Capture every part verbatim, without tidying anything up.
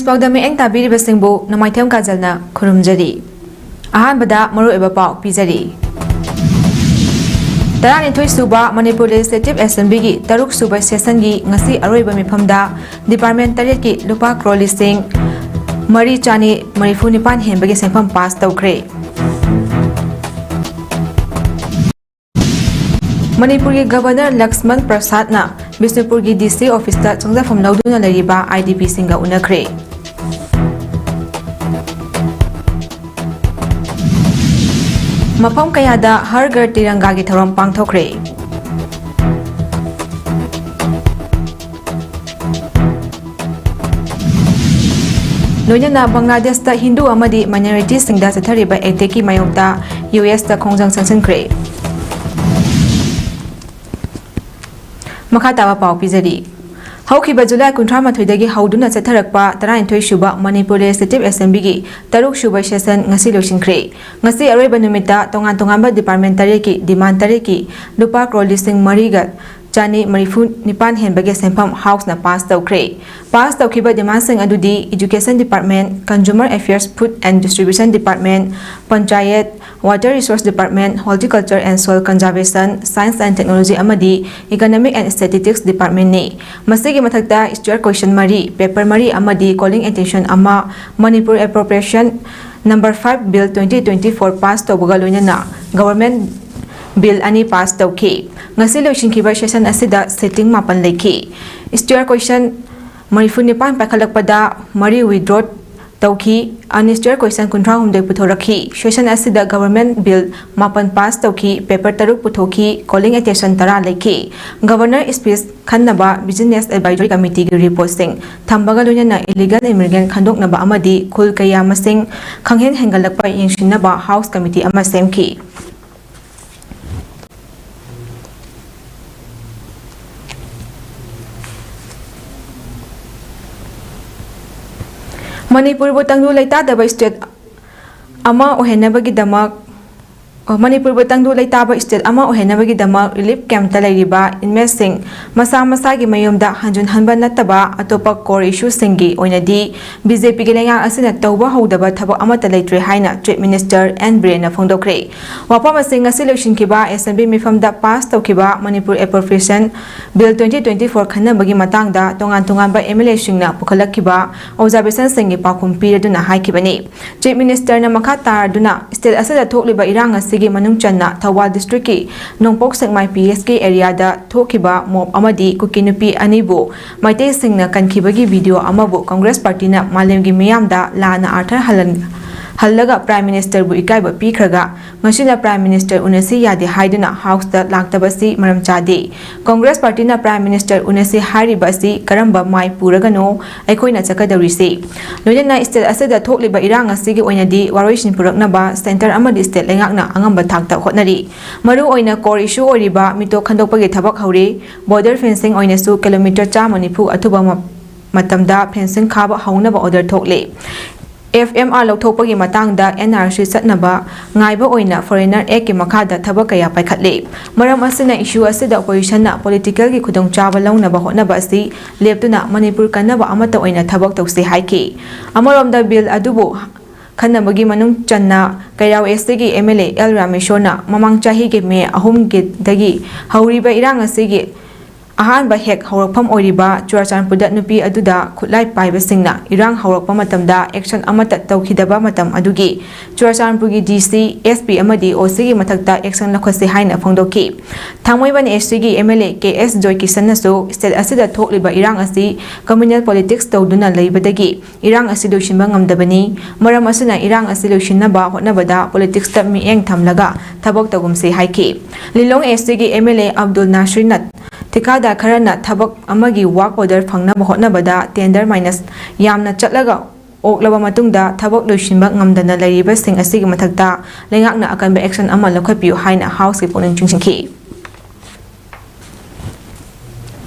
ꯄꯥꯎꯗꯝ ꯃꯤꯠꯌꯦꯡ ꯇꯥꯕꯤꯔꯤꯕꯁꯤꯡꯕꯨ ꯅꯣꯡꯃꯥꯏꯊꯦꯝ ꯀꯥꯖꯜꯅ ꯈꯨꯔꯨꯝꯖꯔꯤ꯫ ꯑꯍꯥꯟꯕꯗ ꯃꯔꯨꯑꯣꯏꯕ ꯄꯥꯎ ꯄꯤꯖꯔꯤ꯫ ꯇꯔꯥꯅꯤꯊꯣꯏ ꯁꯨꯕ ꯃꯅꯤꯄꯨꯔ ꯂꯦꯖꯤꯁꯂꯦꯇꯤꯚ ꯑꯦꯁꯦꯝꯕ꯭ꯂꯤꯒꯤ ꯇꯔꯨꯛ ꯁꯨꯕ ꯁꯦꯁꯟꯒꯤ ꯉꯁꯤ ꯑꯔꯣꯏꯕ ꯃꯤꯐꯝꯗ ꯗꯤꯄꯥꯔꯠꯃꯦꯟ ꯇꯔꯦꯠꯀꯤ ꯂꯨꯄꯥ ꯀ꯭ꯔꯣꯔ ꯂꯤꯁꯤꯡ ꯃꯔꯤ ꯆꯥꯅꯤ ꯃꯔꯤꯐꯨ ꯅꯤꯄꯥꯟ ꯍꯦꯟꯕꯒꯤ ꯁꯦꯟꯐꯝ ꯄꯥꯁ ꯇꯧꯈ꯭ꯔꯦ꯫ ꯃꯅꯤꯄꯨꯔꯒꯤ ꯒꯕꯔꯅꯔ ꯂꯛꯁꯃꯟ ꯄ꯭ꯔꯁꯥꯗꯅ ꯕꯤꯁꯅꯨꯄꯨꯔꯒꯤ ꯗꯤ ꯁꯤ ꯑꯣꯐꯤꯁꯇ ꯆꯪꯖꯐꯝ ꯂꯧꯗꯨꯅ ꯂꯩꯔꯤꯕ ꯑꯥꯏ ꯗꯤ ꯄꯤꯁꯤꯡꯒ ꯎꯅꯈ꯭ꯔꯦ꯫ ꯃꯐꯝ ꯀꯌꯥꯗ ꯍꯔ ꯘꯔ ꯇꯤꯔꯪꯒꯥꯒꯤ ꯊꯧꯔꯝ ꯄꯥꯡꯊꯣꯛꯈ꯭ꯔꯦ꯫ ꯂꯣꯏꯅꯅ ꯕꯪꯒ꯭ꯂꯥꯗꯦꯁꯇ ꯍꯤꯟꯗꯨ ꯑꯃꯗꯤ ꯃꯥꯏꯅꯣꯔꯤꯇꯤꯁꯤꯡꯗ ꯆꯠꯊꯔꯤꯕ ꯑꯦꯇꯦꯛꯀꯤ ꯃꯥꯌꯣꯛꯇ ꯌꯨ ꯑꯦꯁꯇ ꯈꯣꯡꯖꯪ ꯆꯪꯁꯤꯟꯈ꯭ꯔꯦ꯫ ꯃꯈꯥ ꯇꯥꯕ ꯄꯥꯎ ꯄꯤꯖꯔꯤ꯫ ꯍꯧꯈꯤꯕ ꯖꯨꯂꯥꯏ ꯀꯨꯟꯊ꯭ꯔꯥ ꯃꯥꯊꯣꯏꯗꯒꯤ ꯍꯧꯗꯨꯅ ꯆꯠꯊꯔꯛꯄ ꯇꯔꯥꯅꯤꯊꯣꯏ ꯁꯨꯕ ꯃꯅꯤꯄꯨꯔ ꯂꯦꯖꯤꯁꯂꯦꯇꯤꯚ ꯑꯦꯁꯦꯝꯕ꯭ꯂꯤꯒꯤ ꯇꯔꯨꯛ ꯁꯨꯕ ꯁꯦꯁꯟ ꯉꯁꯤ ꯂꯣꯏꯁꯤꯟꯈ꯭ꯔꯦ꯫ ꯉꯁꯤ ꯑꯔꯣꯏꯕ ꯅꯨꯃꯤꯠꯇ ꯇꯣꯉꯥꯟ ꯇꯣꯉꯥꯟꯕ ꯗꯤꯄꯥꯔꯠꯃꯦꯟ ꯇꯔꯦꯠꯀꯤ ꯗꯤꯃꯥꯟ ꯇꯔꯦꯠꯀꯤ ꯂꯨꯄꯥ ꯀ꯭ꯔꯣꯔ ꯂꯤꯁꯤꯡ ꯃꯔꯤꯒ ꯆꯥꯅꯤ ꯃꯔꯤꯐꯨ ꯅꯤꯄꯥꯟ ꯍꯦꯟꯕꯒꯤ ꯁꯦꯟꯐꯝ ꯍꯥꯎꯁꯅ ꯄꯥꯁ ꯇꯧꯈ꯭ꯔꯦ꯫ ꯄꯥꯁ ꯇꯧꯈꯤꯕ ꯗꯤꯃꯥꯟꯁꯤꯡ ꯑꯗꯨꯗꯤ Education Department, Consumer Affairs, Food and Distribution Department, panchayat, Water Resource Department, Horticulture and Soil Conservation, Science and Technology ꯑꯃꯗꯤ Economic and Statistics Departmentꯅꯤ꯫ ꯃꯁꯤꯒꯤ ꯃꯊꯛꯇ steward question ꯃꯔꯤ, paper ꯃꯔꯤ ꯑꯃꯗꯤ calling attention ꯑꯃ, Manipur Appropriation Number five Bill twenty twenty-four pass ꯇꯧꯕꯒ ꯂꯣꯏꯅꯅ Government Bill ꯑꯅꯤ pass ꯇꯧꯈꯤ꯫ ꯉꯁꯤ ꯂꯣꯏꯁꯤꯟꯈꯤꯕ ꯁꯦꯁꯟ ꯑꯁꯤꯗ sitting ꯃꯥꯄꯟ ꯂꯩꯈꯤ꯫ Steward question ꯃꯔꯤꯐꯨ ꯅꯤꯄꯥꯟ ꯄꯥꯏꯈꯠꯂꯛꯄꯗ ꯃꯔꯤ withdraw ꯇꯧꯈꯤ꯫ Unsteward question ꯀꯨꯟꯊ꯭ꯔꯥ ꯍꯨꯝꯗꯣꯏ ꯄꯨꯊꯣꯔꯛꯈꯤ꯫ ꯁꯦꯁꯟ ꯑꯁꯤꯗ Government Bill ꯃꯥꯄꯟ pass ꯇꯧꯈꯤ, paper ꯇꯔꯨꯛ ꯄꯨꯊꯣꯛꯈꯤ, calling attention ꯇꯔꯥ ꯂꯩꯈꯤ꯫ Governor speech ꯈꯟꯅꯕ Business Advisory Committeeꯒꯤ reportꯁꯤꯡ ꯊꯝꯕꯒ ꯂꯣꯏꯅꯅ illegal immigrant ꯈꯟꯗꯣꯛꯅꯕ ꯑꯃꯗꯤ ꯈꯨꯜ ꯀꯌꯥ ꯃꯁꯤꯡ ꯈꯪꯍꯦꯟ ꯍꯦꯟꯒꯠꯂꯛꯄ ꯌꯦꯡꯁꯤꯟꯅꯕ House Committee ꯑꯃ ꯁꯦꯝꯈꯤ꯫ ꯃꯅꯤꯄꯨꯔꯕꯨ ꯇꯪꯗꯨ ꯂꯩꯇꯥꯗꯕ state ꯑꯃ ꯑꯣꯏꯍꯟꯅꯕꯒꯤꯗꯃꯛ ꯃꯅꯤꯄꯨꯔꯕꯨ ꯇꯪꯗꯨ ꯂꯩꯇꯥꯕ state ꯑꯃ ꯑꯣꯏꯍꯟꯅꯕꯒꯤꯗꯃꯛ relief campꯇ ꯂꯩꯔꯤꯕ inmateꯁꯤꯡ ꯃꯁꯥ ꯃꯁꯥꯒꯤ ꯃꯌꯨꯝꯗ ꯍꯟꯖꯤꯟꯍꯟꯕ ꯅꯠꯇꯕ ꯑꯇꯣꯞꯄ core issueꯁꯤꯡꯒꯤ ꯑꯣꯏꯅꯗꯤ BJPꯒꯤ ꯂꯩꯉꯥꯛ ꯑꯁꯤꯅ ꯇꯧꯕ ꯍꯧꯗꯕ ꯊꯕꯛ ꯑꯃꯠꯇ ꯂꯩꯇ꯭ꯔꯦ ꯍꯥꯏꯅ Chief Minister N ꯕꯤꯔꯦꯟꯅ ꯐꯣꯡꯗꯣꯛꯈ꯭ꯔꯦ꯫ ꯋꯥꯐꯝ ꯑꯁꯤ ꯉꯁꯤ ꯂꯣꯏꯁꯤꯟꯈꯤꯕ Assembly ꯃꯤꯐꯝꯗ pass ꯇꯧꯈꯤꯕ Manipur Appropriation Bill twenty twenty-four ꯈꯟꯅꯕꯒꯤ ꯃꯇꯥꯡꯗ ꯇꯣꯉꯥꯟ ꯇꯣꯉꯥꯟꯕ MLAꯁꯤꯡꯅ ꯄꯨꯈꯠꯂꯛꯈꯤꯕ observationꯁꯤꯡꯒꯤ ꯄꯥꯎꯈꯨꯝ ꯄꯤꯔꯗꯨꯅ ꯍꯥꯏꯈꯤꯕꯅꯤ꯫ Chief Ministerꯅ ꯃꯈꯥ ꯇꯥꯔꯗꯨꯅ state ꯑꯁꯤꯗ ꯊꯣꯛꯂꯤꯕ ꯏꯔꯥꯡ ꯑꯁꯤꯒꯤ ꯃꯅꯨꯡ ꯆꯟꯅ ꯊꯧꯕꯥꯜ districtꯀꯤ ꯅꯣꯡꯄꯣꯛ ꯁꯦꯛꯃꯥꯏ PSK areaꯗ ꯊꯣꯛꯈꯤꯕ mob ꯑꯃꯗꯤ ꯀꯨꯀꯤ ꯅꯨꯄꯤ ꯑꯅꯤꯕꯨ ꯃꯩꯇꯩꯁꯤꯡꯅ ꯀꯟꯈꯤꯕꯒꯤ video ꯑꯃꯕꯨ Congress partyꯅ ꯃꯥꯂꯦꯝꯒꯤ ꯃꯤꯌꯥꯝꯗ ꯂꯥꯟꯅ ꯑꯥꯔꯊꯔ ꯍꯜꯍꯟ-, ꯍꯜꯂꯒ Prime Ministerꯕꯨ ꯏꯀꯥꯏꯕ ꯄꯤꯈ꯭ꯔꯒ ꯉꯁꯤꯅ Prime Minister ꯎꯅꯁꯤ ꯌꯥꯗꯦ ꯍꯥꯏꯗꯨꯅ Houseꯇ ꯂꯥꯛꯇꯕꯁꯤ ꯃꯔꯝ ꯆꯥꯗꯦ꯫ Congress partyꯅ Prime Minister ꯎꯅꯁꯤ ꯍꯥꯏꯔꯤꯕ ꯑꯁꯤ ꯀꯔꯝꯕ ꯃꯥꯏ ꯄꯨꯔꯒꯅꯣ ꯑꯩꯈꯣꯏꯅ ꯆꯠꯀꯗꯧꯔꯤꯁꯤ? ꯂꯣꯏꯅꯅ state ꯑꯁꯤꯗ ꯊꯣꯛꯂꯤꯕ ꯏꯔꯥꯡ ꯑꯁꯤꯒꯤ ꯑꯣꯏꯅꯗꯤ ꯋꯥꯔꯣꯏꯁꯤꯟ ꯄꯨꯔꯛꯅꯕ centre ꯑꯃꯗꯤ state ꯂꯩꯉꯥꯛꯅ ꯑꯉꯝꯕ ꯊꯥꯛꯇ ꯍꯣꯠꯅꯔꯤ꯫ ꯃꯔꯨ ꯑꯣꯏꯅ core issue ꯑꯣꯏꯔꯤꯕ ꯃꯤꯇꯣꯛ ꯈꯟꯗꯣꯛꯄꯒꯤ ꯊꯕꯛ ꯍꯧꯔꯤ꯫ Border fencing ꯑꯣꯏꯅꯁꯨ kilometre ꯆꯥꯝꯃ ꯅꯤꯐꯨ ꯑꯊꯨꯕ ꯃ-, ꯃꯇꯝꯗ fencing ꯈꯥꯕ ꯍꯧꯅꯕ order ꯊꯣꯛꯂꯦ꯫ FMR ꯂꯧꯊꯣꯛꯄꯒꯤ ꯃꯇꯥꯡꯗ NRC ꯆꯠꯅꯕ ꯉꯥꯏꯕ ꯑꯣꯏꯅ Foreigner Actꯀꯤ ꯃꯈꯥꯗ ꯊꯕꯛ ꯀꯌꯥ ꯄꯥꯏꯈꯠꯂꯤ꯫ ꯃꯔꯝ ꯑꯁꯤꯅ issue ꯑꯁꯤꯗ oppositionꯅ politicalꯒꯤ ꯈꯨꯗꯣꯡꯆꯥꯕ ꯂꯧꯅꯕ ꯍꯣꯠꯅꯕ ꯑꯁꯤ ꯂꯦꯞꯇꯨꯅ ꯃꯅꯤꯄꯨꯔ ꯀꯟꯅꯕ ꯑꯃꯠꯇ ꯑꯣꯏꯅ ꯊꯕꯛ ꯇꯧꯁꯤ ꯍꯥꯏꯈꯤ꯫ ꯑꯃꯔꯣꯝꯗ bill ꯑꯗꯨꯕꯨ ꯈꯟꯅꯕꯒꯤ ꯃꯅꯨꯡ ꯆꯟꯅ ꯀꯩꯔꯥꯎ STꯒꯤ MLA L ꯔꯥꯃꯦꯁꯣꯔꯅ ꯃꯃꯥꯡ ꯆꯍꯤꯒꯤ ꯃꯦ ꯑꯍꯨꯝꯒꯤꯗꯒꯤ ꯍꯧꯔꯤꯕ ꯏꯔꯥꯡ ꯑꯁꯤꯒꯤ ꯑꯍꯥꯟꯕ ꯍꯦꯛ ꯍꯧꯔꯛꯐꯝ ꯑꯣꯏꯔꯤꯕ ꯆꯨꯔꯥꯆꯥꯟꯄꯨꯔꯗ ꯅꯨꯄꯤ ꯑꯗꯨꯗ ꯈꯨꯠꯂꯥꯏ ꯄꯥꯏꯕꯁꯤꯡꯅ ꯏꯔꯥꯡ ꯍꯧꯔꯛꯄ ꯃꯇꯝꯗ action ꯑꯃꯠꯇ ꯇꯧꯈꯤꯗꯕ ꯃꯇꯝ ꯑꯗꯨꯒꯤ ꯆꯨꯔꯥꯆꯥꯟꯄꯨꯔꯒꯤ DC, SP ꯑꯃꯗꯤ OCꯒꯤ ꯃꯊꯛꯇ action ꯂꯧꯈꯠꯁꯤ ꯍꯥꯏꯅ ꯐꯣꯡꯗꯣꯛꯈꯤ꯫ ꯊꯥꯡꯃꯩꯕꯟ STꯒꯤ MLA KS ꯖꯣꯏꯀꯤꯁꯟꯅꯁꯨ state ꯑꯁꯤꯗ ꯊꯣꯛꯂꯤꯕ ꯏꯔꯥꯡ ꯑꯁꯤ communal politics ꯇꯧꯗꯨꯅ ꯂꯩꯕꯗꯒꯤ ꯏꯔꯥꯡ ꯑꯁꯤ ꯂꯣꯏꯁꯤꯟꯕ ꯉꯝꯗꯕꯅꯤ꯫ ꯃꯔꯝ ꯑꯁꯤꯅ ꯏꯔꯥꯡ ꯑꯁꯤ ꯂꯣꯏꯁꯤꯟꯅꯕ ꯍꯣꯠꯅꯕꯗ politicsꯇ ꯃꯤꯠꯌꯦꯡ ꯊꯝꯂꯒ ꯊꯕꯛ ꯇꯧꯒꯨꯝꯁꯤ ꯍꯥꯏꯈꯤ꯫ ꯂꯤꯂꯣꯡ STꯒꯤ MLA ꯑꯕꯗꯨꯜ ꯅꯥꯁꯤꯔꯅ ꯊꯤꯀꯥꯗꯥꯔ ꯈꯔꯅ ꯊꯕꯛ ꯑꯃꯒꯤ work order ꯐꯪꯅꯕ ꯍꯣꯠꯅꯕꯗ tender minus ꯌꯥꯝꯅ ꯆꯠꯂꯒ ꯑꯣꯛꯂꯕ ꯃꯇꯨꯡꯗ ꯊꯕꯛ ꯂꯣꯏꯁꯤꯟꯕ ꯉꯝꯗꯅ ꯂꯩꯔꯤꯕꯁꯤꯡ ꯑꯁꯤꯒꯤ ꯃꯊꯛꯇ ꯂꯩꯉꯥꯛꯅ ꯑꯀꯟꯕ action ꯑꯃ ꯂꯧꯈꯠꯄꯤꯌꯨ ꯍꯥꯏꯅ Houseꯀꯤ ꯄꯨꯛꯅꯤꯡ ꯆꯤꯡꯁꯤꯟꯈꯤ꯫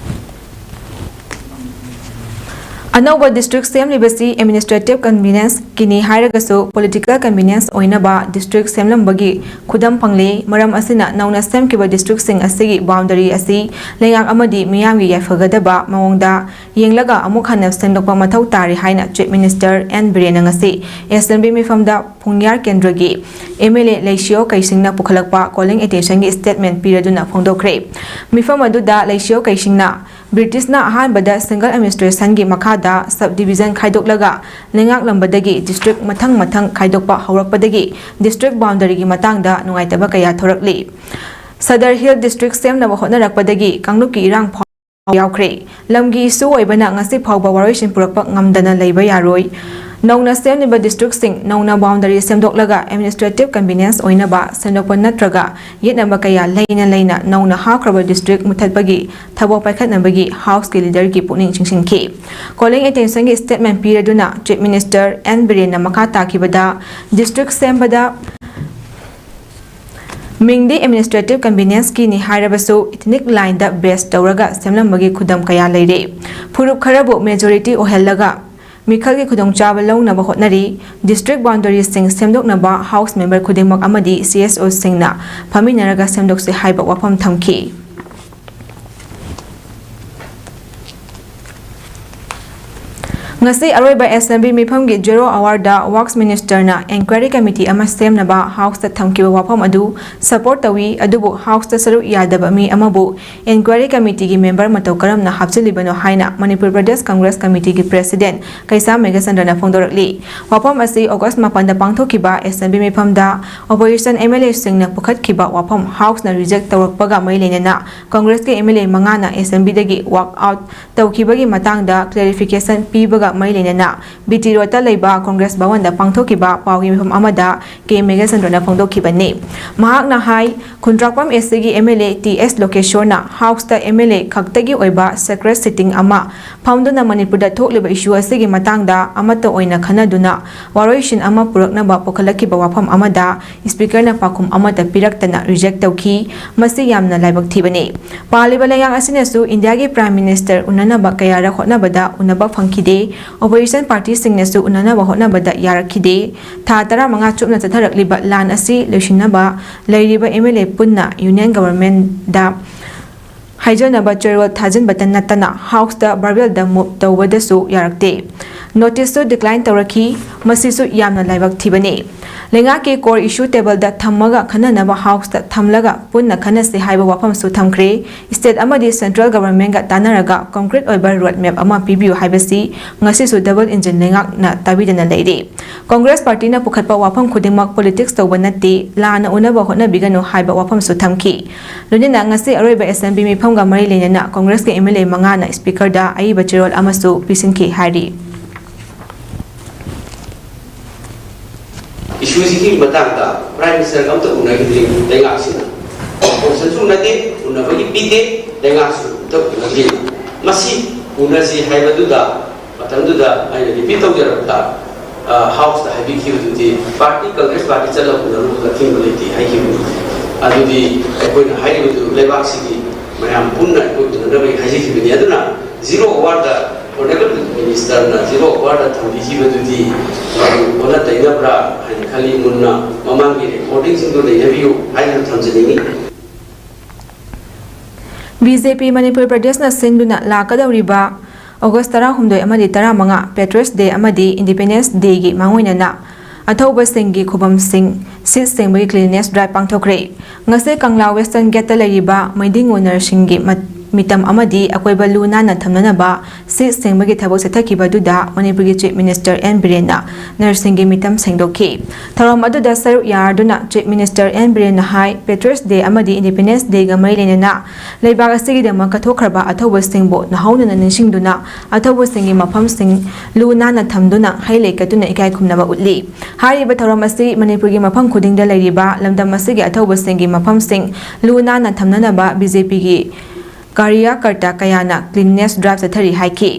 ꯑꯅꯧꯕ district ꯁꯦꯝꯂꯤꯕꯁꯤ administrative convenience ꯀꯤꯅꯤ ꯍꯥꯏꯔꯒꯁꯨ political convenience ꯑꯣꯏꯅꯕ district ꯁꯦꯝꯂꯝꯕꯒꯤ ꯈꯨꯗꯝ ꯐꯪꯂꯤ꯫ ꯃꯔꯝ ꯑꯁꯤꯅ ꯅꯧꯅ ꯁꯦꯝꯈꯤꯕ district ꯁꯤꯡ ꯑꯁꯤꯒꯤ boundary ꯑꯁꯤ ꯂꯩꯉꯥꯛ ꯑꯃꯗꯤ ꯃꯤꯌꯥꯝꯒꯤ ꯌꯥꯏꯐꯒꯗꯕ ꯃꯑꯣꯡꯗ ꯌꯦꯡꯂꯒ ꯑꯃꯨꯛ ꯍꯟꯅ ꯁꯦꯝꯗꯣꯛꯄ ꯃꯊꯧ ꯇꯥꯔꯤ ꯍꯥꯏꯅ Chief Minister ꯑꯦꯟ ꯕꯤꯔꯦꯟꯅ ꯉꯁꯤ Assembly ꯃꯤꯐꯝꯗ ꯄꯨꯡꯌꯥꯔ ꯀꯦꯟꯗ꯭ꯔꯒꯤ M L A ꯂꯩꯁꯤꯌꯣ ꯀꯩꯁꯤꯡꯅ ꯄꯨꯈꯠꯂꯛꯄ calling attention ꯒꯤ statement ꯄꯤꯔꯗꯨꯅ ꯐꯣꯡꯗꯣꯛꯈ꯭ꯔꯦ꯫ ꯃꯤꯐꯝ ꯑꯗꯨꯗ ꯂꯩꯁꯤꯌꯣ ꯀꯩꯁꯤꯡꯅ British ꯅ ꯑꯍꯥꯟꯕꯗ single administration ꯒꯤ ꯃꯈꯥꯗ sub division ꯈꯥꯏꯗꯣꯛꯂꯒ ꯂꯩꯉꯥꯛꯂꯝꯕꯗꯒꯤ district ꯃꯊꯪ ꯃꯊꯪ ꯈꯥꯏꯗꯣꯛꯄ ꯍꯧꯔꯛꯄꯗꯒꯤ district boundary ꯒꯤ ꯃꯇꯥꯡꯗ ꯅꯨꯡꯉꯥꯏꯇꯕ ꯀꯌꯥ ꯊꯣꯔꯛꯂꯤ꯫ Sadar Hill district ꯁꯦꯝꯅꯕ ꯍꯣꯠꯅꯔꯛꯄꯗꯒꯤ ꯀꯥꯡꯂꯨꯞꯀꯤ ꯏꯔꯥꯡ ꯐꯥꯎ ꯌꯥꯎꯈ꯭ꯔꯦ꯫ ꯂꯝꯒꯤ issue ꯑꯣꯏꯕꯅ ꯉꯁꯤ ꯐꯥꯎꯕ ꯋꯥꯔꯣꯏꯁꯤꯟ ꯄꯨꯔꯛꯄ ꯉꯝꯗꯅ ꯂꯩꯕ ꯌꯥꯔꯣꯏ꯫ ꯅꯧꯅ ꯁꯦꯝꯂꯤꯕ district ꯁꯤꯡ ꯅꯧꯅ boundary ꯁꯦꯝꯗꯣꯛꯂꯒ administrative convenience ꯑꯣꯏꯅꯕ ꯁꯦꯝꯗꯣꯛꯄ ꯅꯠꯇ꯭ꯔꯒ ꯌꯦꯠꯅꯕ ꯀꯌꯥ ꯂꯩꯅ ꯂꯩꯅ ꯅꯧꯅ ꯍꯥꯞꯈ꯭ꯔꯕ district ꯃꯨꯊꯠꯄꯒꯤ ꯊꯕꯛ ꯄꯥꯏꯈꯠꯅꯕꯒꯤ House ꯀꯤ leader ꯒꯤ ꯄꯨꯛꯅꯤꯡ ꯆꯤꯡꯁꯤꯟꯈꯤ꯫ Calling attention ꯒꯤ statement ꯄꯤꯔꯗꯨꯅ Chief Minister ꯑꯦꯟ ꯕꯤꯔꯦꯟꯅ ꯃꯈꯥ ꯇꯥꯈꯤꯕꯗ district ꯁꯦꯝꯕꯗ ꯃꯤꯡꯗꯤ administrative convenience ꯀꯤꯅꯤ ꯍꯥꯏꯔꯕꯁꯨ ethnic line ꯗ base ꯇꯧꯔꯒ ꯁꯦꯝꯂꯝꯕꯒꯤ ꯈꯨꯗꯝ ꯀꯌꯥ ꯂꯩꯔꯦ꯫ ꯐꯨꯔꯨꯞ ꯈꯔꯕꯨ majority ꯑꯣꯏꯍꯜꯂꯒ ꯃꯤꯈꯜꯒꯤ ꯈꯨꯗꯣꯡꯆꯥꯕ ꯂꯧꯅꯕ ꯍꯣꯠꯅꯔꯤ꯫ District boundary ꯁꯤꯡ ꯁꯦꯝꯗꯣꯛꯅꯕ House member ꯈꯨꯗꯤꯡꯃꯛ ꯑꯃꯗꯤ C S O ꯁꯤꯡꯅ ꯐꯝꯃꯤꯟꯅꯔꯒ ꯁꯦꯝꯗꯣꯛꯁꯤ ꯍꯥꯏꯕ ꯋꯥꯐꯝ ꯊꯝꯈꯤ꯫ ꯉꯁꯤ ꯑꯔꯣꯏꯕ Assembly ꯃꯤꯐꯝꯒꯤ zero hour ꯗ Works Minister ꯅ inquiry committee ꯑꯃ ꯁꯦꯝꯅꯕ House ꯇ ꯊꯝꯈꯤꯕ ꯋꯥꯐꯝ ꯑꯗꯨ support ꯇꯧꯏ, ꯑꯗꯨꯕꯨ House ꯇ ꯁꯔꯨꯛ ꯌꯥꯗꯕ ꯃꯤ ꯑꯃꯕꯨ inquiry committee ꯒꯤ member ꯃꯇꯧ ꯀꯔꯝꯅ ꯍꯥꯞꯆꯤꯜꯂꯤꯕꯅꯣ ꯍꯥꯏꯅ Manipur Pradesh Congress Committee ꯒꯤ President ꯀꯩꯁꯥꯝ ꯃꯦꯘꯆꯟꯗ꯭ꯔꯅ ꯐꯣꯡꯗꯣꯔꯛꯂꯤ꯫ ꯋꯥꯐꯝ ꯑꯁꯤ August ꯃꯥꯄꯟꯗ ꯄꯥꯡꯊꯣꯛꯈꯤꯕ Assembly ꯃꯤꯐꯝꯗ opposition M L A ꯁꯤꯡꯅ ꯄꯨꯈꯠꯈꯤꯕ ꯋꯥꯐꯝ House ꯅ reject ꯇꯧꯔꯛꯄꯒ ꯃꯔꯤ ꯂꯩꯅꯅ Congress ꯀꯤ M L A ꯃꯉꯥꯅ Assembly ꯗꯒꯤ walk out ꯇꯧꯈꯤꯕꯒꯤ ꯃꯇꯥꯡꯗ clarification ꯄꯤꯕꯒ ꯃꯔꯤ ꯂꯩꯅꯅ ꯕꯤ ꯇꯤ ꯔꯣꯗꯇ ꯂꯩꯕ ꯀꯣꯡꯒ꯭ꯔꯦꯁ ꯚꯋꯟꯗ ꯄꯥꯡꯊꯣꯛꯈꯤꯕ ꯄꯥꯎꯒꯤ ꯃꯤꯐꯝ ꯑꯃꯗ ꯀꯦ ꯃꯦꯘꯆꯟꯗ꯭ꯔꯅ ꯐꯣꯡꯗꯣꯛꯈꯤꯕꯅꯤ꯫ ꯃꯍꯥꯛꯅ ꯍꯥꯏ, ꯈꯨꯟꯗ꯭ꯔꯥꯛꯄꯝ ꯑꯦꯁ ꯁꯤꯒꯤ M L A T S ꯂꯣꯀꯦꯁꯣꯔꯅ ꯍꯥꯎꯁꯇ ꯑꯦꯝ ꯑꯦꯜ ꯑꯦ ꯈꯛꯇꯒꯤ ꯑꯣꯏꯕ ꯁꯦꯀ꯭ꯔꯦꯠ ꯁꯤꯇꯤꯡ ꯑꯃ ꯐꯝꯗꯨꯅ ꯃꯅꯤꯄꯨꯔꯗ ꯊꯣꯛꯂꯤꯕ ꯏꯁꯨ ꯑꯁꯤꯒꯤ ꯃꯇꯥꯡꯗ ꯑꯃꯠꯇ ꯑꯣꯏꯅ ꯈꯟꯅꯗꯨꯅ ꯋꯥꯔꯣꯏꯁꯤꯟ ꯑꯃ ꯄꯨꯔꯛꯅꯕ ꯄꯨꯈꯠꯂꯛꯈꯤꯕ ꯋꯥꯐꯝ ꯑꯃꯗ ꯁ꯭ꯄꯤꯀꯔꯅ ꯄꯥꯎꯈꯨꯝ ꯑꯃꯠꯇ ꯄꯤꯔꯛꯇꯅ ꯔꯤꯖꯦꯛ ꯇꯧꯈꯤ꯫ ꯃꯁꯤ ꯌꯥꯝꯅ ꯂꯥꯏꯕꯛ ꯊꯤꯕꯅꯤ꯫ ꯄꯥꯜꯂꯤꯕ ꯂꯩꯉꯥꯛ ꯑꯁꯤꯅꯁꯨ ꯏꯟꯗꯤꯌꯥꯒꯤ ꯄ꯭ꯔꯥꯏꯝ ꯃꯤꯅꯤꯁꯇꯔ ꯎꯅꯅꯕ ꯀꯌꯥꯔꯛ ꯍꯣꯠꯅꯕꯗ ꯎꯅꯕ ꯐꯪꯈꯤꯗꯦ꯫ ꯑꯣꯄꯣꯖꯤꯁꯟ ꯄꯥꯔꯇꯤꯁꯤꯡꯅꯁꯨ ꯎꯅꯅꯕ ꯍꯣꯠꯅꯕꯗ ꯌꯥꯔꯛꯈꯤꯗꯦ꯫ ꯊꯥ ꯇꯔꯥꯃꯉꯥ ꯆꯨꯞꯅ ꯆꯠꯊꯔꯛꯂꯤꯕ ꯂꯥꯟ ꯑꯁꯤ ꯂꯣꯏꯁꯤꯟꯅꯕ ꯂꯩꯔꯤꯕ ꯑꯦꯝ ꯑꯦꯜ ꯑꯦ ꯄꯨꯟꯅ ꯌꯨꯅꯤꯌꯟ ꯒꯚꯔꯟꯃꯦꯟꯠꯗ ꯍꯥꯏꯖꯅꯕ ꯆꯦꯔꯣꯜ ꯊꯥꯖꯤꯟꯕꯇ ꯅꯠꯇꯅ ꯍꯥꯎꯁꯇ ꯚꯔꯕꯦꯜꯗ ꯃꯨꯚ ꯇꯧꯕꯗꯁꯨ ꯌꯥꯔꯛꯇꯦ꯫ ꯅꯣꯇꯤꯁꯁꯨ ꯗꯤꯀ꯭ꯂꯥꯏꯟ ꯇꯧꯔꯛꯈꯤ꯫ ꯃꯁꯤꯁꯨ ꯌꯥꯝꯅ ꯂꯥꯏꯕꯛ ꯊꯤꯕꯅꯤ꯫ ꯂꯩꯉꯥꯛꯀꯤ ꯀꯣꯔ ꯏꯁꯨ ꯇꯦꯕꯜꯗ ꯊꯝꯃꯒ ꯈꯟꯅꯅꯕ ꯍꯥꯎꯁꯇ ꯊꯝꯂꯒ ꯄꯨꯟꯅ ꯈꯟꯅꯁꯤ ꯍꯥꯏꯕ ꯋꯥꯐꯝꯁꯨ ꯊꯝꯈ꯭ꯔꯦ꯫ ꯁ꯭ꯇꯦꯠ ꯑꯃꯗꯤ ꯁꯦꯟꯇ꯭ꯔꯦꯜ ꯒꯚꯔꯟꯃꯦꯟꯠꯒ ꯇꯥꯟꯅꯔꯒ ꯀꯣꯡꯀ꯭ꯔꯤꯠ ꯑꯣꯏꯕ ꯔꯣꯗ ꯃꯦꯞ ꯑꯃ ꯄꯤꯕꯤꯌꯨ ꯍꯥꯏꯕꯁꯤ ꯉꯁꯤꯁꯨ ꯗꯕꯜ ꯏꯟꯖꯤꯟ ꯂꯩꯉꯥꯛꯅ ꯇꯥꯕꯤꯗꯅ ꯂꯩꯔꯤ꯫ ꯀꯣꯡꯒ꯭ꯔꯦꯁ ꯄꯥꯔꯇꯤꯅ ꯄꯨꯈꯠꯄ ꯋꯥꯐꯝ ꯈꯨꯗꯤꯡꯃꯛ ꯄꯣꯂꯤꯇꯤꯛꯁ ꯇꯧꯕ ꯅꯠꯇꯦ, ꯂꯥꯟꯅ ꯎꯅꯕ ꯍꯣꯠꯅꯕꯤꯒꯅꯨ ꯍꯥꯏꯕ ꯋꯥꯐꯝꯁꯨ ꯊꯝꯈꯤ꯫ ꯂꯣꯏꯅꯅ ꯉꯁꯤ ꯑꯔꯣꯏꯕ ꯑꯦꯁꯦꯝꯕ꯭ꯂꯤ ꯃꯤꯐꯝꯒ ꯃꯔꯤ ꯂꯩꯅꯅ ꯀꯣꯡꯒ꯭ꯔꯦꯁꯀꯤ ꯑꯦꯝ ꯑꯦꯜ ꯑꯦ ꯃꯉꯥꯅ ꯁ꯭ꯄꯤꯀꯔꯗ ꯑꯏꯕ ꯆꯦꯔꯣꯜ ꯑꯃꯁꯨ ꯄꯤꯁꯤꯟꯈꯤ ꯍꯥꯏꯔꯤ꯫ ꯏꯁꯨꯁꯤꯒꯤ ꯃꯇꯥꯡꯗ ꯄ꯭ꯔꯥꯏꯝ ꯃꯤꯅꯤꯁꯇꯔꯒ ꯑꯝꯇ ꯎꯅꯈꯤꯗ꯭ꯔꯤ ꯂꯩꯉꯥꯛꯁꯤꯅ꯫ ꯑꯣꯄꯣꯖꯤꯁꯟꯁꯨ ꯎꯅꯗꯦ, ꯎꯅꯕꯒꯤ ꯄꯤꯗꯦ, ꯂꯩꯉꯥꯛꯁꯨ ꯑꯝꯇ ꯎꯅꯗ꯭ꯔꯤ꯫ ꯃꯁꯤ ꯎꯅꯁꯤ ꯍꯥꯏꯕꯗꯨꯗ ꯃꯇꯝꯗꯨꯗ ꯑꯩꯅ ꯔꯤꯄꯤꯠ ꯇꯧꯖꯔꯕꯗ, ꯑ, ꯍꯥꯎꯁꯇ ꯍꯥꯏꯕꯤꯈꯤꯕꯗꯨꯗꯤ ꯄꯥꯔꯇꯤ, ꯀꯪꯒ꯭ꯔꯦꯁ ꯄꯥꯔꯇꯤ ꯆꯠꯂꯒ ꯎꯅꯔꯨꯕꯗ ꯑꯊꯤꯡꯕ ꯂꯩꯇꯦ ꯍꯥꯏꯈꯤꯕꯅꯤ꯫ ꯑꯗꯨꯗꯤ ꯑꯩꯈꯣꯏꯅ ꯍꯥꯏꯔꯤꯕꯗꯨ ꯂꯩꯕꯥꯛꯁꯤꯒꯤ ꯃꯌꯥꯝ ꯄꯨꯟꯅ ꯑꯩꯈꯣꯏ ꯎꯅꯅꯕꯒꯤ ꯍꯥꯏꯖꯈꯤꯕꯅꯤ꯫ ꯑꯗꯨꯅ ꯖꯤꯔꯣ ꯑꯋꯥꯔꯗ ꯑꯣꯅꯔꯦꯕꯜ ꯃꯤꯅꯤꯁꯇꯔꯅ ꯖꯤꯔꯣ ꯑꯋꯥꯔꯗ ꯊꯝꯕꯤꯈꯤꯕꯗꯨꯗꯤ ꯃꯗꯨ ꯑꯣꯟꯅ ꯇꯩꯅꯕ꯭ꯔꯥ ꯍꯥꯏꯅ ꯈꯜꯂꯤ꯫ ꯃꯨꯟꯅ ꯃꯃꯥꯡꯒꯤ ꯔꯦꯀꯣꯔꯗꯤꯡꯁꯤꯡꯗꯨ ꯅꯩꯅꯕꯤꯌꯨ ꯍꯥꯏꯗꯨꯅ ꯊꯝꯖꯅꯤꯡꯏ꯫ ꯕꯤ ꯖꯦ ꯄꯤ ꯃꯅꯤꯄꯨꯔ ꯄ꯭ꯔꯗꯦꯁꯅ ꯁꯤꯟꯗꯨꯅ ꯂꯥꯛꯀꯗꯧꯔꯤꯕ ꯑꯣꯒꯁ ꯇꯔꯥꯍꯨꯝꯗꯣꯏ ꯑꯃꯗꯤ ꯇꯔꯥꯃꯉꯥ Patriots Day ꯑꯃꯗꯤ Independence Day ꯒꯤ ꯃꯥꯡꯑꯣꯏꯅꯅ ꯑꯊꯧꯕꯁꯤꯡꯒꯤ ꯈꯨꯕꯝꯁꯤꯡ ꯁꯤꯠ ꯁꯦꯡꯕꯒꯤ cleanliness drive ꯄꯥꯡꯊꯣꯛꯈ꯭ꯔꯦ꯫ ꯉꯁꯤ ꯀꯪꯂꯥ Western Gate ꯇ ꯂꯩꯔꯤꯕ ꯃꯩꯗꯤꯡ ꯑꯣꯅꯔꯁꯤꯡꯒꯤ ꯃ-, ꯃꯤꯇꯝ ꯑꯃꯗꯤ ꯑꯀꯣꯏꯕ ꯂꯨ ꯅꯥꯟꯅ ꯊꯝꯅꯅꯕ ꯁꯤꯠ ꯁꯦꯡꯕꯒꯤ ꯊꯕꯛ ꯆꯠꯊꯈꯤꯕ ꯑꯗꯨꯗ ꯃꯅꯤꯄꯨꯔꯒꯤ Chief Minister ꯑꯦꯟ ꯕꯤꯔꯦꯟꯅ ꯅꯔꯁꯁꯤꯡꯒꯤ ꯃꯤꯇꯝ ꯁꯦꯡꯗꯣꯛꯈꯤ꯫ ꯊꯧꯔꯝ ꯑꯗꯨꯗ ꯁꯔꯨꯛ ꯌꯥꯔꯗꯨꯅ Chief Minister ꯑꯦꯟ ꯕꯤꯔꯦꯟꯅ ꯍꯥꯏ, Patriots Day ꯑꯃꯗꯤ Independence Day ꯒ ꯃꯔꯤ ꯂꯩꯅꯅ ꯂꯩꯕꯥꯛ ꯑꯁꯤꯒꯤꯗꯃꯛ ꯀꯠꯊꯣꯛꯈ꯭ꯔꯕ ꯑꯊꯧꯕꯁꯤꯡꯕꯨ ꯅꯧꯍꯧꯅꯅ ꯅꯤꯡꯁꯤꯡꯗꯨꯅ ꯑꯊꯧꯕꯁꯤꯡꯒꯤ ꯃꯐꯝꯁꯤꯡ ꯂꯨ ꯅꯥꯟꯅ ꯊꯝꯗꯨꯅ ꯍꯩ ꯂꯩ ꯀꯠꯇꯨꯅ ꯏꯀꯥꯏ ꯈꯨꯝꯅꯕ ꯎꯠꯂꯤ꯫ ꯍꯥꯏꯔꯤꯕ ꯊꯧꯔꯝ ꯑꯁꯤ ꯃꯅꯤꯄꯨꯔꯒꯤ ꯃꯐꯝ ꯈꯨꯗꯤꯡꯗ ꯂꯩꯔꯤꯕ ꯂꯝꯗꯝ ꯑꯁꯤꯒꯤ ꯑꯊꯧꯕꯁꯤꯡꯒꯤ ꯃꯐꯝꯁꯤꯡ ꯂꯨ ꯅꯥꯟꯅ ꯊꯝꯅꯅꯕ ꯕꯤ ꯖꯦ ꯄꯤꯒꯤ ꯀꯥꯔꯤꯌꯥꯀꯔꯇꯥ ꯀꯌꯥꯅ cleanliness drive ꯆꯠꯊꯔꯤ ꯍꯥꯏꯈꯤ꯫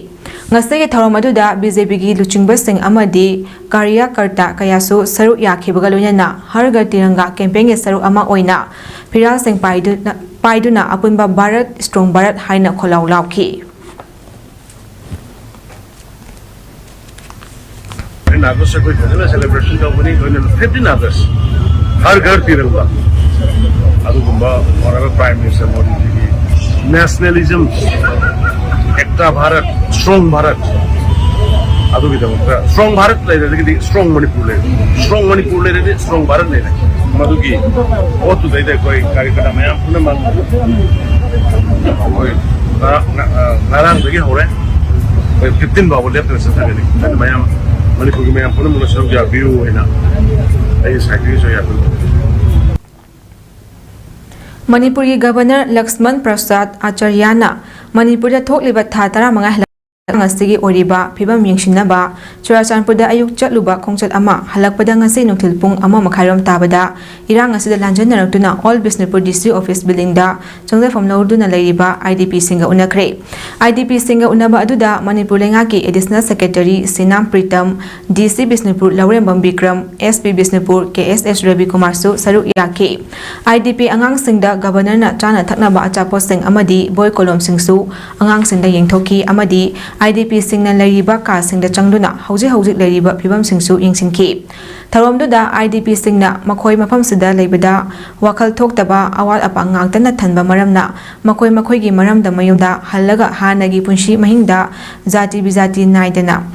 ꯉꯁꯤꯒꯤ ꯊꯧꯔꯝ ꯑꯗꯨꯗ ꯕꯤ ꯖꯦ ꯄꯤꯒꯤ ꯂꯨꯆꯤꯡꯕꯁꯤꯡ ꯑꯃꯗꯤ ꯀꯥꯔꯤꯌꯥꯀꯔꯇꯥ ꯀꯌꯥꯁꯨ ꯁꯔꯨꯛ ꯌꯥꯈꯤꯕꯒ ꯂꯣꯏꯅꯅ ꯍꯔ ꯘꯔ ꯇꯤꯔꯪꯒꯥ campaign ꯒꯤ ꯁꯔꯨꯛ ꯑꯃ ꯑꯣꯏꯅ ꯐꯤꯔꯥꯜꯁꯤꯡ ꯄꯥꯏꯗꯨꯅ, ꯄꯥꯏꯗꯨꯅ ꯑꯄꯨꯟꯕ ꯚꯥꯔꯠ, Strong ꯚꯥꯔꯠ ꯍꯥꯏꯅ ꯈꯣꯜꯂꯥꯎ ꯂꯥꯎꯈꯤ꯫ Fifteen August ꯑꯩꯈꯣꯏ ꯐꯖꯅ celebration ꯇꯧꯒꯅꯤ, ꯂꯣꯏꯅꯅ fifteen August ꯍꯔ ꯘꯔ ꯇꯤꯔꯪꯒꯥ꯫ ꯑꯗꯨꯒꯨꯝꯕ Honourable Prime Minister ꯃꯣꯗꯤꯖꯤꯒꯤ nationalism, Ekta Bharat, Strong Bharat, ꯑꯗꯨꯒꯤꯗꯃꯛꯇ Strong ꯚꯥꯔꯠ ꯂꯩꯔꯒꯗꯤ Strong ꯃꯅꯤꯄꯨꯔ ꯂꯩꯔꯦ, Strong ꯃꯅꯤꯄꯨꯔ ꯂꯩꯔꯗꯤ Strong ꯚꯥꯔꯠ ꯂꯩꯔꯦ꯫ ꯃꯗꯨꯒꯤ ꯄꯣꯠꯇꯨꯗꯩꯗ ꯑꯩꯈꯣꯏ ꯀꯥꯔꯤꯀꯔꯇꯥ ꯃꯌꯥꯝ ꯄꯨꯝꯅꯃꯛ ꯑꯩꯈꯣꯏ ꯉꯔꯥꯡ, ꯉ-, ꯑ, ꯉꯔꯥꯡꯗꯒꯤ ꯍꯧꯔꯦ꯫ ꯑꯩꯈꯣꯏ fifteen ꯐꯥꯎꯕ ꯂꯦꯞꯇꯅ ꯆꯠꯊꯒꯅꯤ꯫ ꯑꯗꯨ ꯃꯌꯥꯝ, ꯃꯅꯤꯄꯨꯔꯒꯤ ꯃꯌꯥꯝ ꯄꯨꯝꯅꯃꯛꯅ ꯁꯔꯨꯛ ꯌꯥꯕꯤꯌꯨ ꯍꯥꯏꯅ ꯑꯩꯒꯤ side ꯇꯒꯤꯁꯨ ꯌꯥꯕꯤꯌꯨ꯫ ꯃꯅꯤꯄꯨꯔꯒꯤ Governor ꯂꯛꯁꯃꯟ ꯄ꯭ꯔꯁꯥꯗ ꯑꯥꯆꯥꯔꯌꯥꯅ ꯃꯅꯤꯄꯨꯔꯗ ꯊꯣꯛꯂꯤꯕ ꯊꯥ ꯇꯔꯥꯃꯉꯥ ꯍꯦꯜꯂꯛꯄ ꯑꯁꯤꯒꯤ ꯑꯣꯏꯔꯤꯕ ꯐꯤꯕꯝ ꯌꯦꯡꯁꯤꯟꯅꯕ ꯆꯨꯔꯥꯆꯥꯟꯄꯨꯔꯗ ꯑꯌꯨꯛ ꯆꯠꯂꯨꯕ ꯈꯣꯡꯆꯠ ꯑꯃ ꯍꯜꯂꯛꯄꯗ ꯉꯁꯤ ꯅꯨꯡꯊꯤꯜ ꯄꯨꯡ ꯑꯃ ꯃꯈꯥꯏꯔꯣꯝ ꯇꯥꯕꯗ ꯏꯔꯥꯡ ꯑꯁꯤꯗ ꯂꯥꯟꯖꯟꯅꯔꯛꯇꯨꯅ All Bishnupur D C Office building ꯗ ꯆꯪꯖꯐꯝ ꯂꯧꯗꯨꯅ ꯂꯩꯔꯤꯕ I D P ꯁꯤꯡꯒ ꯎꯅꯈ꯭ꯔꯦ꯫ I D P ꯁꯤꯡꯒ ꯎꯅꯕ ꯑꯗꯨꯗ ꯃꯅꯤꯄꯨꯔ ꯂꯩꯉꯥꯛꯀꯤ Additional Secretary ꯁꯤꯅꯥꯝ Pritam, D C Bishnupur ꯂꯧꯔꯦꯝꯕꯝ ꯕꯤꯀ꯭ꯔꯝ, S P ꯕꯤꯁꯅꯨꯄꯨꯔ ꯀꯦ ꯑꯦꯁ ꯑꯦꯁ ꯔꯕꯤꯀꯨꯃꯥꯔꯁꯨ ꯁꯔꯨꯛ ꯌꯥꯈꯤ꯫ I D P ꯑꯉꯥꯡꯁꯤꯡꯗ Governorꯅ ꯆꯥꯅ ꯊꯛꯅꯕ ꯑꯆꯥꯄꯣꯠꯁꯤꯡ ꯑꯃꯗꯤ ꯕꯣꯏ ꯀꯣꯂꯣꯝꯁꯤꯡꯁꯨ ꯑꯉꯥꯡꯁꯤꯡꯗ ꯌꯦꯡꯊꯣꯛꯈꯤ ꯑꯃꯗꯤ I D P ꯁꯤꯡꯅ ꯂꯩꯔꯤꯕ ꯀꯥꯁꯤꯡꯗ ꯆꯪꯗꯨꯅ ꯍꯧꯖꯤꯛ ꯍꯧꯖꯤꯛ ꯂꯩꯔꯤꯕ ꯐꯤꯕꯝꯁꯤꯡꯁꯨ ꯌꯦꯡꯁꯤꯟꯈꯤ꯫ ꯊꯧꯔꯝꯗꯨꯗ I D P ꯁꯤꯡꯅ ꯃꯈꯣꯏ ꯃꯐꯝꯁꯤꯗ ꯂꯩꯕꯗ ꯋꯥꯈꯜ ꯊꯣꯛꯇꯕ, ꯑꯋꯥꯠ ꯑꯄꯥ ꯉꯥꯛꯇꯅ ꯊꯟꯕ ꯃꯔꯝꯅ ꯃꯈꯣꯏ ꯃꯈꯣꯏꯒꯤ ꯃꯔꯝꯗ ꯃꯌꯨꯝꯗ ꯍꯜꯂꯒ ꯍꯥꯟꯅꯒꯤ ꯄꯨꯟꯁꯤ ꯃꯍꯤꯡꯗ ꯖꯥꯇꯤ ꯕꯤꯖꯥꯇꯤ ꯅꯥꯏꯗꯅ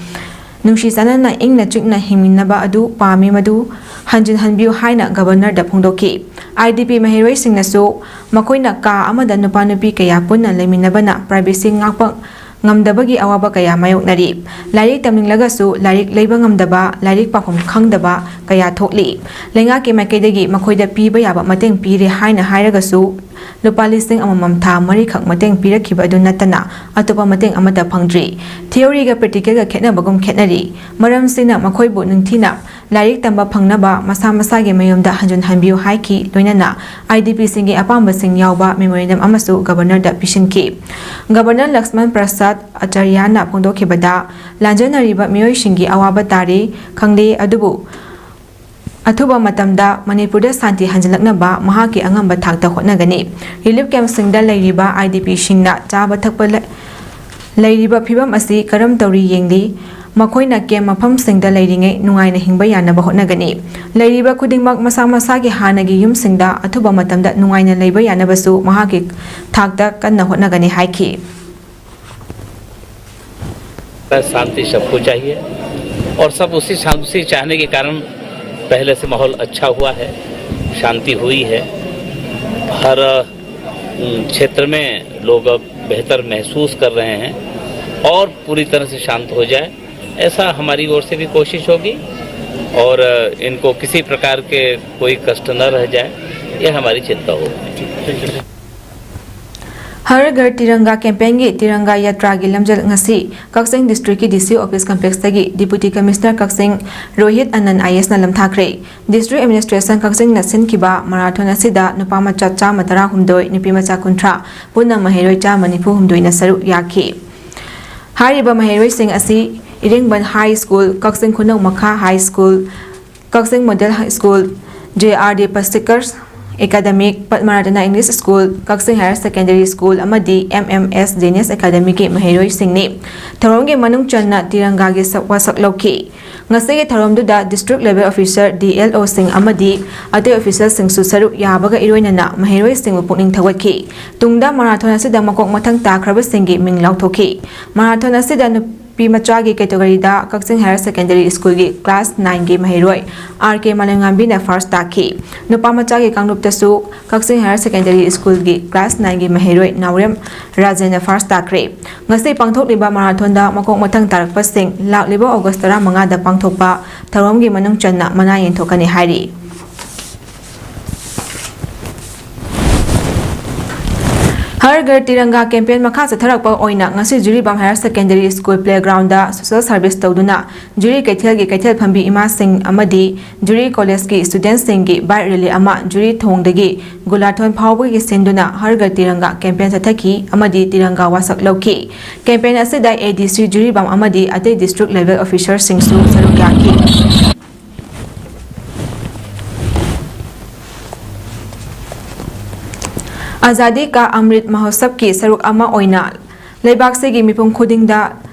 ꯅꯨꯡꯁꯤ ꯆꯥꯟꯅꯅ ꯏꯪꯅ ꯆꯤꯛꯅ ꯍꯤꯡꯃꯤꯟꯅꯕ ꯑꯗꯨ ꯄꯥꯝꯃꯤ, ꯃꯗꯨ ꯍꯟꯖꯤꯟ ꯍꯟꯕꯤꯌꯨ ꯍꯥꯏꯅ Governorꯗ ꯐꯣꯡꯗꯣꯛꯈꯤ꯫ IDP ꯃꯍꯩꯔꯣꯏꯁꯤꯡꯅꯁꯨ ꯃꯈꯣꯏꯅ ꯀꯥ ꯑꯃꯗ ꯅꯨꯄꯥ ꯅꯨꯄꯤ ꯀꯌꯥ ꯄꯨꯟꯅ ꯂꯩꯃꯤꯟꯅꯕꯅ privacy ꯉꯥꯛꯄ ꯉꯝꯗꯕꯒꯤ ꯑꯋꯥꯕ ꯀꯌꯥ ꯃꯥꯌꯣꯛꯅꯔꯤ꯫ ꯂꯥꯏꯔꯤꯛ ꯇꯝꯅꯤꯡꯂꯒꯁꯨ ꯂꯥꯏꯔꯤꯛ ꯂꯩꯕ ꯉꯝꯗꯕ, ꯂꯥꯏꯔꯤꯛ ꯄꯥꯐꯝ ꯈꯪꯗꯕ ꯀꯌꯥ ꯊꯣꯛꯂꯤ꯫ ꯂꯩꯉꯥꯛꯀꯤ ꯃꯥꯏꯀꯩꯗꯒꯤ ꯃꯈꯣꯏꯗ ꯄꯤꯕ ꯌꯥꯕ ꯃꯇꯦꯡ ꯄꯤꯔꯦ ꯍꯥꯏꯅ ꯍꯥꯏꯔꯒꯁꯨ, ꯂꯨꯄꯥ ꯂꯤꯁꯤꯡ ꯑꯃꯃꯝ ꯊꯥ ꯃꯔꯤꯈꯛ ꯃꯇꯦꯡ ꯄꯤꯔꯛꯈꯤꯕ ꯑꯗꯨ ꯅꯠꯇꯅ ꯑꯇꯣꯞꯄ ꯃꯇꯦꯡ ꯑꯃꯠꯇ ꯐꯪꯗ꯭ꯔꯤ꯫ Theoryꯒ practicalꯒ ꯈꯦꯠꯅꯕꯒꯨꯝ ꯈꯦꯠꯅꯔꯤ꯫ ꯃꯔꯝꯁꯤꯅ ꯃꯈꯣꯏꯕꯨ ꯅꯤꯡꯊꯤꯅ ꯂꯥꯏꯔꯤꯛ ꯇꯝꯕ ꯐꯪꯅꯕ ꯃꯁꯥ ꯃꯁꯥꯒꯤ ꯃꯌꯨꯝꯗ ꯍꯟꯖꯤꯟ ꯍꯟꯕꯤꯌꯨ ꯍꯥꯏꯈꯤ꯫ ꯂꯣꯏꯅꯅ IDPꯁꯤꯡꯒꯤ ꯑꯄꯥꯝꯕꯁꯤꯡ ꯌꯥꯎꯕ memorandum ꯑꯃꯁꯨ Governorꯗ ꯄꯤꯁꯤꯟꯈꯤ꯫ Governor ꯂꯛꯁꯃꯟ ꯄ꯭ꯔꯁꯥꯗ ꯑꯆꯥꯔꯌꯥꯅ ꯐꯣꯡꯗꯣꯛꯈꯤꯕꯗ, ꯂꯥꯟꯖꯦꯟꯅꯔꯤꯕ ꯃꯤꯑꯣꯏꯁꯤꯡꯒꯤ ꯑꯋꯥꯕ ꯇꯥꯔꯦ ꯈꯪꯂꯦ, ꯑꯗꯨꯕꯨ ꯑꯊꯨꯕ ꯃꯇꯝꯗ ꯃꯅꯤꯄꯨꯔꯗ ꯁꯥꯟꯇꯤ ꯍꯟꯖꯤꯜꯂꯛꯅꯕ ꯃꯍꯥꯛꯀꯤ ꯑꯉꯝꯕ ꯊꯥꯛꯇ ꯍꯣꯠꯅꯒꯅꯤ꯫ Relief campꯁꯤꯡꯗ ꯂꯩꯔꯤꯕ IDPꯁꯤꯡꯅ ꯆꯥꯕ ꯊꯛꯄ ꯂ-, ꯂꯩꯔꯤꯕ ꯐꯤꯕꯝ ꯑꯁꯤ ꯀꯔꯝ ꯇꯧꯔꯤ ꯌꯦꯡꯂꯤ꯫ ꯃꯈꯣꯏꯅ camp ꯃꯐꯝꯁꯤꯡꯗ ꯂꯩꯔꯤꯉꯩ ꯅꯨꯡꯉꯥꯏꯅ ꯍꯤꯡꯕ ꯌꯥꯅꯕ ꯍꯣꯠꯅꯒꯅꯤ꯫ ꯂꯩꯔꯤꯕ ꯈꯨꯗꯤꯡꯃꯛ ꯃꯁꯥ ꯃꯁꯥꯒꯤ ꯍꯥꯟꯅꯒꯤ ꯌꯨꯝꯁꯤꯡꯗ ꯑꯊꯨꯕ ꯃꯇꯝꯗ ꯅꯨꯡꯉꯥꯏꯅ ꯂꯩꯕ ꯌꯥꯅꯕꯁꯨ ꯃꯍꯥꯛꯀꯤ ꯊꯥꯛꯇ ꯀꯟꯅ ꯍꯣꯠꯅꯒꯅꯤ ꯍꯥꯏꯈꯤ꯫ शांति सबको चाहिए और सब उसी शांति चाहने के कारण पहले से माहौल अच्छा हुआ है, शांति हुई है। हर, उम, क्षेत्र में लोग अब बेहतर महसूस कर रहे हैं और पूरी तरह से शांत हो जाए, ऐसा हमारी ओर से भी कोशिश होगी और इनको किसी प्रकार के कोई कष्ट न रह जाए, ये हमारी चिंता होगी। ꯍꯔ ꯘꯔ ꯇꯤꯔꯪꯒꯥ campaignꯒꯤ ꯇꯤꯔꯪꯒꯥ ꯌꯥꯇ꯭ꯔꯥꯒꯤ ꯂꯝꯖꯦꯜ ꯉꯁꯤ ꯀꯛꯆꯤꯡ districtꯀꯤ DC office complexꯇꯒꯤ Deputy Commissioner ꯀꯛꯆꯤꯡ ꯔꯣꯍꯤꯠ ꯑꯅꯟ IASꯅ ꯂꯝꯊꯥꯈ꯭ꯔꯦ꯫ District administration ꯀꯛꯆꯤꯡꯅ ꯁꯤꯟꯈꯤꯕ marathon ꯑꯁꯤꯗ ꯅꯨꯄꯥ ꯃꯆꯥ ꯆꯥꯝꯃ ꯇꯔꯥꯍꯨꯝꯗꯣꯏ, ꯅꯨꯄꯤ ꯃꯆꯥ ꯀꯨꯟꯊ꯭ꯔꯥ, ꯄꯨꯟꯅ ꯃꯍꯩꯔꯣꯏ ꯆꯥꯝꯃ ꯅꯤꯐꯨ ꯍꯨꯝꯗꯣꯏꯅ ꯁꯔꯨꯛ ꯌꯥꯈꯤ꯫ ꯍꯥꯏꯔꯤꯕ ꯃꯍꯩꯔꯣꯏꯁꯤꯡ ꯑꯁꯤ ꯏꯔꯦꯡꯕꯟ High School, ꯀꯛꯆꯤꯡ ꯈꯨꯅꯧ ꯃꯈꯥ High School, ꯀꯛꯆꯤꯡ Model High School, JRD Pasikars Academic, Padmaratna English School, ꯀꯛꯆꯤꯡ Higher Secondary School ꯑꯃꯗꯤ MMS Genius Academyꯒꯤ ꯃꯍꯩꯔꯣꯏꯁꯤꯡꯅꯤ꯫ ꯊꯧꯔꯝꯒꯤ ꯃꯅꯨꯡ ꯆꯟꯅ ꯇꯤꯔꯪꯒꯥꯒꯤ ꯁꯛ-, ꯋꯥꯁꯛ ꯂꯧꯈꯤ꯫ ꯉꯁꯤꯒꯤ ꯊꯧꯔꯝꯗꯨꯗ district level officer, DLOꯁꯤꯡ ꯑꯃꯗꯤ ꯑꯇꯩ officialꯁꯤꯡꯁꯨ ꯁꯔꯨꯛ ꯌꯥꯕꯒ ꯏꯔꯣꯏꯅꯅ ꯃꯍꯩꯔꯣꯏꯁꯤꯡꯕꯨ ꯄꯨꯛꯅꯤꯡ ꯊꯧꯒꯠꯈꯤ꯫ ꯇꯨꯡꯗ marathon ꯑꯁꯤꯗ ꯃꯀꯣꯛ ꯃꯊꯪ ꯇꯥꯈ꯭ꯔꯕꯁꯤꯡꯒꯤ ꯃꯤꯡ ꯂꯥꯎꯊꯣꯛꯈꯤ꯫ Marathon ꯑꯁꯤꯗ ꯅꯨ-, ꯅꯨꯄꯤ ꯃꯆꯥꯒꯤ categoryꯗ ꯀꯛꯆꯤꯡ Higher Secondary Schoolꯒꯤ class nineꯒꯤ ꯃꯍꯩꯔꯣꯏ ꯑꯥꯔ ꯀꯦ ꯃꯥꯂꯦꯝꯉꯥꯝꯕꯤꯅ first ꯇꯥꯈꯤ꯫ ꯅꯨꯄꯥ ꯃꯆꯥꯒꯤ ꯀꯥꯡꯂꯨꯞꯇꯁꯨ ꯀꯛꯆꯤꯡ Higher Secondary Schoolꯒꯤ class nineꯒꯤ ꯃꯍꯩꯔꯣꯏ ꯅꯥꯎꯔꯦꯝ ꯔꯥꯖꯦꯟꯅ first ꯇꯥꯈ꯭ꯔꯦ꯫ ꯉꯁꯤ ꯄꯥꯡꯊꯣꯛꯂꯤꯕ marathonꯗ ꯃꯀꯣꯛ ꯃꯊꯪ ꯇꯥꯔꯛꯄꯁꯤꯡ ꯂꯥꯛꯂꯤꯕ August ꯇꯔꯥꯃꯉꯥꯗ ꯄꯥꯡꯊꯣꯛꯄ ꯊꯧꯔꯝꯒꯤ ꯃꯅꯨꯡ ꯆꯟꯅ ꯃꯅꯥ ꯌꯦꯟꯊꯣꯛꯀꯅꯤ ꯍꯥꯏꯔꯤ꯫ ꯍꯔ ꯘꯔ ꯇꯤꯔꯪꯒꯥ campaign ꯃꯈꯥ ꯆꯠꯊꯔꯛꯄ ꯑꯣꯏꯅ ꯉꯁꯤ Jiribam Higher Secondary School playgroundꯗ social service ꯇꯧꯗꯨꯅ ꯖꯤꯔꯤ ꯀꯩꯊꯦꯜꯒꯤ ꯀꯩꯊꯦꯜ ꯐꯝꯕꯤ ꯏꯃꯥꯁꯤꯡ ꯑꯃꯗꯤ ꯖꯤꯔꯤ collegeꯀꯤ studentꯁꯤꯡꯒꯤ bike rally ꯑꯃ ꯖꯤꯔꯤ ꯊꯣꯡꯗꯒꯤ ꯒꯨꯂꯥꯊꯣꯟ ꯐꯥꯎꯕꯒꯤ ꯁꯤꯟꯗꯨꯅ ꯍꯔ ꯘꯔ ꯇꯤꯔꯪꯒꯥ campaign ꯆꯠꯊꯈꯤ ꯑꯃꯗꯤ ꯇꯤꯔꯪꯒꯥ ꯋꯥꯁꯛ ꯂꯧꯈꯤ꯫ Campaign ꯑꯁꯤꯗ ADC ꯖꯤꯔꯤꯕꯥꯝ ꯑꯃꯗꯤ ꯑꯇꯩ district level officerꯁꯤꯡꯁꯨ ꯁꯔꯨꯛ ꯌꯥꯈꯤ꯫ ꯑꯖꯥꯗꯤ ꯀꯥ ꯑꯃ꯭ꯔꯤꯠ ꯃꯍꯣꯠꯁꯕꯀꯤ ꯁꯔꯨꯛ ꯑꯃ ꯑꯣꯏꯅ ꯂꯩꯕꯥꯛꯁꯤꯒꯤ ꯃꯤꯄꯨꯝ ꯈꯨꯗꯤꯡꯗ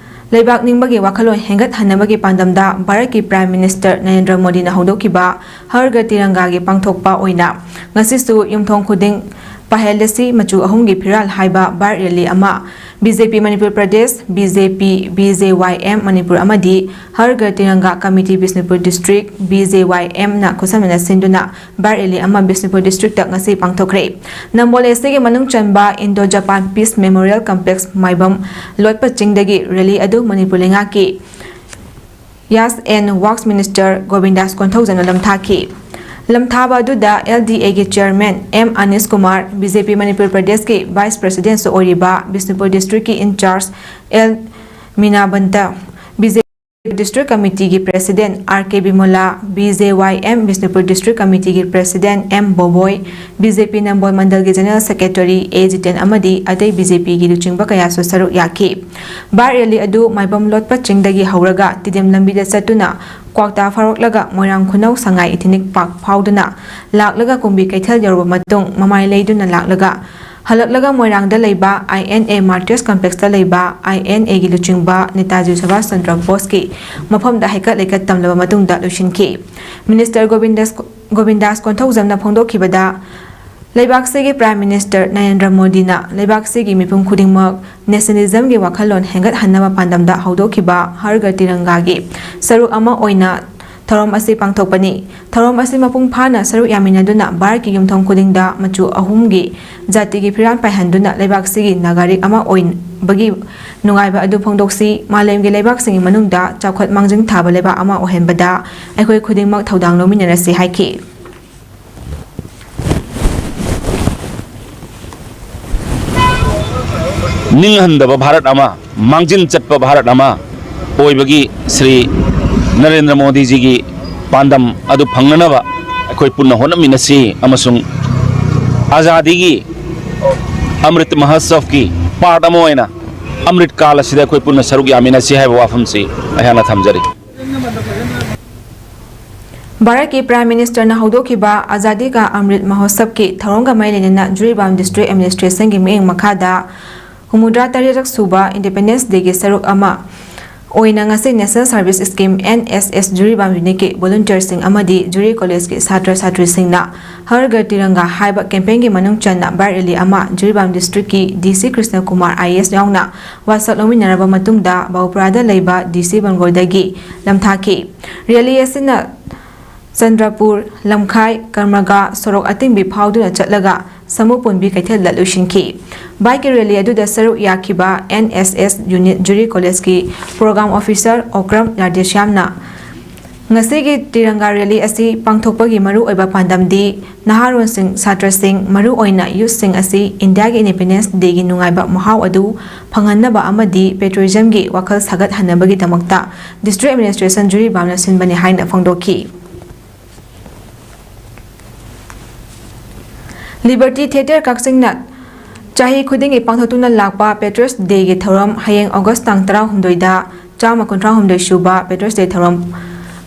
ꯂꯩꯕꯥꯛ ꯅꯤꯡꯕꯒꯤ ꯋꯥꯈꯜꯂꯣꯟ ꯍꯦꯟꯒꯠꯍꯟꯅꯕꯒꯤ ꯄꯥꯟꯗꯝꯗ ꯚꯥꯔꯠꯀꯤ Prime Minister ꯅꯔꯦꯟꯗ꯭ꯔ ꯃꯣꯗꯤꯅ ꯍꯧꯗꯣꯛꯈꯤꯕ ꯍꯔ ꯘꯔ ꯇꯤꯔꯪꯒꯥꯒꯤ ꯄꯥꯡꯊꯣꯛꯄ ꯑꯣꯏꯅ ꯉꯁꯤꯁꯨ ꯌꯨꯝꯊꯣꯡ ꯈꯨꯗꯤꯡ ꯄꯍꯦꯜꯂꯁꯤ ꯃꯆꯨ ꯑꯍꯨꯝꯒꯤ ꯐꯤꯔꯥꯜ ꯍꯥꯏꯕ bike rally ꯑꯃ BJP Manipur Pradesh, BJP, BJYM Manipur ꯑꯃꯗꯤ ꯍꯔ ꯘꯔ ꯇꯤꯔꯪꯒꯥ committee ꯕꯤꯁꯅꯨꯄꯨꯔ district, BJYMꯅ ꯈꯨꯠꯁꯝꯅꯅ ꯁꯤꯟꯗꯨꯅ bike rally ꯑꯃ ꯕꯤꯁꯅꯨꯄꯨꯔ districtꯇ ꯉꯁꯤ ꯄꯥꯡꯊꯣꯛꯈ꯭ꯔꯦ꯫ ꯅꯝꯕꯣꯜ SCꯒꯤ ꯃꯅꯨꯡ ꯆꯟꯕ Indo Japan Peace Memorial Complex ꯃꯥꯏꯕꯝ ꯂꯣꯠꯄ ꯆꯤꯡꯗꯒꯤ rally ꯑꯗꯨ ꯃꯅꯤꯄꯨꯔ ꯂꯩꯉꯥꯛꯀꯤ Yas and Works Minister ꯒꯣꯕꯤꯟꯗꯥꯁ ꯀꯣꯟꯊꯧꯖꯝꯅ ꯂꯝꯊꯥꯈꯤ꯫ ꯂꯝꯊꯥꯕ ꯑꯗꯨꯗ LDAꯒꯤ chairman M Anish Kumar, BJP Manipur ꯄ꯭ꯔꯗꯦꯁꯀꯤ vice presidentꯁꯨ ꯑꯣꯏꯔꯤꯕ ꯕꯤꯁꯅꯨꯄꯨꯔ districtꯀꯤ in-charge ꯑꯦꯜ ꯃꯤꯅꯥꯕꯟꯇ, BJP district committeeꯒꯤ president R K Bimola, BJYM Bishnupur district committeeꯒꯤ president M Boboi, BJP Nambol ꯃꯟꯗꯜꯒꯤ general secretary ꯑꯦ ꯖꯤꯇꯦꯟ ꯑꯃꯗꯤ ꯑꯇꯩ BJPꯒꯤ ꯂꯨꯆꯤꯡꯕ ꯀꯌꯥꯁꯨ ꯁꯔꯨꯛ ꯌꯥꯈꯤ꯫ Bike rally ꯑꯗꯨ ꯃꯥꯏꯕꯝ ꯂꯣꯠꯄ ꯆꯤꯡꯗꯒꯤ ꯍꯧꯔꯒ ꯇꯤꯗꯤꯝ ꯂꯝꯕꯤꯗ ꯆꯠꯇꯨꯅ ꯀ꯭ꯋꯥꯛꯇꯥ ꯐꯥꯎꯔꯛꯂꯒ ꯃꯣꯏꯔꯥꯡ ꯈꯨꯅꯧ ꯁꯉꯥꯏ ꯏꯊꯤꯅꯤꯛ park ꯐꯥꯎꯗꯨꯅ ꯂꯥꯛꯂꯒ ꯀꯨꯝꯕꯤ ꯀꯩꯊꯦꯜ ꯌꯧꯔꯕ ꯃꯇꯨꯡ ꯃꯃꯥꯏ ꯂꯩꯗꯨꯅ ꯂꯥꯛꯂꯒ ꯍꯜꯂꯛꯂꯒ ꯃꯣꯏꯔꯥꯡꯗ ꯂꯩꯕ INA Martyrs Complexꯇ ꯂꯩꯕ INAꯒꯤ ꯂꯨꯆꯤꯡꯕ ꯅꯦꯇꯥꯖꯤ ꯁꯨꯚꯥꯁ ꯆꯟꯗ꯭ꯔ ꯕꯣꯁꯀꯤ ꯃꯐꯝꯗ ꯍꯩꯀꯠ ꯂꯩꯀꯠ ꯇꯝꯂꯕ ꯃꯇꯨꯡꯗ ꯂꯣꯏꯁꯤꯟꯈꯤ꯫ Minister ꯒꯣꯕꯤꯟꯗꯁ, ꯒꯣꯕꯤꯟꯗꯥꯁ ꯀꯣꯟꯊꯧꯖꯝꯅ ꯐꯣꯡꯗꯣꯛꯈꯤꯕꯗ, ꯂꯩꯕꯥꯛꯁꯤꯒꯤ Prime Minister ꯅꯔꯦꯟꯗ꯭ꯔ ꯃꯣꯗꯤꯅ ꯂꯩꯕꯥꯛꯁꯤꯒꯤ ꯃꯤꯄꯨꯝ ꯈꯨꯗꯤꯡꯃꯛ nationalismꯒꯤ ꯋꯥꯈꯜꯂꯣꯟ ꯍꯦꯟꯒꯠꯍꯟꯅꯕ ꯄꯥꯟꯗꯝꯗ ꯍꯧꯗꯣꯛꯈꯤꯕ ꯍꯔ ꯘꯔ ꯇꯤꯔꯪꯒꯥꯒꯤ ꯁꯔꯨꯛ ꯑꯃ ꯑꯣꯏꯅ ꯊꯧꯔꯝ ꯑꯁꯤ ꯄꯥꯡꯊꯣꯛꯄꯅꯤ꯫ ꯊꯧꯔꯝ ꯑꯁꯤ ꯃꯄꯨꯡ ꯐꯥꯅ ꯁꯔꯨꯛ ꯌꯥꯃꯤꯟꯅꯗꯨꯅ ꯚꯥꯔꯠꯀꯤ ꯌꯨꯝꯊꯣꯡ ꯈꯨꯗꯤꯡꯗ ꯃꯆꯨ ꯑꯍꯨꯝꯒꯤ ꯖꯥꯇꯤꯒꯤ ꯐꯤꯔꯥꯜ ꯄꯥꯏꯍꯟꯗꯨꯅ ꯂꯩꯕꯥꯛꯁꯤꯒꯤ ꯅꯥꯒꯔꯤꯛ ꯑꯃ ꯑꯣꯏꯕꯒꯤ ꯅꯨꯡꯉꯥꯏꯕ ꯑꯗꯨ ꯐꯣꯡꯗꯣꯛꯁꯤ, ꯃꯥꯂꯦꯝꯒꯤ ꯂꯩꯕꯥꯛꯁꯤꯡꯒꯤ ꯃꯅꯨꯡꯗ ꯆꯥꯎꯈꯠ ꯃꯥꯡꯖꯤꯟ ꯊꯥꯕ ꯂꯩꯕꯥꯛ ꯑꯃ ꯑꯣꯏꯍꯟꯕꯗ ꯑꯩꯈꯣꯏ ꯈꯨꯗꯤꯡꯃꯛ ꯊꯧꯗꯥꯡ ꯂꯧꯃꯤꯟꯅꯔꯁꯤ ꯍꯥꯏꯈꯤ꯫ ꯅꯤꯡꯍꯟꯗꯕ ꯚꯥꯔꯠ ꯑꯃ, ꯃꯥꯡꯖꯤꯟ ꯆꯠꯄ ꯚꯥꯔꯠ ꯑꯃ ꯑꯣꯏꯕꯒꯤ ꯁ꯭ꯔꯤ ꯅꯔꯦꯟꯗ꯭ꯔ ꯃꯣꯗꯤꯖꯤꯒꯤ ꯄꯥꯟꯗꯝ ꯑꯗꯨ ꯐꯪꯅꯅꯕ ꯑꯩꯈꯣꯏ ꯄꯨꯟꯅ ꯍꯣꯠꯅꯃꯤꯟꯅꯁꯤ ꯑꯃꯁꯨꯡ ꯑꯖꯥꯗꯤꯒꯤ ꯑꯃ꯭ꯔꯤꯠ ꯃꯍꯣꯠꯁꯕꯀꯤ part ꯑꯃ ꯑꯣꯏꯅ ꯑꯃ꯭ꯔꯤꯠ ꯀꯥꯜ ꯑꯁꯤꯗ ꯑꯩꯈꯣꯏ ꯄꯨꯟꯅ ꯁꯔꯨꯛ ꯌꯥꯃꯤꯟꯅꯁꯤ ꯍꯥꯏꯕ ꯋꯥꯐꯝꯁꯤ ꯑꯩꯍꯥꯛꯅ ꯊꯝꯖꯔꯤ꯫ ꯚꯥꯔꯠꯀꯤ Prime Ministerꯅ ꯍꯧꯗꯣꯛꯈꯤꯕ ꯑꯖꯥꯗꯤ ꯀꯥ ꯑꯃ꯭ꯔꯤꯠ ꯃꯍꯣꯠꯁꯕꯀꯤ ꯊꯧꯔꯝꯒ ꯃꯔꯤ ꯂꯩꯅꯅ ꯖꯤꯔꯤꯕꯥꯝ District Administrationꯒꯤ ꯃꯤꯠꯌꯦꯡ ꯃꯈꯥꯗ ꯍꯨꯝꯐꯨꯇꯔꯥ ꯇꯔꯦꯠ ꯁꯨꯕ Independence Dayꯒꯤ ꯁꯔꯨꯛ ꯑꯃ ꯑꯣꯏꯅ ꯉꯁꯤ National Service Scheme, N S S, Jiribam Unitꯀꯤ volunteerꯁꯤꯡ ꯑꯃꯗꯤ ꯖꯤꯔꯤ Collegeꯀꯤ ꯁꯥꯇ꯭ꯔ ꯁꯥꯇ꯭ꯔꯤꯁꯤꯡꯅ ꯍꯔ ꯘꯔ ꯇꯤꯔꯪꯒꯥ ꯍꯥꯏꯕ campaignꯒꯤ ꯃꯅꯨꯡ ꯆꯟꯅ bike rally ꯑꯃ Jiribam Districtꯀꯤ D C Krishna Kumar I A S ꯌꯥꯎꯅ ꯋꯥꯁꯛ ꯂꯧꯃꯤꯟꯅꯔꯕ ꯃꯇꯨꯡꯗ ꯕꯥꯎꯄ꯭ꯔꯥꯗ ꯂꯩꯕ D C ꯕꯪꯒ꯭ꯂꯣꯗꯒꯤ ꯂꯝꯊꯥꯈꯤ꯫ Rally ꯑꯁꯤꯅ ꯆꯟꯗ꯭ꯔꯄꯨꯔ, ꯂꯝꯈꯥꯏ, ꯀꯔꯃꯒꯥ ꯁꯣꯔꯣꯛ ꯑꯇꯤꯡꯕꯤ ꯐꯥꯎꯗꯨꯅ ꯆꯠꯂꯒ ꯁꯃꯨ ꯄꯣꯟꯕꯤ ꯀꯩꯊꯦꯜꯗ ꯂꯣꯏꯁꯤꯟꯈꯤ꯫ Bikeꯀꯤ rally ꯑꯗꯨꯗ ꯁꯔꯨꯛ ꯌꯥꯈꯤꯕ N S S Unit ꯖꯤꯔꯤ Collegeꯀꯤ Program Officer ꯑꯣꯀ꯭ꯔꯝ ꯔꯥꯙꯦꯁ꯭ꯌꯥꯝꯅ ꯉꯁꯤꯒꯤ ꯇꯤꯔꯪꯒꯥ rally ꯑꯁꯤ ꯄꯥꯡꯊꯣꯛꯄꯒꯤ ꯃꯔꯨꯑꯣꯏꯕ ꯄꯥꯟꯗꯝꯗꯤ ꯅꯍꯥꯔꯣꯜꯁꯤꯡ, ꯁꯥꯇ꯭ꯔꯁꯤꯡ, ꯃꯔꯨꯑꯣꯏꯅ youthꯁꯤꯡ ꯑꯁꯤ Indiaꯒꯤ Independence Dayꯒꯤ ꯅꯨꯡꯉꯥꯏꯕ ꯃꯍꯥꯎ ꯑꯗꯨ ꯐꯪꯍꯟꯅꯕ ꯑꯃꯗꯤ patriotismꯒꯤ ꯋꯥꯈꯜ ꯁꯥꯒꯠꯍꯟꯅꯕꯒꯤꯗꯃꯛꯇ District Administration ꯖꯤꯔꯤꯕꯥꯝꯅ ꯁꯤꯟꯕꯅꯤ ꯍꯥꯏꯅ ꯐꯣꯡꯗꯣꯛꯈꯤ꯫ Liberty Theatre ꯀꯛꯆꯤꯡꯅ ꯆꯍꯤ ꯈꯨꯗꯤꯡꯒꯤ ꯄꯥꯡꯊꯣꯛꯇꯨꯅ ꯂꯥꯛꯄ Patriots Dayꯒꯤ ꯊꯧꯔꯝ ꯍꯌꯦꯡ August ꯇꯥꯡ ꯇꯔꯥꯍꯨꯝꯗꯣꯏꯗ ꯆꯥꯝꯃ ꯀꯨꯟꯊ꯭ꯔꯥꯍꯨꯝꯗꯣꯏ ꯁꯨꯕ Patriots Day ꯊꯧꯔꯝ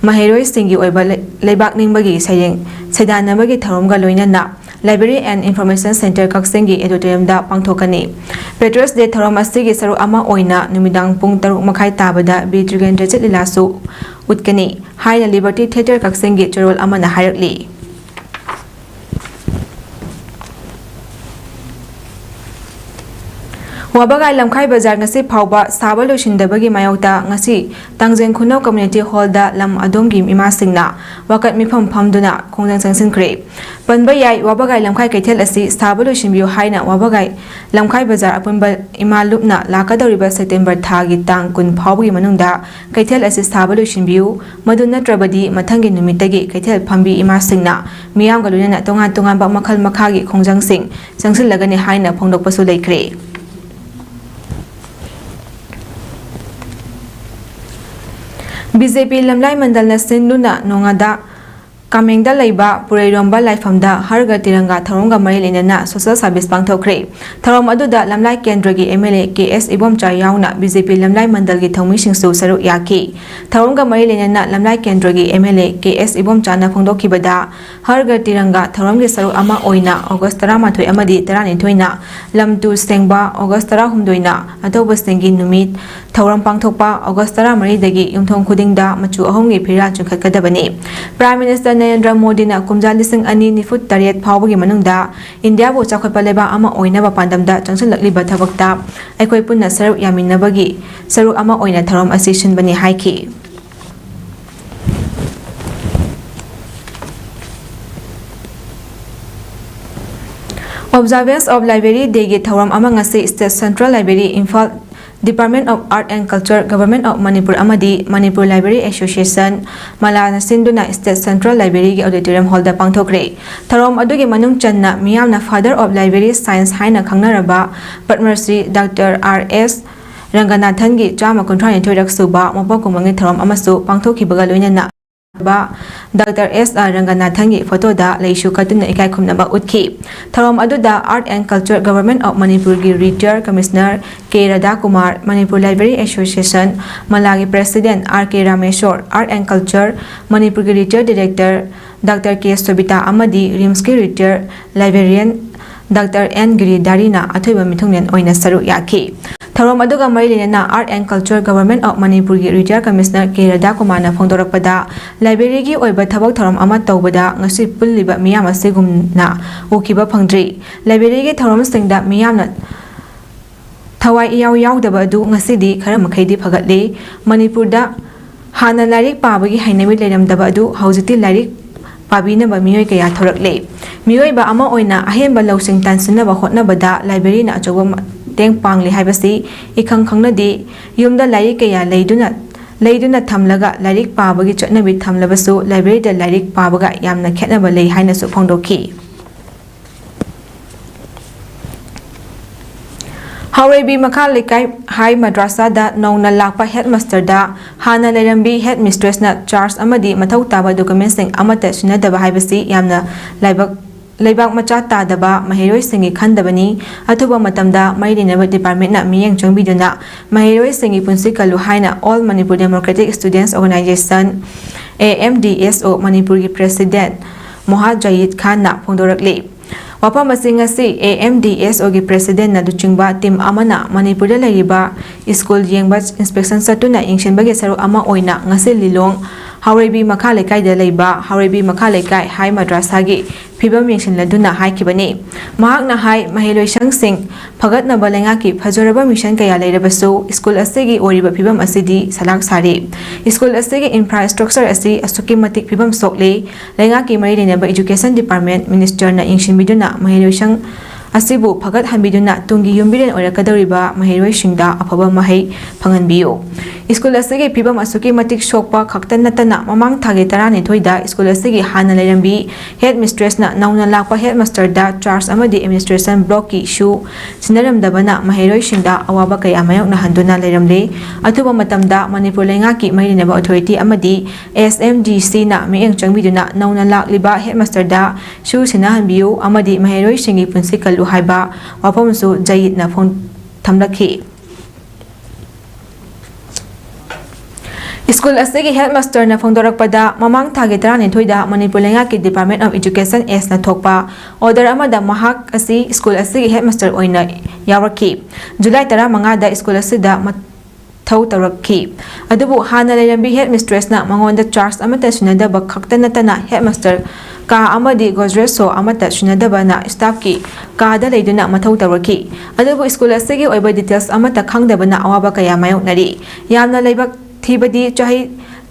ꯃꯍꯩꯔꯣꯏꯁꯤꯡꯒꯤ ꯑꯣꯏꯕ ꯂꯩ-, ꯂꯩꯕꯥꯛ ꯅꯤꯡꯕꯒꯤ ꯁꯩꯔꯦꯡ ꯁꯩꯗꯥꯟꯅꯕꯒꯤ ꯊꯧꯔꯝꯒ ꯂꯣꯏꯅꯅ Library and Information Centre ꯀꯛꯆꯤꯡꯒꯤ auditoriumꯗ ꯄꯥꯡꯊꯣꯛꯀꯅꯤ꯫ Patriots Day ꯊꯧꯔꯝ ꯑꯁꯤꯒꯤ ꯁꯔꯨꯛ ꯑꯃ ꯑꯣꯏꯅ ꯅꯨꯃꯤꯗꯥꯡ ꯄꯨꯡ ꯇꯔꯨꯛ ꯃꯈꯥꯏ ꯇꯥꯕꯗ ꯕꯤꯔ ꯇ꯭ꯔꯤꯒꯦꯟꯗ꯭ꯔꯖꯤꯠ ꯂꯤꯂꯥꯁꯨ ꯎꯠꯀꯅꯤ ꯍꯥꯏꯅ Liberty Theatre ꯀꯛꯆꯤꯡꯒꯤ ꯆꯦꯔꯣꯜ ꯑꯃꯅ ꯍꯥꯏꯔꯛꯂꯤ꯫ ꯋꯥꯕꯒꯥꯏ ꯂꯝꯈꯥꯏ ꯕꯖꯥꯔ ꯉꯁꯤ ꯐꯥꯎꯕ ꯁꯥꯕ ꯂꯣꯏꯁꯤꯟꯗꯕꯒꯤ ꯃꯥꯌꯣꯛꯇ ꯉꯁꯤ ꯇꯥꯡꯖꯦꯡ ꯈꯨꯅꯧ ꯀꯝꯃ꯭ꯌꯨꯅꯤꯇꯤ ꯍꯣꯜꯗ ꯂꯝ ꯑꯗꯣꯝꯒꯤ ꯏꯃꯥꯁꯤꯡꯅ ꯋꯥꯀꯠ ꯃꯤꯐꯝ ꯐꯝꯗꯨꯅ ꯈꯣꯡꯖꯪ ꯆꯪꯁꯤꯟꯈ꯭ꯔꯦ꯫ ꯄꯟꯕ ꯌꯥꯏ, ꯋꯥꯕꯒꯥꯏ ꯂꯝꯈꯥꯏ ꯀꯩꯊꯦꯜ ꯑꯁꯤ ꯁꯥꯕ ꯂꯣꯏꯁꯤꯟꯕꯤꯌꯨ ꯍꯥꯏꯅ ꯋꯥꯕꯒꯥꯏ ꯂꯝꯈꯥꯏ ꯕꯖꯥꯔ ꯑꯄꯨꯟꯕ ꯏꯃꯥ ꯂꯨꯞꯅ ꯂꯥꯛꯀꯗꯧꯔꯤꯕ ꯁꯦꯞꯇꯦꯝꯕꯔ ꯊꯥꯒꯤ ꯇꯥꯡ ꯀꯨꯟ ꯐꯥꯎꯕꯒꯤ ꯃꯅꯨꯡꯗ ꯀꯩꯊꯦꯜ ꯑꯁꯤ ꯁꯥꯕ ꯂꯣꯏꯁꯤꯟꯕꯤꯌꯨ, ꯃꯗꯨ ꯅꯠꯇ꯭ꯔꯕꯗꯤ ꯃꯊꯪꯒꯤ ꯅꯨꯃꯤꯠꯇꯒꯤ ꯀꯩꯊꯦꯜ ꯐꯝꯕꯤ ꯏꯃꯥꯁꯤꯡꯅ ꯃꯤꯌꯥꯝꯒ ꯂꯣꯏꯅꯅ ꯇꯣꯉꯥꯟ ꯇꯣꯉꯥꯟꯕ ꯃꯈꯜ ꯃꯈꯥꯒꯤ ꯈꯣꯡꯖꯪꯁꯤꯡ ꯆꯪꯁꯤꯜꯂꯒꯅꯤ ꯍꯥꯏꯅ ꯐꯣꯡꯗꯣꯛꯄꯁꯨ ꯂꯩꯈ꯭ꯔꯦ꯫ ꯕꯤ ꯖꯦ ꯄꯤ ꯂꯝꯂꯥꯏ ꯃꯟꯗꯜꯅ ꯁꯤꯟꯗꯨꯅ ꯅꯣꯡꯉꯥꯗ ꯀꯥꯃꯦꯡꯗ ꯂꯩꯕ ꯄꯨꯔꯩꯔꯣꯝꯕ ꯂꯥꯏꯐꯝꯗ ꯍꯔ ꯘꯔ ꯇꯤꯔꯪꯒꯥ ꯊꯧꯔꯝꯒ ꯃꯔꯤ ꯂꯩꯅꯅ ꯁꯣꯁꯦꯜ ꯁꯥꯔꯚꯤꯁ ꯄꯥꯡꯊꯣꯛꯈ꯭ꯔꯦ꯫ ꯊꯧꯔꯝ ꯑꯗꯨꯗ ꯂꯝꯂꯥꯏ ꯀꯦꯟꯗ꯭ꯔꯒꯤ ꯑꯦꯝ ꯑꯦꯜ ꯑꯦ ꯀꯦ ꯑꯦꯁ ꯏꯕꯣꯝꯆꯥ ꯌꯥꯎꯅ ꯕꯤ ꯖꯦ ꯄꯤ ꯂꯝꯂꯥꯏ ꯃꯟꯗꯜꯒꯤ ꯊꯧꯃꯤꯁꯤꯡꯁꯨ ꯁꯔꯨꯛ ꯌꯥꯈꯤ꯫ ꯊꯧꯔꯝꯒ ꯃꯔꯤ ꯂꯩꯅꯅ ꯂꯝꯂꯥꯏ ꯀꯦꯟꯗ꯭ꯔꯒꯤ ꯑꯦꯝ ꯑꯦꯜ ꯑꯦ ꯀꯦ ꯑꯦꯁ ꯏꯕꯣꯝꯆꯥꯅ ꯐꯣꯡꯗꯣꯛꯈꯤꯕꯗ, ꯍꯔ ꯘꯔ ꯇꯤꯔꯪꯒꯥ ꯊꯧꯔꯝꯒꯤ ꯁꯔꯨꯛ ꯑꯃ ꯑꯣꯏꯅ ꯑꯣꯒꯁ ꯇꯔꯥꯃꯥꯊꯣꯏ ꯑꯃꯗꯤ ꯇꯔꯥꯅꯤꯊꯣꯏꯅ ꯂꯝ ꯇꯨ ꯁꯦꯡꯕ, ꯑꯣꯒꯁ ꯇꯔꯥꯍꯨꯝꯗꯣꯏꯅ ꯑꯇꯧꯕꯁꯤꯡꯒꯤ ꯅꯨꯃꯤꯠ, ꯊꯧꯔꯝ ꯄꯥꯡꯊꯣꯛꯄ, ꯑꯣꯒꯁ ꯇꯔꯥꯃꯔꯤꯗꯒꯤ ꯌꯨꯝꯊꯣꯡ ꯈꯨꯗꯤꯡꯗ ꯃꯆꯨ ꯑꯍꯨꯝꯒꯤ ꯐꯤꯔꯥꯜ ꯆꯤꯡꯈꯠꯀꯗꯕꯅꯤ꯫ ꯄ꯭ꯔꯥꯏꯝ ꯃꯤꯅꯤꯁꯇꯔ ꯅꯔꯦꯟꯗ꯭ꯔ ꯃꯣꯗꯤꯅ ꯀꯨꯝꯖꯥ ꯂꯤꯁꯤꯡ ꯑꯅꯤ ꯅꯤꯐꯨ ꯇꯔꯦꯠ ꯐꯥꯎꯕꯒꯤ ꯃꯅꯨꯡꯗ ꯏꯟꯗꯤꯌꯥꯕꯨ ꯆꯥꯎꯈꯠꯄ ꯂꯩꯕꯥꯛ ꯑꯃ ꯑꯣꯏꯅꯕ ꯄꯥꯟꯗꯝꯗ ꯆꯪꯁꯤꯜꯂꯛꯂꯤꯕ ꯊꯕꯛꯇ ꯑꯩꯈꯣꯏ ꯄꯨꯟꯅ ꯁꯔꯨꯛ ꯌꯥꯃꯤꯟꯅꯕꯒꯤ ꯁꯔꯨꯛ ꯑꯃ ꯑꯣꯏꯅ ꯊꯧꯔꯝ ꯑꯁꯤ ꯁꯤꯟꯕꯅꯤ ꯍꯥꯏꯈꯤ꯫ Observance of Library Day ꯒꯤ ꯊꯧꯔꯝ ꯑꯃ ꯉꯁꯤ State Central Library, Imphal, Department of Art and Culture, Government of Manipur ꯑꯃꯗꯤ Manipur Library Association, ꯃꯂꯥꯅ ꯁꯤꯟꯗꯨꯅ State Central Library ꯒꯤ auditorium hall ꯗ ꯄꯥꯡꯊꯣꯛꯈ꯭ꯔꯦ꯫ ꯊꯧꯔꯝ ꯑꯗꯨꯒꯤ ꯃꯅꯨꯡ ꯆꯟꯅ ꯃꯤꯌꯥꯝꯅ Father of Library Science ꯍꯥꯏꯅ ꯈꯪꯅꯔꯕ ꯄꯗꯃ ꯁ꯭ꯔꯤ ꯗꯥꯛꯇꯔ ꯑꯥꯔ ꯑꯦꯁ ꯔꯪꯒꯅꯥꯊꯟꯒꯤ ꯆꯥꯝꯃ ꯀꯨꯟꯊ꯭ꯔꯥ ꯅꯤꯊꯣꯏꯔꯛ ꯁꯨꯕ ꯃꯄꯣꯛ ꯀꯨꯝꯑꯣꯟꯒꯤ ꯊꯧꯔꯝ ꯑꯃꯁꯨ ꯄꯥꯡꯊꯣꯛꯈꯤꯕꯒ ꯂꯣꯏꯅꯅ ꯗꯥꯛꯇꯔ ꯑꯦꯁ ꯑꯥꯔ ꯔꯪꯒꯅꯥꯊꯟꯒꯤ ꯐꯣꯇꯣꯗ ꯂꯩꯁꯨ ꯀꯠꯇꯨꯅ ꯏꯀꯥꯏ ꯈꯨꯝꯅꯕ ꯎꯠꯈꯤ꯫ ꯊꯧꯔꯝ ꯑꯗꯨꯗ Art and Culture, Government of Manipur ꯒꯤ retired commissioner K Radhakumar, Manipur Library Association, ꯃꯂꯥꯒꯤ president R K Rameshor, Art and Culture, ꯃꯅꯤꯄꯨꯔꯒꯤ retired director doctor K Sobita ꯑꯃꯗꯤ ꯔꯤꯝꯁꯀꯤ retired librarian ꯗꯥꯛꯇꯔ ꯑꯦꯟ ꯒꯤꯔꯤꯙꯥꯔꯤꯅ ꯑꯊꯣꯏꯕ ꯃꯤꯊꯨꯡꯂꯦꯟ ꯑꯣꯏꯅ ꯁꯔꯨꯛ ꯌꯥꯈꯤ꯫ ꯊꯧꯔꯝ ꯑꯗꯨꯒ ꯃꯔꯤ ꯂꯩꯅꯅ Art and Culture, Government of Manipur ꯒꯤ retired commissioner ꯀꯦ ꯔꯥꯙꯥꯀꯨꯃꯥꯔꯅ ꯐꯣꯡꯗꯣꯔꯛꯄꯗ, library ꯒꯤ ꯑꯣꯏꯕ ꯊꯕꯛ ꯊꯧꯔꯝ ꯑꯃ ꯇꯧꯕꯗ ꯉꯁꯤ ꯄꯨꯜꯂꯤꯕ ꯃꯤꯌꯥꯝ ꯑꯁꯤꯒꯨꯝꯅ ꯎꯈꯤꯕ ꯐꯪꯗ꯭ꯔꯤ꯫ Library ꯒꯤ ꯊꯧꯔꯝꯁꯤꯡꯗ ꯃꯤꯌꯥꯝꯅ ꯊꯋꯥꯏ ꯏꯌꯥꯎ ꯌꯥꯎꯗꯕ ꯑꯗꯨ ꯉꯁꯤꯗꯤ ꯈꯔ ꯃꯈꯩꯗꯤ ꯐꯒꯠꯂꯦ꯫ ꯃꯅꯤꯄꯨꯔꯗ ꯍꯥꯟꯅ ꯂꯥꯏꯔꯤꯛ ꯄꯥꯕꯒꯤ ꯍꯩꯅꯕꯤ ꯂꯩꯔꯝꯗꯕ ꯑꯗꯨ ꯍꯧꯖꯤꯛꯇꯤ ꯂꯥꯏꯔꯤꯛ ꯄꯥꯕꯤꯅꯕ ꯃꯤꯑꯣꯏ ꯀꯌꯥ ꯊꯣꯔꯛꯂꯦ꯫ ꯃꯤꯑꯣꯏꯕ ꯑꯃ ꯑꯣꯏꯅ ꯑꯍꯦꯟꯕ ꯂꯧꯁꯤꯡ ꯇꯥꯟꯁꯤꯟꯅꯕ ꯍꯣꯠꯅꯕꯗ ꯂꯥꯏꯕ꯭ꯔꯦꯔꯤꯅ ꯑꯆꯧꯕ ꯃꯇꯦꯡ ꯄꯥꯡꯂꯤ ꯍꯥꯏꯕꯁꯤ ꯏꯈꯪ ꯈꯪꯅꯗꯦ꯫ ꯌꯨꯝꯗ ꯂꯥꯏꯔꯤꯛ ꯀꯌꯥ ꯂꯩꯗꯨꯅ ꯂꯩꯗꯨꯅ ꯊꯝꯂꯒ ꯂꯥꯏꯔꯤꯛ ꯄꯥꯕꯒꯤ ꯆꯠꯅꯕꯤ ꯊꯝꯂꯕꯁꯨ ꯂꯥꯏꯕ꯭ꯔꯦꯔꯤꯗ ꯂꯥꯏꯔꯤꯛ ꯄꯥꯕꯒ ꯌꯥꯝꯅ ꯈꯦꯠꯅꯕ ꯂꯩ ꯍꯥꯏꯅꯁꯨ ꯐꯣꯡꯗꯣꯛꯈꯤ꯫ ꯍꯥꯎꯔꯩꯕꯤ ꯃꯈꯥ ꯂꯩꯀꯥꯏ ꯍꯥꯏ ꯃꯗ꯭ꯔꯥꯁꯥꯗ ꯅꯧꯅ ꯂꯥꯛꯄ ꯍꯦꯗꯃꯥꯁꯇꯔꯗ ꯍꯥꯟꯅ ꯂꯩꯔꯝꯕꯤ ꯍꯦꯗꯃꯤꯁꯇ꯭ꯔꯦꯁꯅ ꯆꯥꯔꯖ ꯑꯃꯗꯤ ꯃꯊꯧ ꯇꯥꯕ ꯗꯣꯀꯨꯃꯦꯟꯁꯤꯡ ꯑꯃꯠꯇ ꯁꯤꯟꯅꯗꯕ ꯍꯥꯏꯕꯁꯤ ꯌꯥꯝꯅ ꯂꯥꯏꯕꯛ ꯂꯩꯕꯥꯛ ꯃꯆꯥ ꯇꯥꯗꯕ ꯃꯍꯩꯔꯣꯏꯁꯤꯡꯒꯤ ꯈꯟꯗꯕꯅꯤ꯫ ꯑꯊꯨꯕ ꯃꯇꯝꯗ ꯃꯔꯤ ꯂꯩꯅꯕ ꯗꯤꯄꯥꯔꯠꯃꯦꯟꯠꯅ ꯃꯤꯠꯌꯦꯡ ꯆꯪꯕꯤꯗꯨꯅ ꯃꯍꯩꯔꯣꯏꯁꯤꯡꯒꯤ ꯄꯨꯟꯁꯤ ꯀꯜꯂꯨ ꯍꯥꯏꯅ All Manipur Democratic Students Organization, A M D S O, ꯃꯅꯤꯄꯨꯔꯒꯤ ꯄ꯭ꯔꯦꯁꯤꯗꯦꯟꯠ ꯃꯣꯍꯥ ꯖꯌꯤꯗ ꯈꯥꯟꯅ ꯐꯣꯡꯗꯣꯔꯛꯂꯤ꯫ ꯋꯥꯐꯝ ꯑꯁꯤ ꯉꯁꯤ A M D S Oꯒꯤ ꯄ꯭ꯔꯦꯁꯤꯗꯦꯟꯠꯅ ꯂꯨꯆꯤꯡꯕ ꯇꯤꯝ ꯑꯃꯅ ꯃꯅꯤꯄꯨꯔꯗ ꯂꯩꯔꯤꯕ ꯁ꯭ꯀꯨꯜ ꯌꯦꯡꯕ ꯏꯟꯁꯄꯦꯛꯁꯟ ꯆꯠꯇꯨꯅ ꯌꯦꯡꯁꯤꯟꯕꯒꯤ ꯁꯔꯨꯛ ꯑꯃ ꯑꯣꯏꯅ ꯉꯁꯤ ꯂꯤꯂꯣꯡ ꯍꯥꯎꯔꯩꯕꯤ ꯃꯈꯥ ꯂꯩꯀꯥꯏꯗ ꯂꯩꯕ ꯍꯥꯎꯔꯩꯕꯤ ꯃꯈꯥ ꯂꯩꯀꯥꯏ ꯍꯥꯏ ꯃꯗ꯭ꯔꯥꯁꯥꯒꯤ ꯐꯤꯕꯝ ꯌꯦꯡꯁꯤꯟꯂꯗꯨꯅ ꯍꯥꯏꯈꯤꯕꯅꯤ꯫ ꯃꯍꯥꯛꯅ ꯍꯥꯏ, ꯃꯍꯩꯂꯣꯏꯁꯪꯁꯤꯡ ꯐꯒꯠꯅꯕ ꯂꯩꯉꯥꯛꯀꯤ ꯐꯖꯔꯕ ꯃꯤꯁꯟ ꯀꯌꯥ ꯂꯩꯔꯕꯁꯨ ꯁ꯭ꯀꯨꯜ ꯑꯁꯤꯒꯤ ꯑꯣꯏꯔꯤꯕ ꯐꯤꯕꯝ ꯑꯁꯤꯗꯤ ꯁꯂꯥꯛ ꯁꯥꯔꯤ꯫ ꯁ꯭ꯀꯨꯜ ꯑꯁꯤꯒꯤ ꯏꯟꯐ꯭ꯔꯥꯁ꯭ꯇ꯭ꯔꯛꯆꯔ ꯑꯁꯤ ꯑꯁꯨꯛꯀꯤ ꯃꯇꯤꯛ ꯐꯤꯕꯝ ꯁꯣꯛꯂꯦ꯫ ꯂꯩꯉꯥꯛꯀꯤ ꯃꯔꯤ ꯂꯩꯅꯕ ꯏꯖꯨꯀꯦꯁꯟ ꯗꯤꯄꯥꯔꯠꯃꯦꯟꯠ ꯃꯤꯅꯤꯁꯇꯔꯅ ꯌꯦꯡꯁꯤꯟꯕꯤꯗꯨꯅ ꯃꯍꯩꯂꯣꯏꯁꯪ ꯑꯁꯤꯕꯨ ꯐꯒꯠꯍꯟꯕꯤꯗꯨꯅ ꯇꯨꯡꯒꯤ ꯌꯨꯝꯕꯤꯔꯦꯟ ꯑꯣꯏꯔꯛꯀꯗꯧꯔꯤꯕ ꯃꯍꯩꯔꯣꯏꯁꯤꯡꯗ ꯑꯐꯕ ꯃꯍꯩ ꯐꯪꯍꯟꯕꯤꯌꯨ꯫ ꯁ꯭ꯀꯨꯜ ꯑꯁꯤꯒꯤ ꯐꯤꯕꯝ ꯑꯁꯨꯛꯀꯤ ꯃꯇꯤꯛ ꯁꯣꯛꯄ ꯈꯛꯇ ꯅꯠꯇꯅ ꯃꯃꯥꯡ ꯊꯥꯒꯤ ꯇꯔꯥꯅꯤꯊꯣꯏꯗ ꯁ꯭ꯀꯨꯜ ꯑꯁꯤꯒꯤ ꯍꯥꯟꯅ ꯂꯩꯔꯝꯕꯤ ꯍꯦꯗ ꯃꯤꯁꯇ꯭ꯔꯦꯁꯅ ꯅꯧꯅ ꯂꯥꯛꯄ ꯍꯦꯗ ꯃꯥꯁꯇꯔꯗ ꯆꯥꯔꯖ ꯑꯃꯗꯤ ꯑꯦꯗꯃꯤꯅꯤꯁꯇ꯭ꯔꯦꯁꯟ ꯕ꯭ꯂꯣꯛꯀꯤ ꯏꯁꯨ ꯁꯤꯟꯅꯔꯝꯗꯕꯅ ꯃꯍꯩꯔꯣꯏꯁꯤꯡꯗ ꯑꯋꯥꯕ ꯀꯌꯥ ꯃꯥꯌꯣꯛꯅꯍꯟꯗꯨꯅ ꯂꯩꯔꯝꯂꯦ꯫ ꯑꯊꯨꯕ ꯃꯇꯝꯗ ꯃꯅꯤꯄꯨꯔ ꯂꯩꯉꯥꯛꯀꯤ ꯃꯔꯤ ꯂꯩꯅꯕ ꯑꯣꯊꯣꯔꯤꯇꯤ ꯑꯃꯗꯤ S M D Cꯅ ꯃꯤꯠꯌꯦꯡ ꯆꯪꯕꯤꯗꯨꯅ ꯅꯧꯅ ꯂꯥꯛꯂꯤꯕ ꯍꯦꯗ ꯃꯥꯁꯇꯔꯗ ꯏꯁꯨ ꯁꯤꯟꯅꯍꯟꯕꯤꯌꯨ ꯑꯃꯗꯤ ꯃꯍꯩꯔꯣꯏꯁꯤꯡꯒꯤ ꯄꯨꯟꯁꯤ ꯀꯜꯂꯨ ꯍꯥꯏꯕ ꯋꯥꯐꯝꯁꯨ ꯖꯌꯤꯠꯅ ꯐꯣꯡ-, ꯊꯝꯂꯛꯈꯤ꯫ ꯁ꯭ꯀꯨꯜ ꯑꯁꯤꯒꯤ ꯍꯦꯗ ꯃꯥꯁꯇꯔꯅ ꯐꯣꯡꯗꯣꯔꯛꯄꯗ, ꯃꯃꯥꯡ ꯊꯥꯒꯤ ꯇꯔꯥꯅꯤꯊꯣꯏꯗ ꯃꯅꯤꯄꯨꯔ ꯂꯩꯉꯥꯛꯀꯤ Department of Education Sꯅ ꯊꯣꯛꯄ order ꯑꯃꯗ ꯃꯍꯥꯛ ꯑꯁꯤ ꯁ꯭ꯀꯨꯜ ꯑꯁꯤꯒꯤ ꯍꯦꯗ ꯃꯥꯁꯇꯔ ꯑꯣꯏꯅ ꯌꯥꯎꯔꯛꯈꯤ꯫ ꯖꯨꯂꯥꯏ ꯇꯔꯥꯃꯉꯥꯗ ꯁ꯭ꯀꯨꯜ ꯑꯁꯤꯗ ꯃ-, ꯃꯊꯧ ꯇꯧꯔꯛꯈꯤ꯫ ꯑꯗꯨꯕꯨ ꯍꯥꯟꯅ ꯂꯩꯔꯝꯕꯤ headmistressꯅ ꯃꯉꯣꯟꯗ charge ꯑꯃꯠꯇ ꯁꯤꯟꯅꯗꯕ ꯈꯛꯇ ꯅꯠꯇꯅ headmaster ꯀꯥ ꯑꯃꯗꯤ ꯒꯣꯗ꯭ꯔꯦꯖꯁꯨ ꯑꯃꯠꯇ ꯁꯤꯟꯅꯗꯕꯅ staffꯀꯤ ꯀꯥꯗ ꯂꯩꯗꯨꯅ ꯃꯊꯧ ꯇꯧꯔꯛꯈꯤ꯫ ꯑꯗꯨꯕꯨ ꯁ꯭ꯀꯨꯜ ꯑꯁꯤꯒꯤ ꯑꯣꯏꯕ details ꯑꯃꯠꯇ ꯈꯪꯗꯕꯅ ꯑꯋꯥꯕ ꯀꯌꯥ ꯃꯥꯌꯣꯛꯅꯔꯤ꯫ ꯌꯥꯝꯅ ꯂꯥꯏꯕꯛ ꯊꯤꯕꯗꯤ ꯆꯍꯤ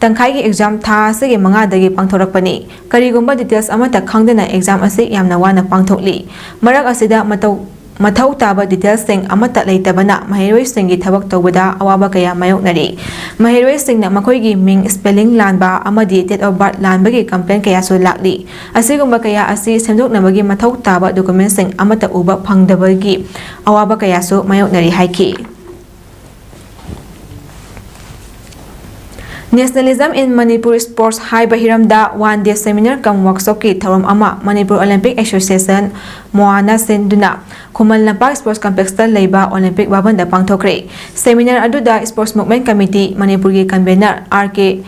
ꯇꯪꯈꯥꯏꯒꯤ exam ꯊꯥ ꯑꯁꯤꯒꯤ ꯃꯉꯥꯗꯒꯤ ꯄꯥꯡꯊꯣꯔꯛꯄꯅꯤ꯫ ꯀꯔꯤꯒꯨꯝꯕ details ꯑꯃꯠꯇ ꯈꯪꯗꯅ exam ꯑꯁꯤ ꯌꯥꯝꯅ ꯋꯥꯅ ꯄꯥꯡꯊꯣꯛꯂꯤ꯫ ꯃꯔꯛ ꯑꯁꯤꯗ ꯃꯇꯧ ꯃꯊꯧ ꯇꯥꯕ detailsꯁꯤꯡ ꯑꯃꯠꯇ ꯂꯩꯇꯕꯅ ꯃꯍꯩꯔꯣꯏꯁꯤꯡꯒꯤ ꯊꯕꯛ ꯇꯧꯕꯗ ꯑꯋꯥꯕ ꯀꯌꯥ ꯃꯥꯌꯣꯛꯅꯔꯤ꯫ ꯃꯍꯩꯔꯣꯏꯁꯤꯡꯅ ꯃꯈꯣꯏꯒꯤ ꯃꯤꯡ spelling ꯂꯥꯟꯕ ꯑꯃꯗꯤ date of birth ꯂꯥꯟꯕꯒꯤ complaint ꯀꯌꯥꯁꯨ ꯂꯥꯛꯂꯤ꯫ ꯑꯁꯤꯒꯨꯝꯕ ꯀꯌꯥ ꯑꯁꯤ ꯁꯦꯝꯗꯣꯛꯅꯕꯒꯤ ꯃꯊꯧ ꯇꯥꯕ documentꯁꯤꯡ ꯑꯃꯠꯇ ꯎꯕ ꯐꯪꯗꯕꯒꯤ ꯑꯋꯥꯕ ꯀꯌꯥꯁꯨ ꯃꯥꯌꯣꯛꯅꯔꯤ ꯍꯥꯏꯈꯤ꯫ Nationalism in Manipur Sports ꯍꯥꯏꯕ ꯍꯤꯔꯝꯗ one day seminar cum workshopꯀꯤ ꯊꯧꯔꯝ ꯑꯃ ꯃꯅꯤꯄꯨꯔ Olympic Association, ꯃꯣꯑꯥꯅ ꯁꯤꯟꯗꯨꯅ ꯈꯨꯃꯟ ꯂꯝꯄꯥꯛ Sports Complexꯇ ꯂꯩꯕ Olympic ꯚꯕꯟꯗ ꯄꯥꯡꯊꯣꯛꯈ꯭ꯔꯦ꯫ Seminar ꯑꯗꯨꯗ Sports Movement Committee ꯃꯅꯤꯄꯨꯔꯒꯤ convener R K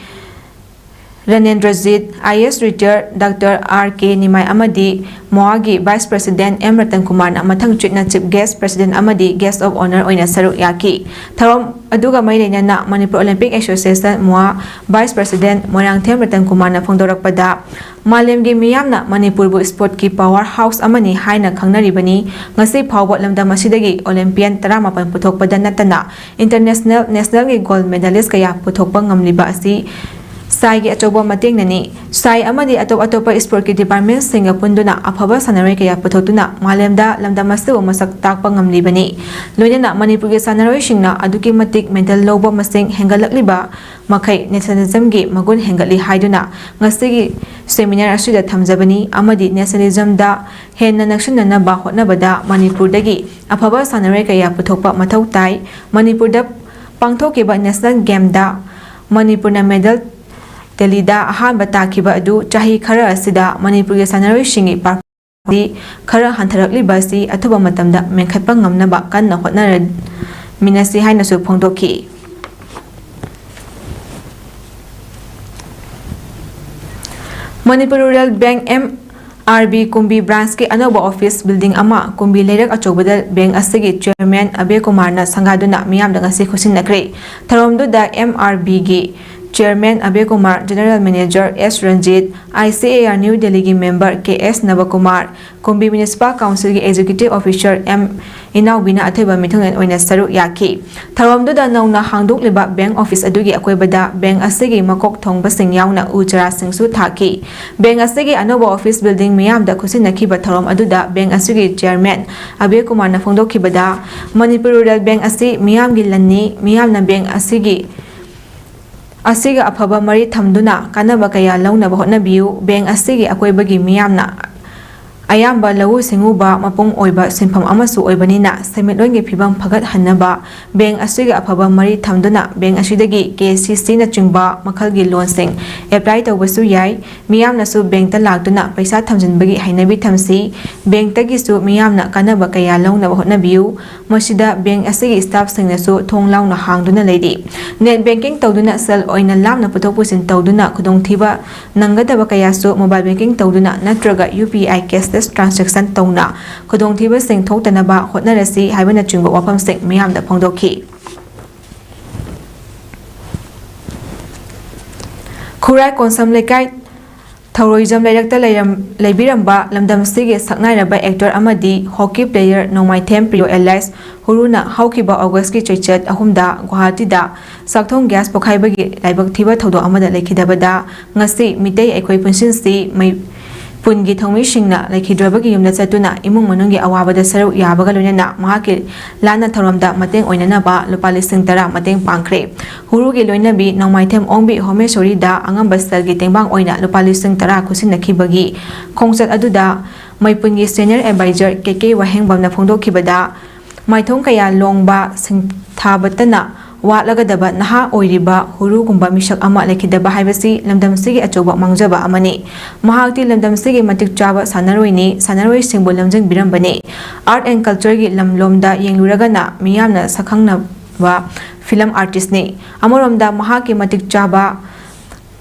Ranendrajit, I A S retired Doctor R K Nimai ꯑꯃꯗꯤ ꯃꯣꯑꯥꯒꯤ Vice President ꯑꯦꯝ ꯔꯇꯟ ꯀꯨꯃꯥꯔꯅ ꯃꯊꯪ ꯆꯤꯠꯅ Chief Guest, President ꯑꯃꯗꯤ Guest of Honour ꯑꯣꯏꯅ ꯁꯔꯨꯛ ꯌꯥꯈꯤ꯫ ꯊꯧꯔꯝ ꯑꯗꯨꯒ ꯃꯔꯤ ꯂꯩꯅꯅ Manipur Olympic Association, ꯃꯣꯑꯥ, Vice President Moirangthem Ratan ꯀꯨꯃꯥꯔꯅ ꯐꯣꯡꯗꯣꯔꯛꯄꯗ, ꯃꯥꯂꯦꯝꯒꯤ ꯃꯤꯌꯥꯝꯅ ꯃꯅꯤꯄꯨꯔꯕꯨ sportꯀꯤ power house ꯑꯃꯅꯤ ꯍꯥꯏꯅ ꯈꯪꯅꯔꯤꯕꯅꯤ꯫ ꯉꯁꯤ ꯐꯥꯎꯕ ꯂꯝꯗꯝ ꯑꯁꯤꯗꯒꯤ Olympian ꯇꯔꯥꯃꯥꯄꯟ ꯄꯨꯊꯣꯛꯄꯗ ꯅꯠꯇꯅ international, nationalꯒꯤ gold medalist ꯀꯌꯥ ꯄꯨꯊꯣꯛꯄ ꯉꯝꯂꯤꯕ ꯑꯁꯤ ꯁꯥꯏꯒꯤ ꯑꯆꯧꯕ ꯃꯇꯦꯡꯅꯅꯤ꯫ ꯁꯥꯏ ꯑꯃꯗꯤ ꯑꯇꯣꯞ ꯑꯇꯣꯞꯄ sportꯀꯤ departmentꯁꯤꯡꯒ ꯄꯨꯟꯗꯨꯅ ꯑꯐꯕ ꯁꯥꯟꯅꯔꯣꯏ ꯀꯌꯥ ꯄꯨꯊꯣꯛꯇꯨꯅ ꯃꯥꯂꯦꯝꯗ ꯂꯝꯗꯝ ꯑꯁꯤꯕꯨ ꯃꯁꯛ ꯇꯥꯛꯄ ꯉꯝꯂꯤꯕꯅꯤ꯫ ꯂꯣꯏꯅꯅ ꯃꯅꯤꯄꯨꯔꯒꯤ ꯁꯥꯟꯅꯔꯣꯏꯁꯤꯡꯅ ꯑꯗꯨꯛꯀꯤ ꯃꯇꯤꯛ medal ꯂꯧꯕ ꯃꯁꯤꯡ ꯍꯦꯟꯒꯠꯂꯛꯂꯤꯕ ꯃꯈꯩ nationalismꯒꯤ ꯃꯒꯨꯟ ꯍꯦꯟꯒꯠꯂꯤ ꯍꯥꯏꯗꯨꯅ ꯉꯁꯤꯒꯤ seminar ꯑꯁꯤꯗ ꯊꯝꯖꯕꯅꯤ ꯑꯃꯗꯤ nationalismꯗ ꯍꯦꯟꯅ ꯅꯛꯁꯤꯟꯅꯅꯕ ꯍꯣꯠꯅꯕꯗ ꯃꯅꯤꯄꯨꯔꯗꯒꯤ ꯑꯐꯕ ꯁꯥꯟꯅꯔꯣꯏ ꯀꯌꯥ ꯄꯨꯊꯣꯛꯄ ꯃꯊꯧ ꯇꯥꯏ꯫ ꯃꯅꯤꯄꯨꯔꯗ ꯄꯥꯡꯊꯣꯛꯈꯤꯕ National Gameꯗ ꯃꯅꯤꯄꯨꯔꯅ medal tallyꯗ ꯑꯍꯥꯟꯕ ꯇꯥꯈꯤꯕ ꯑꯗꯨ ꯆꯍꯤ ꯈꯔ ꯑꯁꯤꯗ ꯃꯅꯤꯄꯨꯔꯒꯤ ꯁꯥꯟꯅꯔꯣꯏꯁꯤꯡꯒꯤ performanceꯗꯤ ꯈꯔ ꯍꯟꯊꯔꯛꯂꯤꯕ ꯑꯁꯤ ꯑꯊꯨꯕ ꯃꯇꯝꯗ ꯃꯦꯟꯈꯠꯄ ꯉꯝꯅꯕ ꯀꯟꯅ ꯍꯣꯠꯅꯔꯃꯤꯟꯅꯁꯤ ꯍꯥꯏꯅꯁꯨ ꯐꯣꯡꯗꯣꯛꯈꯤ꯫ Manipur Rural Bank, M R B Kumbi ꯕ꯭ꯔꯥꯟꯁꯀꯤ ꯑꯅꯧꯕ ꯑꯣꯐꯤꯁ ꯕꯤꯜꯗꯤꯡ ꯑꯃ ꯀꯨꯝꯕꯤ ꯂꯩꯔꯛ ꯑꯆꯧꯕꯗ ꯕꯦꯡꯛ ꯑꯁꯤꯒꯤ ꯆꯤꯌꯔꯃꯦꯟ ꯑꯕꯦ ꯀꯨꯃꯥꯔꯅ ꯁꯪꯒꯥꯗꯨꯅ ꯃꯤꯌꯥꯝꯗ ꯉꯁꯤ ꯈꯨꯠꯁꯤꯟꯅꯈ꯭ꯔꯦ꯫ ꯊꯧꯔꯝꯗꯨꯗ ꯑꯦꯝ ꯑꯥꯔ ꯕꯤꯒꯤ chairman Abe Kumar, general manager S Ranjit, I C A R new ꯗꯦꯜꯂꯤꯒꯤ member K S Nabakumar, Kumbi municipal ꯀꯥꯎꯟꯁꯤꯜꯒꯤ ꯑꯦꯛꯖꯤꯀ꯭ꯌꯨꯇꯤꯚ ꯑꯣꯐꯤꯁꯔ ꯑꯦꯝ ꯏꯅꯥꯎꯕꯤꯅ ꯑꯊꯣꯏꯕ ꯃꯤꯊꯨꯡꯂꯦꯟ ꯑꯣꯏꯅ ꯁꯔꯨꯛ ꯌꯥꯈꯤ꯫ ꯊꯧꯔꯝꯗꯨꯗ ꯅꯧꯅ ꯍꯥꯡꯗꯣꯛꯂꯤꯕ ꯕꯦꯡꯛ ꯑꯣꯐꯤꯁ ꯑꯗꯨꯒꯤ ꯑꯀꯣꯏꯕꯗ ꯕꯦꯡꯛ ꯑꯁꯤꯒꯤ ꯃꯀꯣꯛ ꯊꯣꯡꯕꯁꯤꯡ ꯌꯥꯎꯅ ꯎ ꯆꯥꯔꯥꯁꯤꯡꯁꯨ ꯊꯥꯈꯤ꯫ ꯕꯦꯡꯛ ꯑꯁꯤꯒꯤ ꯑꯅꯧꯕ ꯑꯣꯐꯤꯁ ꯕꯤꯜꯗꯤꯡ ꯃꯤꯌꯥꯝꯗ ꯈꯨꯠꯁꯤꯟꯅꯈꯤꯕ ꯊꯧꯔꯝ ꯑꯗꯨꯗ ꯕꯦꯡꯛ ꯑꯁꯤꯒꯤ ꯆꯤꯌꯔꯃꯦꯟ ꯑꯕꯦ ꯀꯨꯃꯥꯔꯅ ꯐꯣꯡꯗꯣꯛꯈꯤꯕꯗ, ꯃꯅꯤꯄꯨꯔ ꯔꯨꯔꯦꯜ ꯕꯦꯡꯛ ꯑꯁꯤ ꯃꯤꯌꯥꯝꯒꯤ ꯂꯟꯅꯤ, ꯃꯤꯌꯥꯝꯅ ꯕꯦꯡꯛ ꯑꯁꯤꯒꯤ ꯑꯁꯤꯒ ꯑꯐꯕ ꯃꯔꯤ ꯊꯝꯗꯨꯅ ꯀꯥꯟꯅꯕ ꯀꯌꯥ ꯂꯧꯅꯕ ꯍꯣꯠꯅꯕꯤꯌꯨ꯫ ꯕꯦꯡꯛ ꯑꯁꯤꯒꯤ ꯑꯀꯣꯏꯕꯒꯤ ꯃꯤꯌꯥꯝꯅ ꯑꯌꯥꯝꯕ ꯂꯧꯎ ꯁꯤꯡꯎꯕ ꯃꯄꯨꯡ ꯑꯣꯏꯕ ꯁꯤꯟꯐꯝ ꯑꯃꯁꯨ ꯑꯣꯏꯕꯅꯤꯅ, ꯁꯦꯟꯃꯤꯠꯂꯣꯟꯒꯤ ꯐꯤꯕꯝ ꯐꯒꯠꯍꯟꯅꯕ ꯕꯦꯡꯛ ꯑꯁꯤꯒ ꯑꯐꯕ ꯃꯔꯤ ꯊꯝꯗꯨꯅ ꯕꯦꯡꯛ ꯑꯁꯤꯗꯒꯤ ꯀꯦ ꯁꯤ ꯁꯤꯅꯆꯤꯡꯕ ꯃꯈꯜꯒꯤ ꯂꯣꯟꯁꯤꯡ ꯑꯦꯄ꯭ꯂꯥꯏ ꯇꯧꯕꯁꯨ ꯌꯥꯏ꯫ ꯃꯤꯌꯥꯝꯅꯁꯨ ꯕꯦꯡꯛꯇ ꯂꯥꯛꯇꯨꯅ ꯄꯩꯁꯥ ꯊꯝꯖꯤꯟꯕꯒꯤ ꯍꯩꯅꯕꯤ ꯊꯝꯁꯤ꯫ ꯕꯦꯡꯛꯇꯒꯤꯁꯨ ꯃꯤꯌꯥꯝꯅ ꯀꯥꯟꯅꯕ ꯀꯌꯥ ꯂꯧꯅꯕ ꯍꯣꯠꯅꯕꯤꯌꯨ꯫ ꯃꯁꯤꯗ ꯕꯦꯡꯛ ꯑꯁꯤꯒꯤ ꯁ꯭ꯇꯥꯐꯁꯤꯡꯅꯁꯨ ꯊꯣꯡ ꯂꯥꯎꯅ ꯍꯥꯡꯗꯨꯅ ꯂꯩꯔꯤ꯫ ꯅꯦꯠ ꯕꯦꯡꯀꯤꯡ ꯇꯧꯗꯨꯅ ꯁꯦꯜ ꯑꯣꯏꯅ ꯂꯥꯞꯅ ꯄꯨꯊꯣꯛ ꯄꯨꯁꯤꯟ ꯇꯧꯗꯨꯅ ꯈꯨꯗꯣꯡꯊꯤꯕ ꯅꯪꯒꯗꯕ ꯀꯌꯥꯁꯨ ꯃꯣꯕꯥꯏꯜ ꯕꯦꯡꯀꯤꯡ ꯇꯧꯗꯨꯅ ꯅꯠꯇ꯭ꯔꯒ U P I cashless transaction ꯇꯧꯅ ꯈꯨꯗꯣꯡꯊꯤꯕꯁꯤꯡ ꯊꯣꯛꯇꯅꯕ ꯍꯣꯠꯅꯔꯁꯤ ꯍꯥꯏꯕꯅꯆꯤꯡꯕ ꯋꯥꯐꯝꯁꯤꯡ ꯃꯤꯌꯥꯝꯗ ꯐꯣꯡꯗꯣꯛꯈꯤ꯫ ꯈꯨꯔꯥꯏ ꯀꯣꯟꯁꯝ ꯂꯩꯀꯥꯏ ꯊꯧꯔꯣꯏꯖꯝ ꯂꯩꯔꯛꯇ ꯂꯩꯔꯝ-, ꯂꯩꯕꯤꯔꯝꯕ ꯂꯝꯗꯝꯁꯤꯒꯤ ꯁꯛꯅꯥꯏꯔꯕ ꯑꯦꯛꯇꯔ ꯑꯃꯗꯤ ꯍꯣꯀꯤ ꯄ꯭ꯂꯦꯌꯔ ꯅꯣꯡꯃꯥꯏꯊꯦꯝ ꯄ꯭ꯔꯤꯌꯣ ꯑꯦꯂꯥꯏꯁ ꯍꯨꯔꯨꯅ ꯍꯧꯈꯤꯕ ꯑꯣꯒꯁꯀꯤ ꯆꯩꯆꯠ ꯑꯍꯨꯝꯗ ꯒꯨꯋꯥꯍꯥꯇꯤꯗ ꯆꯥꯛꯊꯣꯡ ꯒ꯭ꯌꯥꯁ ꯄꯣꯈꯥꯏꯕꯒꯤ ꯂꯥꯏꯕꯛ ꯊꯤꯕ ꯊꯧꯗꯣꯛ ꯑꯃꯗ ꯂꯩꯈꯤꯗꯕꯗ ꯉꯁꯤ ꯃꯤꯇꯩ ꯑꯩꯈꯣꯏ ꯄꯨꯟꯁꯤꯟꯁꯤ ꯃꯩ-, ꯄꯨꯟꯒꯤ ꯊꯧꯃꯤꯁꯤꯡꯅ ꯂꯩꯈꯤꯗ꯭ꯔꯕꯒꯤ ꯌꯨꯝꯗ ꯆꯠꯇꯨꯅ ꯏꯃꯨꯡ ꯃꯅꯨꯡꯒꯤ ꯑꯋꯥꯕꯗ ꯁꯔꯨꯛ ꯌꯥꯕꯒ ꯂꯣꯏꯅꯅ ꯃꯍꯥꯛꯀꯤ ꯂꯥꯟꯅ ꯊꯧꯔꯝꯗ ꯃꯇꯦꯡ ꯑꯣꯏꯅꯅꯕ ꯂꯨꯄꯥ ꯂꯤꯁꯤꯡ ꯇꯔꯥ ꯃꯇꯦꯡ ꯄꯥꯡꯈ꯭ꯔꯦ꯫ ꯍꯨꯔꯨꯒꯤ ꯂꯣꯏꯅꯕꯤ ꯅꯣꯡꯃꯥꯏꯊꯦꯝ ꯑꯣꯡꯕꯤ ꯍꯣꯃꯦꯁꯣꯔꯤꯗ ꯑꯉꯝꯕ ꯁꯦꯜꯒꯤ ꯇꯦꯡꯕꯥꯡ ꯑꯣꯏꯅ ꯂꯨꯄꯥ ꯂꯤꯁꯤꯡ ꯇꯔꯥ ꯈꯨꯠꯁꯤꯟꯅꯈꯤꯕꯒꯤ ꯈꯣꯡꯆꯠ ꯑꯗꯨꯗ ꯃꯩꯄꯨꯟꯒꯤ ꯁꯦꯅꯤꯌꯔ ꯑꯦꯗꯚꯥꯏꯖꯔ ꯀꯦ ꯀꯦ ꯋꯥꯍꯦꯡꯕꯝꯅ ꯐꯣꯡꯗꯣꯛꯈꯤꯕꯗ, ꯃꯥꯏꯊꯣꯡ ꯀꯌꯥ ꯂꯣꯡꯕ, ꯁꯤꯡꯊꯥꯕꯇꯅ ꯋꯥꯠꯂꯒꯗꯕ ꯅꯍꯥ ꯑꯣꯏꯔꯤꯕ ꯍꯨꯔꯨꯒꯨꯝꯕ ꯃꯤꯁꯛ ꯑꯃ ꯂꯩꯈꯤꯗꯕ ꯍꯥꯏꯕꯁꯤ ꯂꯝꯗꯝꯁꯤꯒꯤ ꯑꯆꯧꯕ ꯃꯥꯡꯖꯕ ꯑꯃꯅꯤ꯫ ꯃꯍꯥꯛꯇꯤ ꯂꯝꯗꯝꯁꯤꯒꯤ ꯃꯇꯤꯛ ꯆꯥꯕ ꯁꯥꯟꯅꯔꯣꯏꯅꯤ, ꯁꯥꯟꯅꯔꯣꯏꯁꯤꯡꯕꯨ ꯂꯝꯖꯤꯡꯕꯤꯔꯝꯕꯅꯤ꯫ ꯑꯥꯔꯠ ꯑꯦꯟ ꯀꯜꯆꯔꯒꯤ ꯂꯝꯂꯣꯝꯗ ꯌꯦꯡꯂꯨꯔꯒꯅ ꯃꯤꯌꯥꯝꯅ ꯁꯛꯈꯪꯅꯕ ꯐꯤꯂꯝ ꯑꯥꯔꯇꯤꯁꯅꯤ꯫ ꯑꯃꯔꯣꯝꯗ ꯃꯍꯥꯛꯀꯤ ꯃꯇꯤꯛ ꯆꯥꯕ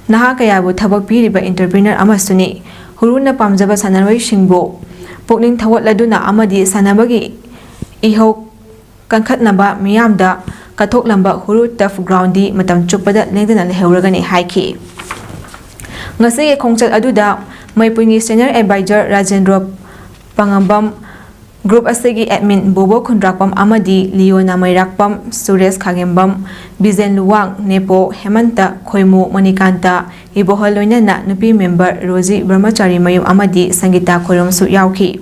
ꯅꯍꯥ ꯀꯌꯥꯕꯨ ꯊꯕꯛ ꯄꯤꯔꯤꯕ ꯏꯟꯇꯔꯄ꯭ꯔꯤꯅꯔ ꯑꯃꯁꯨꯅꯤ꯫ ꯍꯨꯔꯨꯅ ꯄꯥꯝꯖꯕ ꯁꯥꯟꯅꯔꯣꯏꯁꯤꯡꯕꯨ ꯄꯨꯛꯅꯤꯡ ꯊꯧꯒꯠꯂꯗꯨꯅ ꯑꯃꯗꯤ ꯁꯥꯟꯅꯕꯒꯤ ꯏꯍꯧ ꯀꯟꯈꯠꯅꯕ ꯃꯤꯌꯥꯝꯗ ꯀꯠꯊꯣꯛꯂꯝꯕ ꯍꯨꯔꯨ ꯇꯐ ꯒ꯭ꯔꯥꯎꯟꯗꯤ ꯃꯇꯝ ꯆꯨꯞꯄꯗ ꯂꯦꯡꯗꯅ ꯂꯩꯍꯧꯔꯒꯅꯤ ꯍꯥꯏꯈꯤ꯫ ꯉꯁꯤꯒꯤ ꯈꯣꯡꯆꯠ ꯑꯗꯨꯗ ꯃꯩꯄꯨꯒꯤ ꯁꯦꯅꯤꯌꯔ ꯑꯦꯗꯚꯥꯏꯖꯔ ꯔꯥꯖꯦꯟꯗ꯭ꯔꯣ ꯄꯥꯉꯝꯕꯝ, ꯒ꯭ꯔꯨꯞ ꯑꯁꯤꯒꯤ ꯑꯦꯗꯃꯤꯟ ꯕꯣꯕꯣ ꯈꯨꯟꯗ꯭ꯔꯥꯛꯄꯝ ꯑꯃꯗꯤ ꯂꯤꯌꯣꯅ ꯃꯩꯔꯥꯛꯄꯝ, ꯁꯨꯔꯦꯁ ꯈꯥꯒꯦꯝꯕꯝ, ꯕꯤꯖꯦꯟ ꯂꯨꯋꯥꯡ, ꯅꯦꯄꯣ ꯍꯦꯃꯟꯇ, ꯈꯣꯏꯃꯨ ꯃꯅꯤꯀꯥꯟꯇ, ꯏꯕꯣꯍꯜ ꯂꯣꯏꯅꯅ ꯅꯨꯄꯤ ꯃꯦꯝꯕꯔ ꯔꯣꯖꯤ ꯕ꯭ꯔꯍꯃꯆꯥꯔꯤ ꯃꯌꯨꯝ ꯑꯃꯗꯤ ꯁꯪꯒꯤꯇꯥ ꯈꯣꯏꯔꯣꯝꯁꯨ ꯌꯥꯎꯈꯤ꯫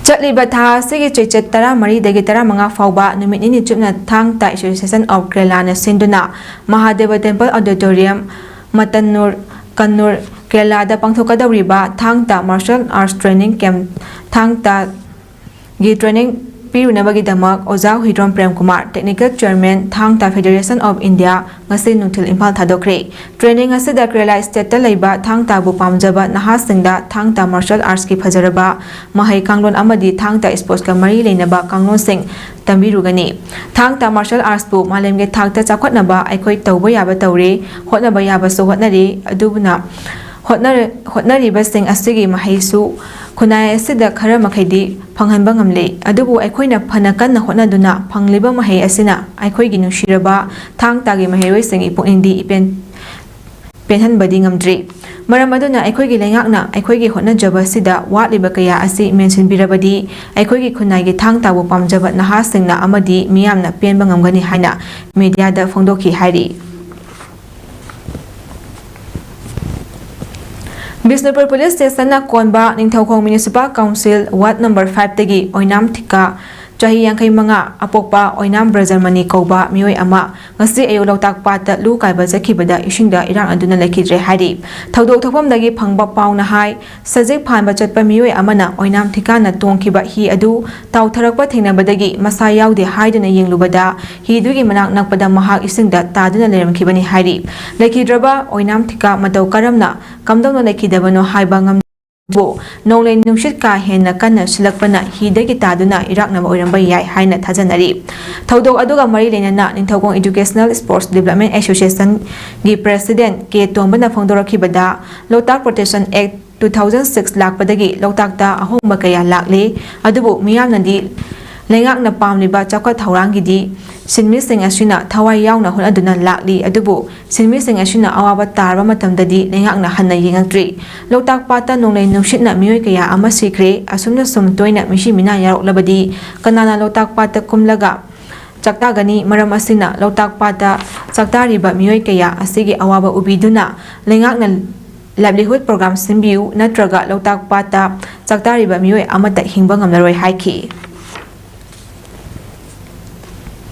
ꯆꯠꯂꯤꯕ ꯊꯥ ꯑꯁꯤꯒꯤ ꯆꯩꯆꯠ ꯇꯔꯥꯃꯔꯤꯗꯒꯤ ꯇꯔꯥꯃꯉꯥ ꯐꯥꯎꯕ ꯅꯨꯃꯤꯠ ꯅꯤꯅꯤ ꯆꯨꯞꯅ ꯊꯥꯡ ꯇꯥ Association of Kerala ꯅ ꯁꯤꯟꯗꯨꯅ ꯃꯍꯥꯗꯦꯕ ꯇꯦꯝꯄꯜ ꯑꯣꯗꯤꯇꯣꯔꯤꯌꯝ, ꯃꯇꯟꯅꯨꯔ, ꯀꯟꯅꯨꯔ, ꯀꯦꯔꯂꯥꯗ ꯄꯥꯡꯊꯣꯛꯀꯗꯧꯔꯤꯕ ꯊꯥꯡ ꯇꯥ Martial Arts Training Camp, ꯊꯥꯡ ꯇꯥꯒꯤ ꯇ꯭ꯔꯦꯅꯤꯡ ꯄꯤꯔꯨꯅꯕꯒꯤꯗꯃꯛ ꯑꯣꯖꯥ ꯍꯨꯏꯗ꯭ꯔꯣꯝ ꯄ꯭ꯔꯦꯝ ꯀꯨꯃꯥꯔ, Technical Chairman, ꯊꯥꯡ ꯇꯥ Federation of India, ꯉꯁꯤ ꯅꯨꯡꯊꯤꯜ ꯏꯝꯐꯥꯜ ꯊꯥꯗꯣꯛꯈ꯭ꯔꯦ꯫ ꯇ꯭ꯔꯦꯅꯤꯡ ꯑꯁꯤꯗ ꯀꯦꯔꯂꯥ ꯁ꯭ꯇꯦꯠꯇ ꯂꯩꯕ ꯊꯥꯡ ꯇꯥꯕꯨ ꯄꯥꯝꯖꯕ ꯅꯍꯥꯁꯤꯡꯗ ꯊꯥꯡ ꯇꯥ martial arts ꯀꯤ ꯐꯖꯔꯕ ꯃꯍꯩ ꯀꯥꯡꯂꯣꯟ ꯑꯃꯗꯤ ꯊꯥꯡ ꯇꯥ sports ꯀ ꯃꯔꯤ ꯂꯩꯅꯕ ꯀꯥꯡꯂꯣꯟꯁꯤꯡ ꯇꯝꯕꯤꯔꯨꯒꯅꯤ꯫ ꯊꯥꯡ ꯇꯥ martial arts ꯄꯨ ꯃꯥꯂꯦꯝꯒꯤ ꯊꯥꯛꯇ ꯆꯥꯎꯈꯠꯅꯕ ꯑꯩꯈꯣꯏ ꯇꯧꯕ ꯌꯥꯕ ꯇꯧꯔꯦ, ꯍꯣꯠꯅꯕ ꯌꯥꯕꯁꯨ ꯍꯣꯠꯅꯔꯤ, ꯑꯗꯨꯅ ꯍꯣꯠꯅꯔ-, ꯍꯣꯠꯅꯔꯤꯕꯁꯤꯡ ꯑꯁꯤꯒꯤ ꯃꯍꯩꯁꯨ ꯈꯨꯟꯅꯥꯏ ꯑꯁꯤꯗ ꯈꯔ ꯃꯈꯩꯗꯤ ꯐꯪꯍꯟꯕ ꯉꯝꯂꯦ꯫ ꯑꯗꯨꯕꯨ ꯑꯩꯈꯣꯏꯅ ꯐꯅ ꯀꯟꯅ ꯍꯣꯠꯅꯗꯨꯅ ꯐꯪꯂꯤꯕ ꯃꯍꯩ ꯑꯁꯤꯅ ꯑꯩꯈꯣꯏꯒꯤ ꯅꯨꯡꯁꯤꯔꯕ ꯊꯥꯡ ꯇꯥꯒꯤ ꯃꯍꯩꯔꯣꯏꯁꯤꯡꯒꯤ ꯄꯨꯛꯅꯤꯡꯗꯤ ꯏꯄꯦꯟ ꯄꯦꯟꯍꯟꯕꯗꯤ ꯉꯝꯗ꯭ꯔꯤ꯫ ꯃꯔꯝ ꯑꯗꯨꯅ ꯑꯩꯈꯣꯏꯒꯤ ꯂꯩꯉꯥꯛꯅ ꯑꯩꯈꯣꯏꯒꯤ ꯍꯣꯠꯅꯖꯕ ꯑꯁꯤꯗ ꯋꯥꯠꯂꯤꯕ ꯀꯌꯥ ꯑꯁꯤ ꯃꯦꯟꯁꯤꯟꯕꯤꯔꯕꯗꯤ ꯑꯩꯈꯣꯏꯒꯤ ꯈꯨꯟꯅꯥꯏꯒꯤ ꯊꯥꯡ ꯇꯥꯕꯨ ꯄꯥꯝꯖꯕ ꯅꯍꯥꯁꯤꯡꯅ ꯑꯃꯗꯤ ꯃꯤꯌꯥꯝꯅ ꯄꯦꯟꯕ ꯉꯝꯒꯅꯤ ꯍꯥꯏꯅ ꯃꯦꯗꯤꯌꯥꯗ ꯐꯣꯡꯗꯣꯛꯈꯤ ꯍꯥꯏꯔꯤ꯫ ꯕꯤꯁꯅꯨꯄꯨꯔ ꯄꯨꯂꯤꯁ ꯁ꯭ꯇꯦꯁꯟꯅ ꯀꯣꯟꯕ Ningthoukhong municipal council ward number ꯐꯥꯏꯚꯇꯒꯤ ꯑꯣꯏꯅꯥꯝ ꯊꯤꯀꯥ, ꯆꯍꯤ ꯌꯥꯡꯈꯩ ꯃꯉꯥ, ꯑꯄꯣꯛꯄ ꯑꯣꯏꯅꯥꯝ ꯕ꯭ꯔꯖꯃꯅꯤ ꯀꯧꯕ ꯃꯤꯑꯣꯏ ꯑꯃ ꯉꯁꯤ ꯑꯌꯨꯛ ꯂꯣꯛꯇꯥꯛ ꯄꯥꯠꯇ ꯂꯨ ꯀꯥꯏꯕ ꯆꯠꯈꯤꯕꯗ ꯏꯁꯤꯡꯗ ꯏꯔꯥꯛꯅꯗꯨꯅ ꯂꯩꯈꯤꯗ꯭ꯔꯦ ꯍꯥꯏꯔꯤ꯫ ꯊꯧꯗꯣꯛ ꯊꯣꯛꯐꯝꯗꯒꯤ ꯐꯪꯕ ꯄꯥꯎꯅ ꯍꯥꯏ, ꯁꯖꯤꯛ ꯐꯥꯟꯕ ꯆꯠꯄ ꯃꯤꯑꯣꯏ ꯑꯃꯅ ꯑꯣꯏꯅꯥꯝ ꯊꯤꯀꯥꯅ ꯇꯣꯡꯈꯤꯕ ꯍꯤ ꯑꯗꯨ ꯇꯥꯎꯊꯔꯛꯄ ꯊꯦꯡꯅꯕꯗꯒꯤ ꯃꯁꯥ ꯌꯥꯎꯗꯦ ꯍꯥꯏꯗꯨꯅ ꯌꯦꯡꯂꯨꯕꯗ ꯍꯤꯗꯨꯒꯤ ꯃꯅꯥꯛ ꯅꯛꯄꯗ ꯃꯍꯥꯛ ꯏꯁꯤꯡꯗ ꯇꯥꯗꯨꯅ ꯂꯩꯔꯝꯈꯤꯕꯅꯤ ꯍꯥꯏꯔꯤ꯫ ꯂꯩꯈꯤꯗ꯭ꯔꯕ ꯑꯣꯏꯅꯥꯝ ꯊꯤꯀꯥ ꯃꯇꯧ ꯀꯔꯝꯅ, ꯀꯝꯗꯧꯅ ꯂꯩꯈꯤꯗꯕꯅꯣ ꯍꯥꯏꯕ ꯉꯝ- ꯅꯣꯡꯂꯩ ꯅꯨꯡꯁꯤꯠ ꯀꯥ ꯍꯦꯟꯅ ꯀꯟꯅ ꯁꯤꯜꯂꯛꯄꯅ ꯍꯤꯗꯒꯤ ꯇꯥꯗꯨꯅ ꯏꯔꯥꯛꯅꯕ ꯑꯣꯏꯔꯝꯕ ꯌꯥꯏ ꯍꯥꯏꯅ ꯊꯥꯖꯅꯔꯤ꯫ ꯊꯧꯗꯣꯛ ꯑꯗꯨꯒ ꯃꯔꯤ ꯂꯩꯅꯅ Ningthoukhong Educational Sports Development Associationꯒꯤ President ꯀꯦ ꯇꯣꯝꯕꯅ ꯐꯣꯡꯗꯣꯔꯛꯈꯤꯕꯗ, Loktak Protection Act two thousand six ꯂꯥꯛꯄꯗꯒꯤ ꯂꯣꯛꯇꯥꯛꯇ ꯑꯍꯣꯡꯕ ꯀꯌꯥ ꯂꯥꯛꯂꯤ꯫ ꯑꯗꯨꯕꯨ ꯃꯤꯌꯥꯝꯅꯗꯤ ꯂꯩꯉꯥꯛꯅ ꯄꯥꯝꯂꯤꯕ ꯆꯥꯎꯈꯠ ꯊꯧꯔꯥꯡꯒꯤꯗꯤ ꯁꯤꯟꯃꯤꯁꯤꯡ ꯑꯁꯤꯅ ꯊꯋꯥꯏ ꯌꯥꯎꯅ ꯍꯣꯠꯅꯗꯨꯅ ꯂꯥꯛꯂꯤ꯫ ꯑꯗꯨꯕꯨ ꯁꯤꯟꯃꯤꯁꯤꯡ ꯑꯁꯤꯅ ꯑꯋꯥꯕ ꯇꯥꯔꯕ ꯃꯇꯝꯗꯗꯤ ꯂꯩꯉꯥꯛꯅ ꯍꯟꯅ ꯌꯦꯡꯉꯛꯇ꯭ꯔꯤ꯫ ꯂꯣꯛꯇꯥꯛ ꯄꯥꯠꯇ ꯅꯣꯡꯂꯩ ꯅꯨꯡꯁꯤꯠꯅ ꯃꯤꯑꯣꯏ ꯀꯌꯥ ꯑꯃ ꯁꯤꯈ꯭ꯔꯦ꯫ ꯑꯁꯨꯝꯅ ꯁꯨꯝ ꯇꯣꯏꯅ ꯃꯤꯁꯤ ꯃꯤꯅꯥ ꯌꯥꯎꯔꯛꯂꯕꯗꯤ ꯀꯅꯥꯅ ꯂꯣꯛꯇꯥꯛ ꯄꯥꯠꯇ ꯀꯨꯝꯂꯒ ꯆꯥꯛꯇꯥꯒꯅꯤ? ꯃꯔꯝ ꯑꯁꯤꯅ ꯂꯣꯛꯇꯥꯛ ꯄꯥꯠꯇ ꯆꯥꯛꯇꯥꯔꯤꯕ ꯃꯤꯑꯣꯏ ꯀꯌꯥ ꯑꯁꯤꯒꯤ ꯑꯋꯥꯕ ꯎꯕꯤꯗꯨꯅ ꯂꯩꯉꯥꯛꯅ livelihood program ꯁꯤꯟꯕꯤꯌꯨ, ꯅꯠꯇ꯭ꯔꯒ ꯂꯣꯛꯇꯥꯛ ꯄꯥꯠꯇ ꯆꯥꯛꯇꯥꯔꯤꯕ ꯃꯤꯑꯣꯏ ꯑꯃꯠꯇ ꯍꯤꯡꯕ ꯉꯝꯂꯔꯣꯏ ꯍꯥꯏꯈꯤ꯫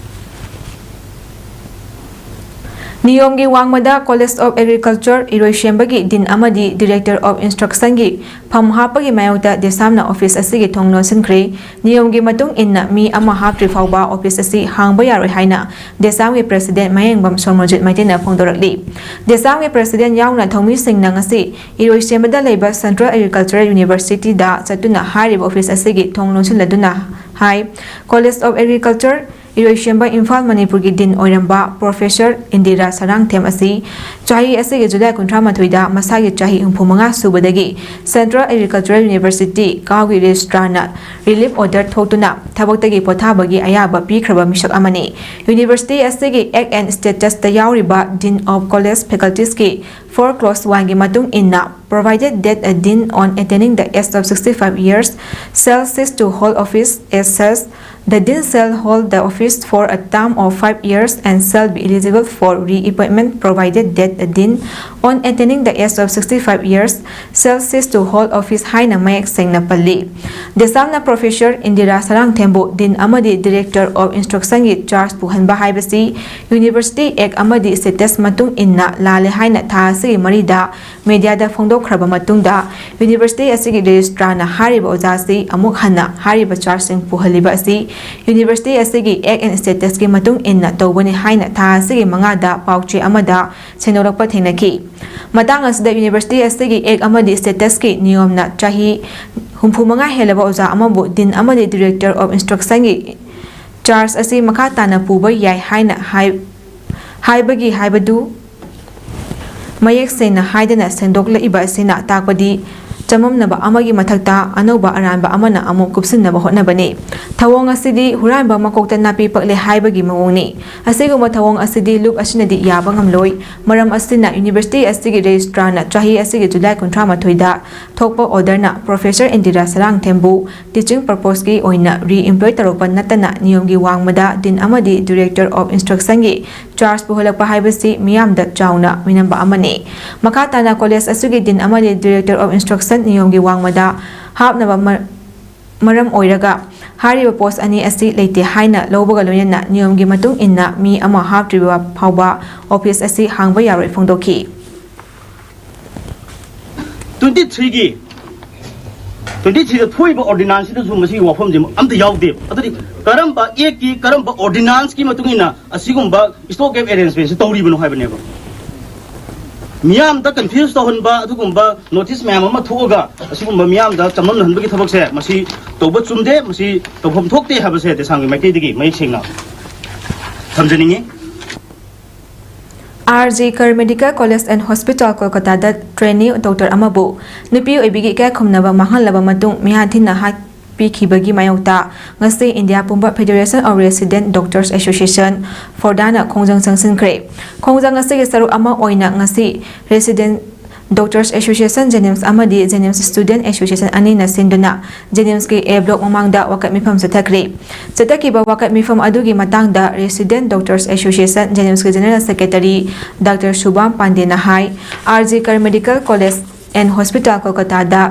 ꯅꯤꯌꯣꯝꯒꯤ ꯋꯥꯡꯃꯗ College of Agriculture ꯏꯔꯣꯏꯁꯦꯝꯕꯒꯤ Dean ꯑꯃꯗꯤ Director of Instructionꯒꯤ ꯐꯝ ꯍꯥꯞꯄꯒꯤ ꯃꯥꯌꯣꯛꯇ ꯗꯦꯁꯥꯝꯅ office ꯑꯁꯤꯒꯤ ꯊꯣꯡ ꯂꯣꯟꯁꯤꯟꯈ꯭ꯔꯦ꯫ ꯅꯤꯌꯣꯝꯒꯤ ꯃꯇꯨꯡ ꯏꯟꯅ ꯃꯤ ꯑꯃ ꯍꯥꯞꯇ꯭ꯔꯤ ꯐꯥꯎꯕ office ꯑꯁꯤ ꯍꯥꯡꯕ ꯌꯥꯔꯣꯏ ꯍꯥꯏꯅ ꯗꯦꯁꯥꯝꯒꯤ President ꯃꯌꯦꯡꯕꯝ ꯁꯣꯃꯣꯔꯖꯤꯠ ꯃꯩꯇꯩꯅ ꯐꯣꯡꯗꯣꯔꯛꯂꯤ꯫ ꯗꯦꯁꯥꯝꯒꯤ President ꯌꯥꯎꯅ ꯊꯧꯃꯤꯁꯤꯡꯅ ꯉꯁꯤ ꯏꯔꯣꯏꯁꯦꯝꯕꯗ ꯂꯩꯕ Central Agricultural Universityꯗ ꯆꯠꯇꯨꯅ ꯍꯥꯏꯔꯤꯕ office ꯑꯁꯤꯒꯤ ꯊꯣꯡ ꯂꯣꯟꯁꯤꯜꯂꯗꯨꯅ ꯍꯥꯏ꯫ College of Agriculture ꯏꯔꯣꯏꯁꯦꯝꯕ ꯏꯝꯐꯥꯜ ꯃꯅꯤꯄꯨꯔꯒꯤ Dean ꯑꯣꯏꯔꯝꯕ Professor ꯏꯟꯗꯤꯔꯥ ꯁꯔꯥꯡꯊꯦꯝ ꯑꯁꯤ ꯆꯍꯤ ꯑꯁꯤꯒꯤ ꯖꯨꯂꯥꯏ ꯀꯨꯟꯊ꯭ꯔꯥ ꯃꯥꯊꯣꯏꯗ ꯃꯁꯥꯒꯤ ꯆꯍꯤ ꯍꯨꯝꯐꯨ ꯃꯉꯥ ꯁꯨꯕꯗꯒꯤ Central Agricultural University ꯀꯥꯎꯒꯤ Registrarꯅ relief order ꯊꯣꯛꯇꯨꯅ ꯊꯕꯛꯇꯒꯤ ꯄꯣꯊꯥꯕꯒꯤ ꯑꯌꯥꯕ ꯄꯤꯈ꯭ꯔꯕ ꯃꯤꯁꯛ ꯑꯃꯅꯤ꯫ University ꯑꯁꯤꯒꯤ Act and Statusꯇ ꯌꯥꯎꯔꯤꯕ Dean of College Facultiesꯀꯤ four clause oneꯒꯤ ꯃꯇꯨꯡ ꯏꯟꯅ, provided that a dean on attaining the age of sixty-five years shall cease to hold office as such, the dean shall hold the office for a term of five years and shall be eligible for reappointment provided that a dean on attaining the age of sixty-five years shall cease to hold office ꯍꯥꯏꯅ ꯃꯌꯦꯛ ꯁꯦꯡꯅ ꯄꯜꯂꯤ꯫ ꯗꯦꯁꯥꯝꯅ Professor Indira ꯁꯔꯥꯡꯊꯦꯝꯕꯨ Dean ꯑꯃꯗꯤ Director of Instructionꯒꯤ charge ꯄꯨꯍꯟꯕ ꯍꯥꯏꯕꯁꯤ University Act ꯑꯃꯗꯤ status ꯃꯇꯨꯡ ꯏꯟꯅ ꯂꯥꯜꯂꯦ ꯍꯥꯏꯅ ꯊꯥ ꯑꯁꯤꯒꯤ ꯃꯔꯤꯗ mediaꯗ ꯐꯣꯡꯗꯣꯛꯈ꯭ꯔꯕ ꯃꯇꯨꯡꯗ, University ꯑꯁꯤꯒꯤ Registrarꯅ ꯍꯥꯏꯔꯤꯕ ꯑꯣꯖꯥꯁꯤ ꯑꯃꯨꯛ ꯍꯟꯅ ꯍꯥꯏꯔꯤꯕ chargeꯁꯤꯡ ꯄꯨꯍꯜꯂꯤꯕ ꯑꯁꯤ ꯌꯨꯅꯤꯚꯔꯁꯤꯇꯤ ꯑꯁꯤꯒꯤ ꯑꯦꯛ ꯑꯦꯟ ꯁ꯭ꯇꯦꯇꯁꯀꯤ ꯃꯇꯨꯡ ꯏꯟꯅ ꯇꯧꯕꯅꯤ ꯍꯥꯏꯅ ꯊꯥ ꯑꯁꯤꯒꯤ ꯃꯉꯥꯗ ꯄꯥꯎꯆꯦ ꯑꯃꯗ ꯁꯦꯡꯗꯣꯛꯂꯛꯄ ꯊꯦꯡꯅꯈꯤ꯫ ꯃꯇꯥꯡ ꯑꯁꯤꯗ ꯌꯨꯅꯤꯚꯔꯁꯤꯇꯤ ꯑꯁꯤꯒꯤ ꯑꯦꯛ ꯑꯃꯗꯤ ꯁ꯭ꯇꯦꯇꯁꯀꯤ ꯅꯤꯌꯣꯝꯅ ꯆꯍꯤ ꯍꯨꯝꯐꯨ ꯃꯉꯥ ꯍꯦꯜꯂꯕ ꯑꯣꯖꯥ ꯑꯃꯕꯨ ꯗꯤꯟ ꯑꯃꯗꯤ ꯗꯤꯔꯦꯛꯇꯔ ꯑꯣꯐ ꯏꯟꯁꯇ꯭ꯔꯛꯁꯟꯒꯤ ꯆꯥꯔꯖ ꯑꯁꯤ ꯃꯈꯥ ꯇꯥꯅ ꯄꯨꯕ ꯌꯥꯏ ꯍꯥꯏꯅ ꯍꯥꯏ-, ꯍꯥꯏꯕꯒꯤ ꯍꯥꯏꯕꯗꯨ ꯃꯌꯦꯛ ꯁꯦꯡꯅ ꯍꯥꯏꯗꯅ ꯁꯦꯡꯗꯣꯛꯂꯛꯏꯕ ꯑꯁꯤꯅ ꯇꯥꯛꯄꯗꯤ ꯆꯃꯝꯅꯕ ꯑꯃꯒꯤ ꯃꯊꯛꯇ ꯑꯅꯧꯕ ꯑꯔꯥꯟꯕ ꯑꯃꯅ ꯑꯃꯨꯛ ꯀꯨꯞꯁꯤꯟꯅꯕ ꯍꯣꯠꯅꯕꯅꯤ꯫ ꯊꯧꯑꯣꯡ ꯑꯁꯤꯗꯤ ꯍꯨꯔꯥꯟꯕ ꯃꯀꯣꯛꯇ ꯅꯥꯄꯤ ꯄꯛꯂꯦ ꯍꯥꯏꯕꯒꯤ ꯃꯑꯣꯡꯅꯤ꯫ ꯑꯁꯤꯒꯨꯝꯕ ꯊꯧꯑꯣꯡ ꯑꯁꯤꯗꯤ ꯂꯨꯞ ꯑꯁꯤꯅꯗꯤ ꯌꯥꯕ ꯉꯝꯂꯣꯏ꯫ ꯃꯔꯝ ꯑꯁꯤꯅ ꯌꯨꯅꯤꯚꯔꯁꯤꯇꯤ ꯑꯁꯤꯒꯤ ꯔꯦꯖꯤꯁꯇ꯭ꯔꯥꯔꯅ ꯆꯍꯤ ꯑꯁꯤꯒꯤ ꯖꯨꯂꯥꯏ ꯀꯨꯟꯊ꯭ꯔꯥ ꯃꯥꯊꯣꯏꯗ ꯊꯣꯛꯄ ꯑꯣꯔꯗꯔꯅ ꯄ꯭ꯔꯣꯐꯦꯁꯔ ꯏꯟꯗꯤꯔꯥ ꯁꯂꯥꯡꯊꯦꯝꯕꯨ ꯇꯤꯆꯤꯡ ꯄꯔꯄꯣꯁꯀꯤ ꯑꯣꯏꯅ ꯔꯤꯏꯝꯄ꯭ꯂꯣꯏ ꯇꯧꯔꯛꯄ ꯅꯠꯇꯅ ꯅꯤꯌꯣꯝꯒꯤ ꯋꯥꯡꯃꯗ ꯗꯤꯟ ꯑꯃꯗꯤ ꯗꯤꯔꯦꯛꯇꯔ ꯑꯣꯐ ꯏꯟꯁꯇ꯭ꯔꯛꯁꯟꯒꯤ ꯆꯥꯔꯖ ꯄꯨꯍꯜꯂꯛꯄ ꯍꯥꯏꯕꯁꯤ ꯃꯤꯌꯥꯝꯗ ꯆꯥꯎꯅ ꯃꯤꯅꯝꯕ ꯑꯃꯅꯤ꯫ ꯃꯈꯥ ꯇꯥꯅ ꯀꯣꯂꯦꯖ ꯑꯁꯤꯒꯤ ꯗꯤꯟ ꯑꯃꯗꯤ ꯗꯤꯔꯦꯛꯇꯔ ꯑꯣꯐ ꯏꯟꯁꯇ꯭ꯔꯛꯁꯟ ꯅꯤꯌꯣꯝꯒꯤ ꯋꯥꯡꯃꯗ ꯍꯥꯞꯅꯕ ꯃ-, ꯃꯔꯝ ꯑꯣꯏꯔꯒ ꯍꯥꯏꯔꯤꯕ ꯄꯣꯁ ꯑꯅꯤ ꯑꯁꯤ ꯂꯩꯇꯦ ꯍꯥꯏꯅ ꯂꯧꯕꯒ ꯂꯣꯏꯅꯅ ꯅꯤꯌꯣꯝꯒꯤ ꯃꯇꯨꯡ ꯏꯟꯅ ꯃꯤ ꯑꯃ ꯍꯥꯞꯇ꯭ꯔꯤꯕ ꯐꯥꯎꯕ ꯑꯣꯐꯤꯁ ꯑꯁꯤ ꯍꯥꯡꯕ ꯌꯥꯔꯣꯏ ꯐꯣꯡꯗꯣꯛꯈꯤ꯫ ꯇ꯭ꯋꯦꯟꯇꯤ ꯊ꯭ꯔꯤꯒꯤ ꯇ꯭ꯋꯦꯟꯇꯤ ꯊ꯭ꯔꯤꯗ ꯊꯣꯛꯏꯕ ꯑꯣꯔꯗꯤꯅꯥꯟꯁꯁꯤꯗꯁꯨ ꯃꯁꯤꯒꯤ ꯋꯥꯐꯝꯁꯦ ꯑꯝꯇ ꯌꯥꯎꯗꯦ꯫ ꯑꯗꯨꯗꯤ ꯀꯔꯝꯕ ꯑꯦꯛꯀꯤ, ꯀꯔꯝꯕ ꯑꯣꯔꯗꯤꯅꯥꯟꯁꯀꯤ ꯃꯇꯨꯡ ꯏꯟꯅ ꯑꯁꯤꯒꯨꯝꯕ ꯁ꯭ꯇꯣꯞ ꯒꯦꯞ ꯑꯦꯔꯦꯟꯖꯃꯦꯟꯁꯤ ꯇꯧꯔꯤꯕꯅꯣ ꯍꯥꯏꯕꯅꯦꯕ꯫ ꯃꯤꯌꯥꯝꯗ ꯀꯟꯐ꯭ꯌꯨꯁ ꯇꯧꯍꯟꯕ, ꯑꯗꯨꯒꯨꯝꯕ ꯅꯣꯇꯤꯁ ꯃꯌꯥꯝ ꯑꯃ ꯊꯣꯛꯑꯒ ꯑꯁꯤꯒꯨꯝꯕ ꯃꯤꯌꯥꯝꯗ ꯆꯃꯝꯅꯍꯟꯕꯒꯤ ꯊꯕꯛꯁꯦ, ꯃꯁꯤ ꯇꯧꯕ ꯆꯨꯝꯗꯦ, ꯃꯁꯤ ꯇꯧꯐꯝ ꯊꯣꯛꯇꯦ ꯍꯥꯏꯕꯁꯦ ꯗꯦꯁꯥꯝꯒꯤ ꯃꯥꯏꯀꯩꯗꯒꯤ ꯃꯌꯦꯛ ꯁꯦꯡꯅ ꯊꯝꯖꯅꯤꯡꯉꯤ꯫ R G Kar medical college and hospital ꯀꯣꯜꯀꯇꯥꯗ ꯇ꯭ꯔꯦꯅꯤ ꯗꯣꯛꯇꯔ ꯑꯃꯕꯨ ꯅꯨꯄꯤ ꯑꯣꯏꯕꯤꯒꯤ ꯏꯀꯥꯏ ꯈꯨꯝꯅꯕ ꯃꯥꯡꯍꯜꯂꯕ ꯃꯇꯨꯡ ꯃꯤꯍꯥꯠ ꯊꯤꯅ ꯍꯥꯠꯄꯤꯈꯤꯕꯒꯤ ꯃꯥꯌꯣꯛꯇ ꯉꯁꯤ ꯏꯟꯗꯤꯌꯥ ꯄꯨꯝꯕ Federation of Resident Doctors Association, ꯐꯣꯔꯗꯥꯅ ꯈꯣꯡꯖꯪ ꯆꯪꯁꯤꯟꯈ꯭ꯔꯦ꯫ ꯈꯣꯡꯖꯪ ꯑꯁꯤꯒꯤ ꯁꯔꯨꯛ ꯑꯃ ꯑꯣꯏꯅ ꯉꯁꯤ Resident Doctors Association, ꯖꯦꯅꯤꯝꯁ ꯑꯃꯗꯤ ꯖꯦꯅꯤꯝꯁ Student Association ꯑꯅꯤꯅ ꯁꯤꯟꯗꯨꯅ ꯖꯦꯅꯤꯝꯁꯀꯤ ꯑꯦ ꯕ꯭ꯂꯣꯛ ꯃꯃꯥꯡꯗ ꯋꯥꯀꯠ ꯃꯤꯐꯝ ꯆꯠꯊꯈ꯭ꯔꯦ꯫ ꯆꯠꯊꯈꯤꯕ ꯋꯥꯀꯠ ꯃꯤꯐꯝ ꯑꯗꯨꯒꯤ ꯃꯇꯥꯡꯗ Resident Doctors Association, ꯖꯦꯅꯤꯝꯁꯀꯤ ꯖꯦꯅꯔꯦꯜ ꯁꯦꯀ꯭ꯔꯦꯇꯔꯤ ꯗꯥꯛꯇꯔ ꯁꯨꯕꯥꯝ ꯄꯥꯟꯗꯦꯅ ꯍꯥꯏ, R G Kar medical college and hospital ꯀꯣꯜꯀꯇꯥꯗ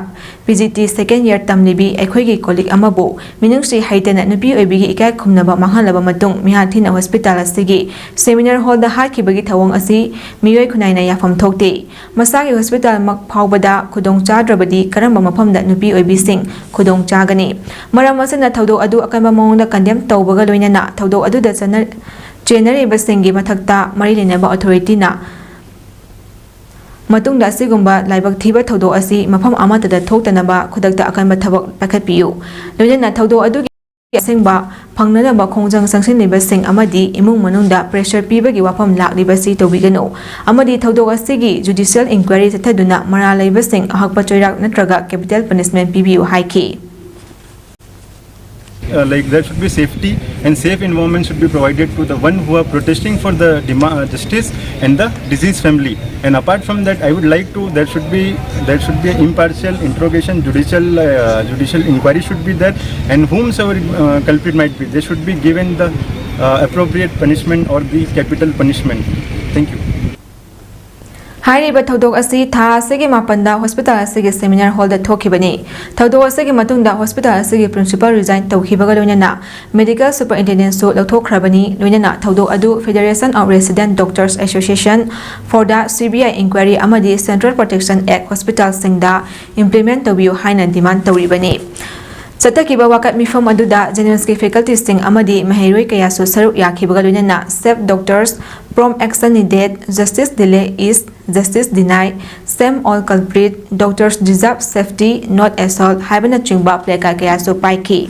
P G T second year ꯇꯝꯂꯤꯕꯤ ꯑꯩꯈꯣꯏꯒꯤ ꯀꯣꯂꯤꯛ ꯑꯃꯕꯨ ꯃꯤꯅꯨꯡꯁꯤ ꯍꯩꯇꯅ ꯅꯨꯄꯤ ꯑꯣꯏꯕꯤꯒꯤ ꯏꯀꯥꯏ ꯈꯨꯝꯅꯕ ꯃꯥꯡꯍꯜꯂꯕ ꯃꯇꯨꯡ ꯃꯤꯍꯥꯠ ꯊꯤꯅ ꯍꯣꯁꯄꯤꯇꯥꯜ ꯑꯁꯤꯒꯤ ꯁꯦꯃꯤꯅꯥꯔ ꯍꯣꯜꯗ ꯍꯥꯠꯈꯤꯕꯒꯤ ꯊꯧꯑꯣꯡ ꯑꯁꯤ ꯃꯤꯑꯣꯏ ꯈꯨꯟꯅꯥꯏꯅ ꯌꯥꯐꯝ ꯊꯣꯛꯇꯦ꯫ ꯃꯁꯥꯒꯤ ꯍꯣꯁꯄꯤꯇꯥꯜꯃꯛ ꯐꯥꯎꯕꯗ ꯈꯨꯗꯣꯡ ꯆꯥꯗ꯭ꯔꯕꯗꯤ ꯀꯔꯝꯕ ꯃꯐꯝꯗ ꯅꯨꯄꯤ ꯑꯣꯏꯕꯤꯁꯤꯡ ꯈꯨꯗꯣꯡ ꯆꯥꯒꯅꯤ? ꯃꯔꯝ ꯑꯁꯤꯅ ꯊꯧꯗꯣꯛ ꯑꯗꯨ ꯑꯀꯟꯕ ꯃꯑꯣꯡꯗ ꯀꯟꯗꯦꯝ ꯇꯧꯕꯒ ꯂꯣꯏꯅꯅ ꯊꯧꯗꯣꯛ ꯑꯗꯨꯗ ꯆꯠꯅ-, ꯆꯦꯟꯅꯔꯤꯕꯁꯤꯡꯒꯤ ꯃꯊꯛꯇ ꯃꯔꯤ ꯂꯩꯅꯕ ꯑꯣꯊꯣꯔꯤꯇꯤꯅ ꯃꯇꯨꯡꯗ ꯑꯁꯤꯒꯨꯝꯕ ꯂꯥꯏꯕꯛ ꯊꯤꯕ ꯊꯧꯗꯣꯛ ꯑꯁꯤ ꯃꯐꯝ ꯑꯃꯠꯇꯗ ꯊꯣꯛꯇꯅꯕ ꯈꯨꯗꯛꯇ ꯑꯀꯟꯕ ꯊꯕꯛ ꯄꯥꯏꯈꯠꯄꯤꯌꯨ꯫ ꯂꯣꯏꯅꯅ ꯊꯧꯗꯣꯛ ꯑꯗꯨꯒꯤ ꯑꯁꯦꯡꯕ ꯐꯪꯅꯅꯕ ꯈꯣꯡꯖꯪ ꯆꯪꯁꯤꯜꯂꯤꯕꯁꯤꯡ ꯑꯃꯗꯤ ꯏꯃꯨꯡ ꯃꯅꯨꯡꯗ pressure ꯄꯤꯕꯒꯤ ꯋꯥꯐꯝ ꯂꯥꯛꯂꯤꯕꯁꯤ ꯇꯧꯕꯤꯒꯅꯨ ꯑꯃꯗꯤ ꯊꯧꯗꯣꯛ ꯑꯁꯤꯒꯤ judicial inquiry ꯆꯠꯊꯗꯨꯅ ꯃꯔꯥꯜ ꯂꯩꯕꯁꯤꯡ ꯑꯍꯛꯄ ꯆꯩꯔꯥꯛ ꯅꯠꯇ꯭ꯔꯒ capital punishment ꯄꯤꯕꯤꯌꯨ ꯍꯥꯏꯈꯤ꯫ Uh, like, there should be safety and safe environment should be provided to the one who are protesting for the demand, uh, justice and the deceased family. And apart from that, I would like to, there should be, there should be impartial interrogation, judicial, uh, judicial inquiry should be there, and whomsoever uh, culprit might be, they should be given the uh, appropriate punishment or the capital punishment. Thank you. ꯍꯥꯏꯔꯤꯕ ꯊꯧꯗꯣꯛ ꯑꯁꯤ ꯊꯥ ꯑꯁꯤꯒꯤ ꯃꯥꯄꯟꯗ hospital ꯑꯁꯤꯒꯤ seminar ꯍꯣꯜꯗ ꯊꯣꯛꯈꯤꯕꯅꯤ꯫ ꯊꯧꯗꯣꯛ ꯑꯁꯤꯒꯤ ꯃꯇꯨꯡꯗ ꯍꯣꯁꯄꯤꯇꯥꯜ ꯑꯁꯤꯒꯤ ꯄ꯭ꯔꯤꯟꯁꯤꯄꯥꯜ resign ꯇꯧꯈꯤꯕꯒ ꯂꯣꯏꯅꯅ medical superintendent ꯁꯨ ꯂꯧꯊꯣꯛꯈ꯭ꯔꯕꯅꯤ꯫ ꯂꯣꯏꯅꯅ ꯊꯧꯗꯣꯛ ꯑꯗꯨ Federation of Resident Doctors Association, ꯐꯣꯔꯗꯥ, C B I inquiry ꯑꯃꯗꯤ Central Protection Act ꯍꯣꯁꯄꯤꯇꯥꯜꯁꯤꯡꯗ implement ꯇꯧꯕꯤꯌꯨ ꯍꯥꯏꯅ demand ꯇꯧꯔꯤꯕꯅꯤ꯫ ꯆꯠꯊꯈꯤꯕ ꯋꯥꯀꯠ ꯃꯤꯐꯝ ꯑꯗꯨꯗ JNIMS ꯀꯤ faculty ꯁꯤꯡ ꯑꯃꯗꯤ ꯃꯍꯩꯔꯣꯏ ꯀꯌꯥꯁꯨ ꯁꯔꯨꯛ ꯌꯥꯈꯤꯕꯒ ꯂꯣꯏꯅꯅ Save Doctors, Prompt Action Needed, Justice Delay is Justice Denied, Shame All Culprit, Doctors Deserve Safety, Not Assault ꯍꯥꯏꯕꯅꯆꯤꯡꯕ placard ꯀꯌꯥꯁꯨ ꯄꯥꯏꯈꯤ꯫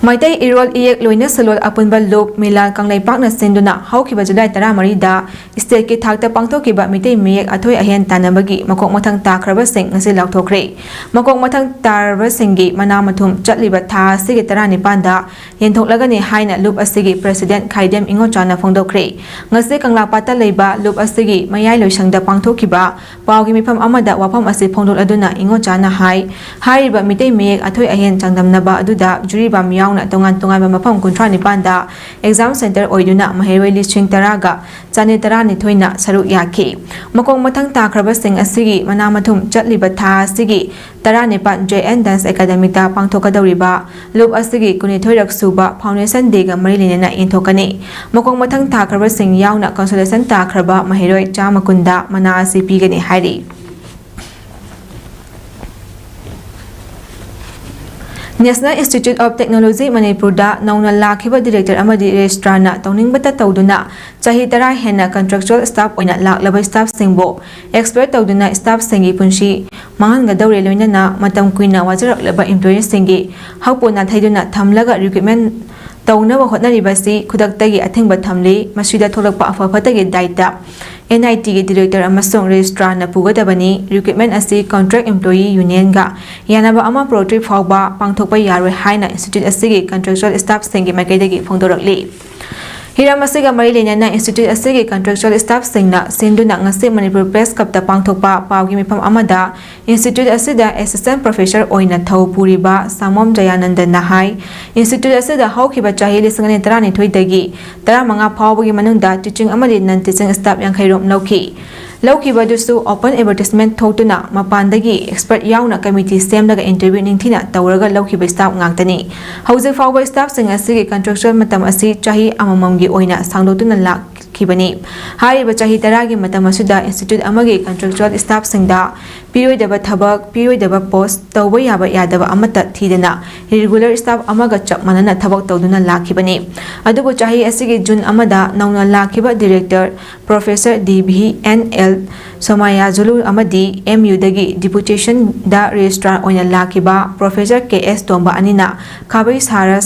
ꯃꯩꯇꯩ ꯏꯔꯣꯜ ꯏꯌꯦꯛ ꯂꯣꯏꯅ ꯁꯂꯣꯜ ꯑꯄꯨꯟꯕ ꯂꯨꯞ ꯃꯤꯂꯥꯜ ꯀꯪꯂꯩꯄꯥꯛꯅ ꯁꯤꯟꯗꯨꯅ ꯍꯧꯈꯤꯕ ꯖꯨꯂꯥꯏ ꯇꯔꯥꯃꯔꯤꯗ state ꯀꯤ ꯊꯥꯛꯇ ꯄꯥꯡꯊꯣꯛꯈꯤꯕ ꯃꯤꯇꯩ ꯃꯌꯦꯛ ꯑꯊꯣꯏ ꯑꯍꯦꯟ ꯇꯥꯟꯅꯕꯒꯤ ꯃꯀꯣꯛ ꯃꯊꯪ ꯇꯥꯈ꯭ꯔꯕꯁꯤꯡ ꯉꯁꯤ ꯂꯥꯎꯊꯣꯛꯈ꯭ꯔꯦ꯫ ꯃꯀꯣꯛ ꯃꯊꯪ ꯇꯥꯔꯕꯁꯤꯡꯒꯤ ꯃꯅꯥ ꯃꯊꯨꯝ ꯆꯠꯂꯤꯕ ꯊꯥ ꯑꯁꯤꯒꯤ ꯇꯔꯥꯅꯤꯄꯥꯟꯗ ꯌꯦꯟꯊꯣꯛꯂꯒꯅꯤ ꯍꯥꯏꯅ ꯂꯨꯞ ꯑꯁꯤꯒꯤ president ꯈꯥꯏꯗꯦꯝ ꯏꯉꯣꯆꯥꯅ ꯐꯣꯡꯗꯣꯛꯈ꯭ꯔꯦ꯫ ꯉꯁꯤ ꯀꯪꯂꯥꯄꯥꯠꯇ ꯂꯩꯕ ꯂꯨꯞ ꯑꯁꯤꯒꯤ ꯃꯌꯥꯏ ꯂꯣꯏꯁꯪꯗ ꯄꯥꯡꯊꯣꯛꯈꯤꯕ ꯄꯥꯎꯒꯤ ꯃꯤꯐꯝ ꯑꯃꯗ ꯋꯥꯐꯝ ꯑꯁꯤ ꯐꯣꯡꯗꯣꯛꯂꯗꯨꯅ ꯏꯉꯣꯆꯥꯅ ꯍꯥꯏ, ꯍꯥꯏꯔꯤꯕ ꯃꯤꯇꯩ ꯃꯌꯦꯛ ꯑꯊꯣꯏ ꯑꯍꯦꯟ ꯆꯥꯡꯗꯝꯅꯕ ꯑꯗꯨꯗ ꯖꯤꯔꯤꯕꯥꯝ ꯌꯥꯎꯅ ꯇꯣꯉꯥꯟ ꯇꯣꯉꯥꯟꯕ ꯃꯐꯝ ꯀꯨꯟꯊ꯭ꯔꯥ ꯅꯤꯄꯥꯟꯗ exam centre ꯑꯣꯏꯗꯨꯅ ꯃꯍꯩꯔꯣꯏ ꯂꯤꯁꯤꯡ ꯇꯔꯥꯒ ꯆꯥꯅꯤꯄꯥꯟ ꯁꯔꯨꯛ ꯌꯥꯈꯤ꯫ ꯃꯈꯣꯡ ꯃꯊꯪ ꯇꯥꯈ꯭ꯔꯕꯁꯤꯡ ꯑꯁꯤꯒꯤ ꯃꯅꯥ ꯃꯊꯨꯝ ꯆꯠꯂꯤꯕ ꯊꯥ ꯑꯁꯤꯒꯤ ꯇꯔꯥꯅꯤꯄꯥꯟ J N Dance Academyꯗ ꯄꯥꯡꯊꯣꯛꯀꯗꯧꯔꯤꯕ ꯂꯨꯞ ꯑꯁꯤꯒꯤ ꯀꯨꯟꯅꯤꯊꯣꯏꯔꯛ ꯁꯨꯕ Foundation Dayꯒ ꯃꯔꯤ ꯂꯩꯅꯅ ꯌꯦꯟꯊꯣꯛꯀꯅꯤ꯫ ꯃꯈꯣꯡ ꯃꯊꯪ ꯇꯥꯈ꯭ꯔꯕꯁꯤꯡ ꯌꯥꯎꯅ consolation ꯇꯥꯈ꯭ꯔꯕ ꯃꯍꯩꯔꯣꯏ ꯆꯥꯝꯃ ꯀꯨꯟꯗ ꯃꯅꯥ ꯑꯁꯤ ꯄꯤꯒꯅꯤ ꯍꯥꯏꯔꯤ꯫ National Institute of Technology ꯃꯅꯤꯄꯨꯔꯗ ꯅꯧꯅ ꯂꯥꯛꯈꯤꯕ director ꯑꯃꯗꯤ registrarꯅ ꯇꯧꯅꯤꯡꯕꯇ ꯇꯧꯗꯨꯅ ꯆꯍꯤ ꯇꯔꯥ ꯍꯦꯟꯅ contractual staff ꯑꯣꯏꯅ ꯂꯥꯛꯂꯕ staffꯁꯤꯡꯕꯨ expel ꯇꯧꯗꯨꯅ staffꯁꯤꯡꯒꯤ ꯄꯨꯟꯁꯤ ꯃꯥꯡꯍꯟꯒꯗꯧꯔꯦ꯫ ꯂꯣꯏꯅꯅ ꯃꯇꯝ ꯀꯨꯏꯅ ꯋꯥꯖꯔꯛꯂꯕ employeeꯁꯤꯡꯒꯤ ꯍꯛꯄꯨ ꯅꯥꯊꯩꯗꯨꯅ ꯊꯝꯂꯒ recruitment ꯇꯧꯅꯕ ꯍꯣꯠꯅꯔꯤꯕꯁꯤ ꯈꯨꯗꯛꯇꯒꯤ ꯑꯊꯤꯡꯕ ꯊꯝꯂꯤ꯫ ꯃꯁꯤꯗ ꯊꯣꯛꯂꯛꯄ ꯑꯐ ꯐꯠꯇꯒꯤ ꯗꯥꯏꯇ N I Tꯒꯤ director ꯑꯃꯁꯨꯡ registrarꯅ ꯄꯨꯒꯗꯕꯅꯤ꯫ Recruitment ꯑꯁꯤ contract employee unionꯒ ꯌꯥꯅꯕ ꯑꯃ ꯄꯨꯔꯛꯇ꯭ꯔꯤ ꯐꯥꯎꯕ ꯄꯥꯡꯊꯣꯛꯄ ꯌꯥꯔꯣꯏ ꯍꯥꯏꯅ institute ꯑꯁꯤꯒꯤ contractual staffꯁꯤꯡꯒꯤ ꯃꯥꯏꯀꯩꯗꯒꯤ ꯐꯣꯡꯗꯣꯔꯛꯂꯤ꯫ ꯍꯤꯔꯝ ꯑꯁꯤꯒ ꯃꯔꯤ ꯂꯩꯅꯅ institute ꯑꯁꯤꯒꯤ contractual staffꯁꯤꯡꯅ ꯁꯤꯟꯗꯨꯅ ꯉꯁꯤ Manipur Press Clubꯇ ꯄꯥꯡꯊꯣꯛꯄ ꯄꯥꯎꯒꯤ ꯃꯤꯐꯝ ꯑꯃꯗ institute ꯑꯁꯤꯗ assistant professor ꯑꯣꯏꯅ ꯊꯧ ꯄꯨꯔꯤꯕ ꯁꯥꯃꯣꯝ ꯖꯌꯥꯅꯟꯗꯟꯅ ꯍꯥꯏ, institute ꯑꯁꯤꯗ ꯍꯧꯈꯤꯕ ꯆꯍꯤ ꯂꯤꯁꯤꯡ ꯑꯅꯤ ꯇꯔꯥꯅꯤꯊꯣꯏꯗꯒꯤ ꯇꯔꯥꯃꯉꯥ ꯐꯥꯎꯕꯒꯤ ꯃꯅꯨꯡꯗ teaching ꯑꯃꯗꯤ non teaching staff ꯌꯥꯡꯈꯩ ꯔꯣꯝ ꯂꯧꯈꯤ꯫ ꯂꯧꯈꯤꯕꯗꯨꯁꯨ open advertisement ꯊꯣꯛꯇꯨꯅ ꯃꯄꯥꯟꯗꯒꯤ expert ꯌꯥꯎꯅ committee ꯁꯦꯝꯂꯒ interview ꯅꯤꯡꯊꯤꯅ ꯇꯧꯔꯒ ꯂꯧꯈꯤꯕ staff ꯉꯥꯛꯇꯅꯤ꯫ ꯍꯧꯖꯤꯛ ꯐꯥꯎꯕ staffꯁꯤꯡ ꯑꯁꯤꯒꯤ contractual ꯃꯇꯝ ꯑꯁꯤ ꯆꯍꯤ ꯑꯃꯃꯝꯒꯤ ꯑꯣꯏꯅ ꯁꯥꯡꯗꯣꯛꯇꯨꯅ ꯂꯥꯛꯈꯤꯕꯅꯤ꯫ ꯍꯥꯏꯔꯤꯕ ꯆꯍꯤ ꯇꯔꯥꯒꯤ ꯃꯇꯝ ꯑꯁꯤꯗ institute ꯑꯃꯒꯤ contractual staffꯁꯤꯡꯗ ꯄꯤꯔꯣꯏꯗꯕ ꯊꯕꯛ, ꯄꯤꯔꯣꯏꯗꯕ post, ꯇꯧꯕ ꯌꯥꯕ ꯌꯥꯗꯕ ꯑꯃꯠꯇ ꯊꯤꯗꯅ regular staff ꯑꯃꯒ ꯆꯞ ꯃꯥꯟꯅꯅ ꯊꯕꯛ ꯇꯧꯗꯨꯅ ꯂꯥꯛꯈꯤꯕꯅꯤ꯫ ꯑꯗꯨꯕꯨ ꯆꯍꯤ ꯑꯁꯤꯒꯤ June ꯑꯃꯗ ꯅꯧꯅ ꯂꯥꯛꯈꯤꯕ director Professor D V N L ꯁꯣꯃꯥꯌꯥꯖꯨꯂꯨ ꯑꯃꯗꯤ M Uꯗꯒꯤ deputationꯗ registrar ꯑꯣꯏꯅ ꯂꯥꯛꯈꯤꯕ Professor K S ꯇꯣꯝꯕ ꯑꯅꯤꯅ ꯈꯥꯕꯩ ꯁꯥꯔ,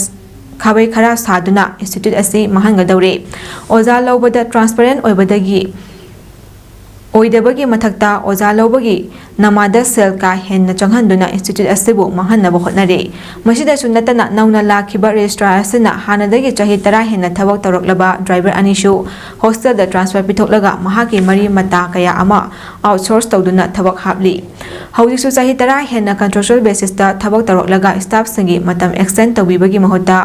ꯈꯥꯕꯩ ꯈꯔ ꯁꯥꯗꯨꯅ institute ꯑꯁꯤ ꯃꯥꯡꯍꯟꯒꯗꯧꯔꯦ꯫ ꯑꯣꯖꯥ ꯂꯧꯕꯗ transparent ꯑꯣꯏꯕꯗꯒꯤ ꯑꯣꯏꯗꯕꯒꯤ ꯃꯊꯛꯇ ꯑꯣꯖꯥ ꯂꯧꯕꯒꯤ ꯅꯃꯥꯗ ꯁꯦꯜ ꯀꯥ ꯍꯦꯟꯅ ꯆꯪꯍꯟꯗꯨꯅ ꯏꯟꯁꯇꯤꯇ꯭ꯌꯨꯠ ꯑꯁꯤꯕꯨ ꯃꯥꯡꯍꯟꯅꯕ ꯍꯣꯠꯅꯔꯤ꯫ ꯃꯁꯤꯗꯁꯨ ꯅꯠꯇꯅ ꯅꯧꯅ ꯂꯥꯛꯈꯤꯕ ꯔꯦꯖꯤꯁꯇ꯭ꯔꯥꯔ ꯑꯁꯤꯅ ꯍꯥꯟꯅꯗꯒꯤ ꯆꯍꯤ ꯇꯔꯥ ꯍꯦꯟꯅ ꯊꯕꯛ ꯇꯧꯔꯛꯂꯕ ꯗ꯭ꯔꯥꯏꯚꯔ ꯑꯅꯤꯁꯨ ꯍꯣꯁꯇꯦꯜꯗ ꯇ꯭ꯔꯥꯟꯁꯐꯔ ꯄꯤꯊꯣꯛꯂꯒ ꯃꯍꯥꯛꯀꯤ ꯃꯔꯤ ꯃꯇꯥ ꯀꯌꯥ ꯑꯃ ꯑꯥꯎꯠꯁꯣꯔꯁ ꯇꯧꯗꯨꯅ ꯊꯕꯛ ꯍꯥꯞꯂꯤ꯫ ꯍꯧꯖꯤꯛꯁꯨ ꯆꯍꯤ ꯇꯔꯥ ꯍꯦꯟꯅ ꯀꯟꯇ꯭ꯔꯦꯛꯆꯨꯑꯦꯜ ꯕꯦꯁꯤꯁꯇ ꯊꯕꯛ ꯇꯧꯔꯛꯂꯒ ꯁ꯭ꯇꯥꯐꯁꯤꯡꯒꯤ ꯃꯇꯝ ꯑꯦꯛꯁꯇꯦꯟ ꯇꯧꯕꯤꯕꯒꯤ ꯃꯍꯨꯠꯇ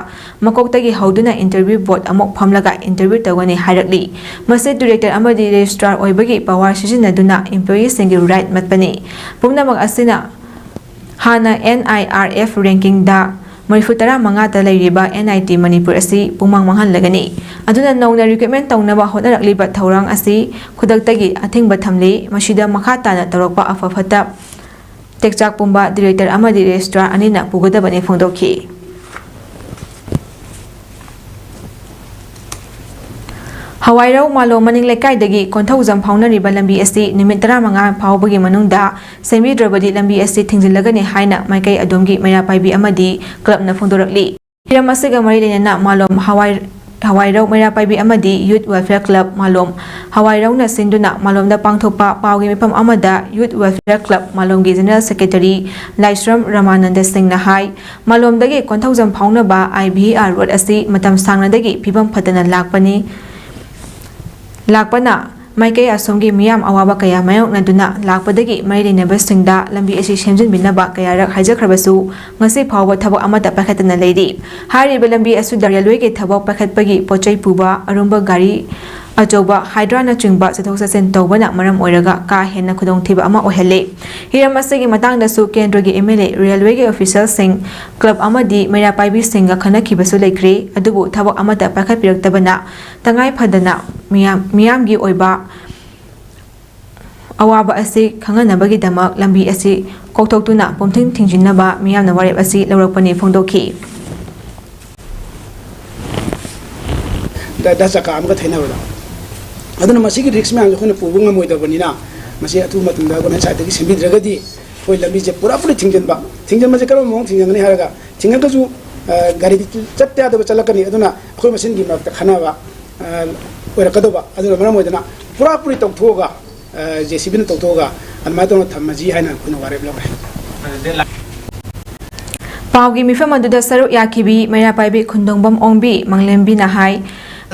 ꯃꯀꯣꯛꯇꯒꯤ ꯍꯧꯗꯨꯅ ꯏꯟꯇꯔꯚ꯭ꯌꯨ ꯕꯣꯔꯗ ꯑꯃꯨꯛ ꯐꯝꯂꯒ ꯏꯟꯇꯔꯚ꯭ꯌꯨ ꯇꯧꯒꯅꯤ ꯍꯥꯏꯔꯛꯂꯤ꯫ ꯃꯁꯤ ꯗꯤꯔꯦꯛꯇꯔ ꯑꯃꯗꯤ ꯔꯦꯖꯤꯁꯇ꯭ꯔꯥꯔ ꯑꯣꯏꯕꯒꯤ ꯄꯋꯥꯔ ꯁꯤꯖꯤꯟꯅꯗꯨꯅ ꯏꯝꯄ꯭ꯂꯣꯌꯤꯁꯤꯡꯒꯤ ꯔꯥꯏꯠ ꯃꯠꯄꯅꯤ꯫ ꯄꯨꯝꯅꯃꯛ ꯑꯁꯤꯅ ꯍꯥꯟꯅ ꯑꯦꯟ ꯑꯥꯏ ꯑꯥꯔ ꯑꯦꯐ ꯔꯦꯡꯀꯤꯡꯗ ꯃꯔꯤꯐꯨ ꯇꯔꯥ ꯃꯉꯥꯗ ꯂꯩꯔꯤꯕ ꯑꯦꯟ ꯑꯥꯏ ꯇꯤ ꯃꯅꯤꯄꯨꯔ ꯑꯁꯤ ꯄꯨꯡꯃꯥꯡ ꯃꯥꯡꯍꯜꯂꯒꯅꯤ꯫ ꯑꯗꯨꯅ ꯅꯧꯅ ꯔꯤꯀ꯭ꯔꯨꯠꯃꯦꯟ ꯇꯧꯅꯕ ꯍꯣꯠꯅꯔꯛꯂꯤꯕ ꯊꯧꯔꯥꯡ ꯑꯁꯤ ꯈꯨꯗꯛꯇꯒꯤ ꯑꯊꯤꯡꯕ ꯊꯝꯂꯤ꯫ ꯃꯁꯤꯗ ꯃꯈꯥ ꯇꯥꯅ ꯇꯧꯔꯛꯄ ꯑꯐ ꯐꯠꯇ ꯇꯦꯛꯆꯥꯛ ꯄꯨꯝꯕ ꯗꯤꯔꯦꯛꯇꯔ ꯑꯃꯗꯤ ꯔꯦꯖꯤꯁꯇ꯭ꯔꯥꯔ ꯑꯅꯤꯅ ꯄꯨꯒꯗꯕꯅꯤ ꯐꯣꯡꯗꯣꯛꯈꯤ꯫ ꯍꯋꯥꯏꯔꯧ ꯃꯥꯂꯣꯝ ꯃꯅꯤꯡ ꯂꯩꯀꯥꯏꯗꯒꯤ ꯀꯣꯟꯊꯧꯖꯝ ꯐꯥꯎꯅꯔꯤꯕ ꯂꯝꯕꯤ ꯑꯁꯤ ꯅꯨꯃꯤꯠ ꯇꯔꯥꯃꯉꯥ ꯐꯥꯎꯕꯒꯤ ꯃꯅꯨꯡꯗ ꯁꯦꯝꯕꯤꯗ꯭ꯔꯕꯗꯤ ꯂꯝꯕꯤ ꯑꯁꯤ ꯊꯤꯡꯖꯤꯜꯂꯒꯅꯤ ꯍꯥꯏꯅ ꯃꯥꯏꯀꯩ ꯑꯗꯣꯝꯒꯤ ꯃꯩꯔꯥ ꯄꯥꯏꯕꯤ ꯑꯃꯗꯤ ꯀ꯭ꯂꯕꯅ ꯐꯣꯡꯗꯣꯔꯛꯂꯤ꯫ ꯍꯤꯔꯝ ꯑꯁꯤꯒ ꯃꯔꯤ ꯂꯩꯅꯅ ꯃꯥꯂꯣꯝ ꯍꯋꯥꯏ-, ꯍꯋꯥꯏꯔꯧ ꯃꯩꯔꯥ ꯄꯥꯏꯕꯤ ꯑꯃꯗꯤ ꯌꯨꯠ ꯋꯦꯜꯐꯤꯌꯔ ꯀ꯭ꯂꯕ ꯃꯥꯂꯣꯝ ꯍꯋꯥꯏꯔꯧꯅ ꯁꯤꯟꯗꯨꯅ ꯃꯥꯂꯣꯝꯗ ꯄꯥꯡꯊꯣꯛꯄ ꯄꯥꯎꯒꯤ ꯃꯤꯐꯝ ꯑꯃꯗ ꯌꯨꯠ ꯋꯦꯜꯐꯤꯌꯔ ꯀ꯭ꯂꯕ ꯃꯥꯂꯣꯝꯒꯤ ꯖꯦꯅꯔꯦꯜ ꯁꯦꯀ꯭ꯔꯦꯇꯔꯤ ꯂꯥꯏꯁ꯭ꯔꯝ ꯔꯃꯥꯅꯟꯗ ꯁꯤꯡꯅ ꯍꯥꯏ, ꯃꯥꯂꯣꯝꯗꯒꯤ ꯀꯣꯟꯊꯧꯖꯝ ꯐꯥꯎꯅꯕ ꯑꯥꯏ ꯚꯤ ꯑꯥꯔ ꯔꯣꯗ ꯑꯁꯤ ꯃꯇꯝ ꯁꯥꯡꯅꯗꯒꯤ ꯐꯤꯕꯝ ꯐꯠꯇꯅ ꯂꯥꯛꯄꯅꯤ, ꯂꯥꯛꯄꯅ ꯃꯥꯏꯀꯩ ꯑꯁꯣꯝꯒꯤ ꯃꯤꯌꯥꯝ ꯑꯋꯥꯕ ꯀꯌꯥ ꯃꯥꯌꯣꯛꯅꯗꯨꯅ ꯂꯥꯛꯄꯗꯒꯤ ꯃꯔꯤ ꯂꯩꯅꯕꯁꯤꯡꯗ ꯂꯝꯕꯤ ꯑꯁꯤ ꯁꯦꯝꯖꯤꯟꯕꯤꯅꯕ ꯀꯌꯥꯔꯛ ꯍꯥꯏꯖꯈ꯭ꯔꯕꯁꯨ ꯉꯁꯤ ꯐꯥꯎꯕ ꯊꯕꯛ ꯑꯃꯠꯇ ꯄꯥꯏꯈꯠꯇꯅ ꯂꯩꯔꯤ꯫ ꯍꯥꯏꯔꯤꯕ ꯂꯝꯕꯤ ꯑꯁꯤꯗ ꯔꯦꯜꯋꯦꯒꯤ ꯊꯕꯛ ꯄꯥꯏꯈꯠꯄꯒꯤ ꯄꯣꯠꯆꯩ ꯄꯨꯕ ꯑꯔꯨꯝꯕ ꯒꯥꯔꯤ ꯑꯆꯧꯕ ꯍꯥꯏꯗ꯭ꯔꯥꯅꯆꯤꯡꯕ ꯆꯠꯊꯣꯛ ꯆꯠꯁꯤꯟ ꯇꯧꯕꯅ ꯃꯔꯝ ꯑꯣꯏꯔꯒ ꯀꯥ ꯍꯦꯟꯅ ꯈꯨꯗꯣꯡꯊꯤꯕ ꯑꯃ ꯑꯣꯏꯍꯜꯂꯤ꯫ ꯍꯤꯔꯝ ꯑꯁꯤꯒꯤ ꯃꯇꯥꯡꯗꯁꯨ ꯀꯦꯟꯗ꯭ꯔꯒꯤ ꯑꯦꯝ ꯑꯦꯜ ꯑꯦ, ꯔꯦꯜꯋꯦꯒꯤ ꯑꯣꯐꯤꯁꯤꯌꯦꯜꯁꯤꯡ, ꯀ꯭ꯂꯕ ꯑꯃꯗꯤ ꯃꯩꯔꯥ ꯄꯥꯏꯕꯤꯁꯤꯡꯒ ꯈꯟꯅꯈꯤꯕꯁꯨ ꯂꯩꯈ꯭ꯔꯦ꯫ ꯑꯗꯨꯕꯨ ꯊꯕꯛ ꯑꯃꯠꯇ ꯄꯥꯏꯈꯠꯄꯤꯔꯛꯇꯕꯅ ꯇꯉꯥꯏ ꯐꯗꯅ ꯃꯤꯌꯥꯝ, ꯃꯤꯌꯥꯝꯒꯤ ꯑꯣꯏꯕ ꯑꯋꯥꯕ ꯑꯁꯤ ꯈꯪꯍꯟꯅꯕꯒꯤꯗꯃꯛ ꯂꯝꯕꯤ ꯑꯁꯤ ꯀꯣꯛꯊꯣꯛꯇꯨꯅ ꯄꯨꯝꯊꯤꯡ ꯊꯤꯡꯖꯤꯟꯅꯕ ꯃꯤꯌꯥꯝꯅ ꯋꯥꯔꯦꯞ ꯑꯁꯤ ꯂꯧꯔꯛꯄꯅꯤ ꯐꯣꯡꯗꯣꯛꯈꯤ꯫ ꯗ-, ꯗꯁ ꯆꯀꯥ ꯑꯃꯒ ꯊꯩꯅꯕꯗ꯫ ꯑꯗꯨꯅ ꯃꯁꯤꯒꯤ ꯔꯤꯛꯁ ꯃꯌꯥꯝꯁꯦ ꯑꯩꯈꯣꯏꯅ ꯄꯨꯕ ꯉꯝꯃꯣꯏꯗꯕꯅꯤꯅ, ꯃꯁꯤ ꯑꯊꯨꯕ ꯃꯇꯝꯗ ꯒꯣꯔꯃꯦꯟ ꯁꯥꯏꯠꯇꯒꯤ ꯁꯦꯝꯕꯤꯗ꯭ꯔꯒꯗꯤ ꯑꯩꯈꯣꯏ ꯂꯝꯕꯤꯁꯦ ꯄꯨꯔꯥ ꯄꯨꯔꯤ ꯊꯤꯡꯖꯤꯟꯕ, ꯊꯤꯡꯖꯤꯟꯕꯁꯦ ꯀꯔꯝꯕ ꯃꯑꯣꯡ ꯊꯤꯡꯖꯤꯟꯒꯅꯤ ꯍꯥꯏꯔꯒ, ꯊꯤꯡꯉꯒꯁꯨ, ꯑ, ꯒꯥꯔꯤꯗꯤ ꯆꯠꯇ ꯌꯥꯗꯕ ꯆꯠꯂꯛꯀꯅꯤ꯫ ꯑꯗꯨꯅ ꯑꯩꯈꯣꯏ ꯃꯁꯦꯟꯒꯤ ꯃꯔꯛꯇ ꯈꯟꯅꯕ, ꯑ, ꯑꯣꯏꯔꯛꯀꯗꯧꯕ꯫ ꯑꯗꯨꯅ ꯃꯔꯝ ꯑꯣꯏꯗꯅ ꯄꯨꯔꯥ ꯄꯨꯔꯤ ꯇꯧꯊꯣꯛꯑꯒ, ꯖꯦ ꯁꯤ ꯕꯤꯅ ꯇꯧꯊꯣꯛꯑꯒ ꯑꯗꯨꯃꯥꯏꯅ ꯇꯧꯅ ꯊꯝꯃꯁꯤ ꯍꯥꯏꯅ ꯑꯩꯈꯣꯏꯅ ꯋꯥꯔꯦꯞ ꯂꯧꯔꯦ꯫ ꯄꯥꯎꯒꯤ ꯃꯤꯐꯝ ꯑꯗꯨꯗ ꯁꯔꯨꯛ ꯌꯥꯈꯤꯕꯤ ꯃꯩꯔꯥ ꯄꯥꯏꯕꯤ ꯈꯨꯟꯗꯣꯡꯕꯝ ꯑꯣꯡꯕꯤ ꯃꯪꯂꯦꯝꯕꯤꯅ ꯍꯥꯏ,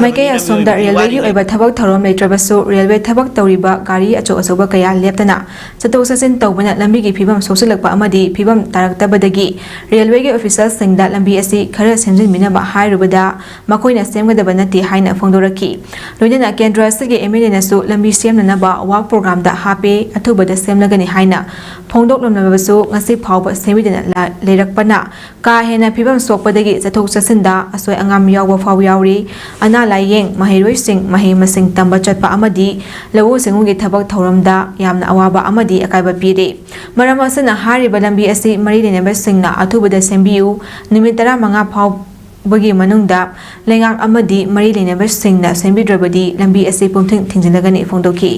ꯃꯥꯏꯀꯩ ꯑꯁꯣꯝꯗ ꯔꯦꯜꯋꯦꯒꯤ ꯑꯣꯏꯕ ꯊꯕꯛ ꯊꯧꯔꯝ ꯂꯩꯇ꯭ꯔꯕꯁꯨ, ꯔꯦꯜꯋꯦ ꯊꯕꯛ ꯇꯧꯔꯤꯕ ꯒꯥꯔꯤ ꯑꯆꯧ ꯑꯆꯧꯕ ꯀꯌꯥ ꯂꯦꯞꯇꯅ ꯆꯠꯊꯣꯛ ꯆꯠꯁꯤꯟ ꯇꯧꯕꯅ ꯂꯝꯕꯤꯒꯤ ꯐꯤꯕꯝ ꯁꯣꯛꯆꯤꯜꯂꯛꯄ ꯑꯃꯗꯤ ꯐꯤꯕꯝ ꯇꯥꯔꯛꯇꯕꯗꯒꯤ ꯔꯦꯜꯋꯦꯒꯤ ꯑꯣꯐꯤꯁꯤꯌꯦꯜꯁꯤꯡꯗ ꯂꯝꯕꯤ ꯑꯁꯤ ꯈꯔ ꯁꯦꯝꯖꯤꯟꯕꯤꯅꯕ ꯍꯥꯏꯔꯨꯕꯗ ꯃꯈꯣꯏꯅ ꯁꯦꯝꯒꯗꯕ ꯅꯠꯇꯦ ꯍꯥꯏꯅ ꯐꯣꯡꯗꯣꯔꯛꯈꯤ꯫ ꯂꯣꯏꯅꯅ ꯀꯦꯟꯗ꯭ꯔ ꯑꯁꯤꯒꯤ ꯑꯦꯝ ꯑꯦꯜ ꯑꯦꯅꯁꯨ ꯂꯝꯕꯤ ꯁꯦꯝꯅꯅꯕ ꯋꯥꯔꯛ ꯄ꯭ꯔꯣꯒ꯭ꯔꯥꯝꯗ ꯍꯥꯞꯄꯦ, ꯑꯊꯨꯕꯗ ꯁꯦꯝꯂꯒꯅꯤ ꯍꯥꯏꯅ ꯐꯣꯡꯗꯣꯛꯂꯝꯂꯕꯁꯨ ꯉꯁꯤ ꯐꯥꯎꯕ ꯁꯦꯝꯕꯤꯗꯅ ꯂ-, ꯂꯩꯔꯛꯄꯅ ꯀꯥ ꯍꯦꯟꯅ ꯐꯤꯕꯝ ꯁꯣꯛꯄꯗꯒꯤ ꯆꯠꯊꯣꯛ ꯆꯠꯁꯤꯟꯗ ꯑꯁꯣꯏ ꯑꯉꯥꯝ ꯌꯥꯎꯕ ꯐꯥꯎ ꯌꯥꯎꯔꯤ꯫ ꯑꯅꯥ ꯂꯥꯏꯌꯦꯡ, ꯃꯍꯩꯔꯣꯏꯁꯤꯡ ꯃꯍꯩ ꯃꯁꯤꯡ ꯇꯝꯕ ꯆꯠꯄ ꯑꯃꯗꯤ ꯂꯧꯎ ꯁꯤꯡꯎꯒꯤ ꯊꯕꯛ ꯊꯧꯔꯝꯗ ꯌꯥꯝꯅ ꯑꯋꯥꯕ ꯑꯃꯗꯤ ꯑꯀꯥꯏꯕ ꯄꯤꯔꯤ꯫ ꯃꯔꯝ ꯑꯁꯤꯅ ꯍꯥꯏꯔꯤꯕ ꯂꯝꯕꯤ ꯑꯁꯤ ꯃꯔꯤ ꯂꯩꯅꯕꯁꯤꯡꯅ ꯑꯊꯨꯕꯗ ꯁꯦꯝꯕꯤꯌꯨ, ꯅꯨꯃꯤꯠ ꯇꯔꯥꯃꯉꯥ ꯐꯥꯎꯕꯒꯤ ꯃꯅꯨꯡꯗ ꯂꯩꯉꯥꯛ ꯑꯃꯗꯤ ꯃꯔꯤ ꯂꯩꯅꯕꯁꯤꯡꯅ ꯁꯦꯝꯕꯤꯗ꯭ꯔꯕꯗꯤ ꯂꯝꯕꯤ ꯑꯁꯤ ꯄꯨꯡꯊꯤꯡ ꯊꯤꯡꯖꯤꯜꯂꯒꯅꯤ ꯐꯣꯡꯗꯣꯛꯈꯤ꯫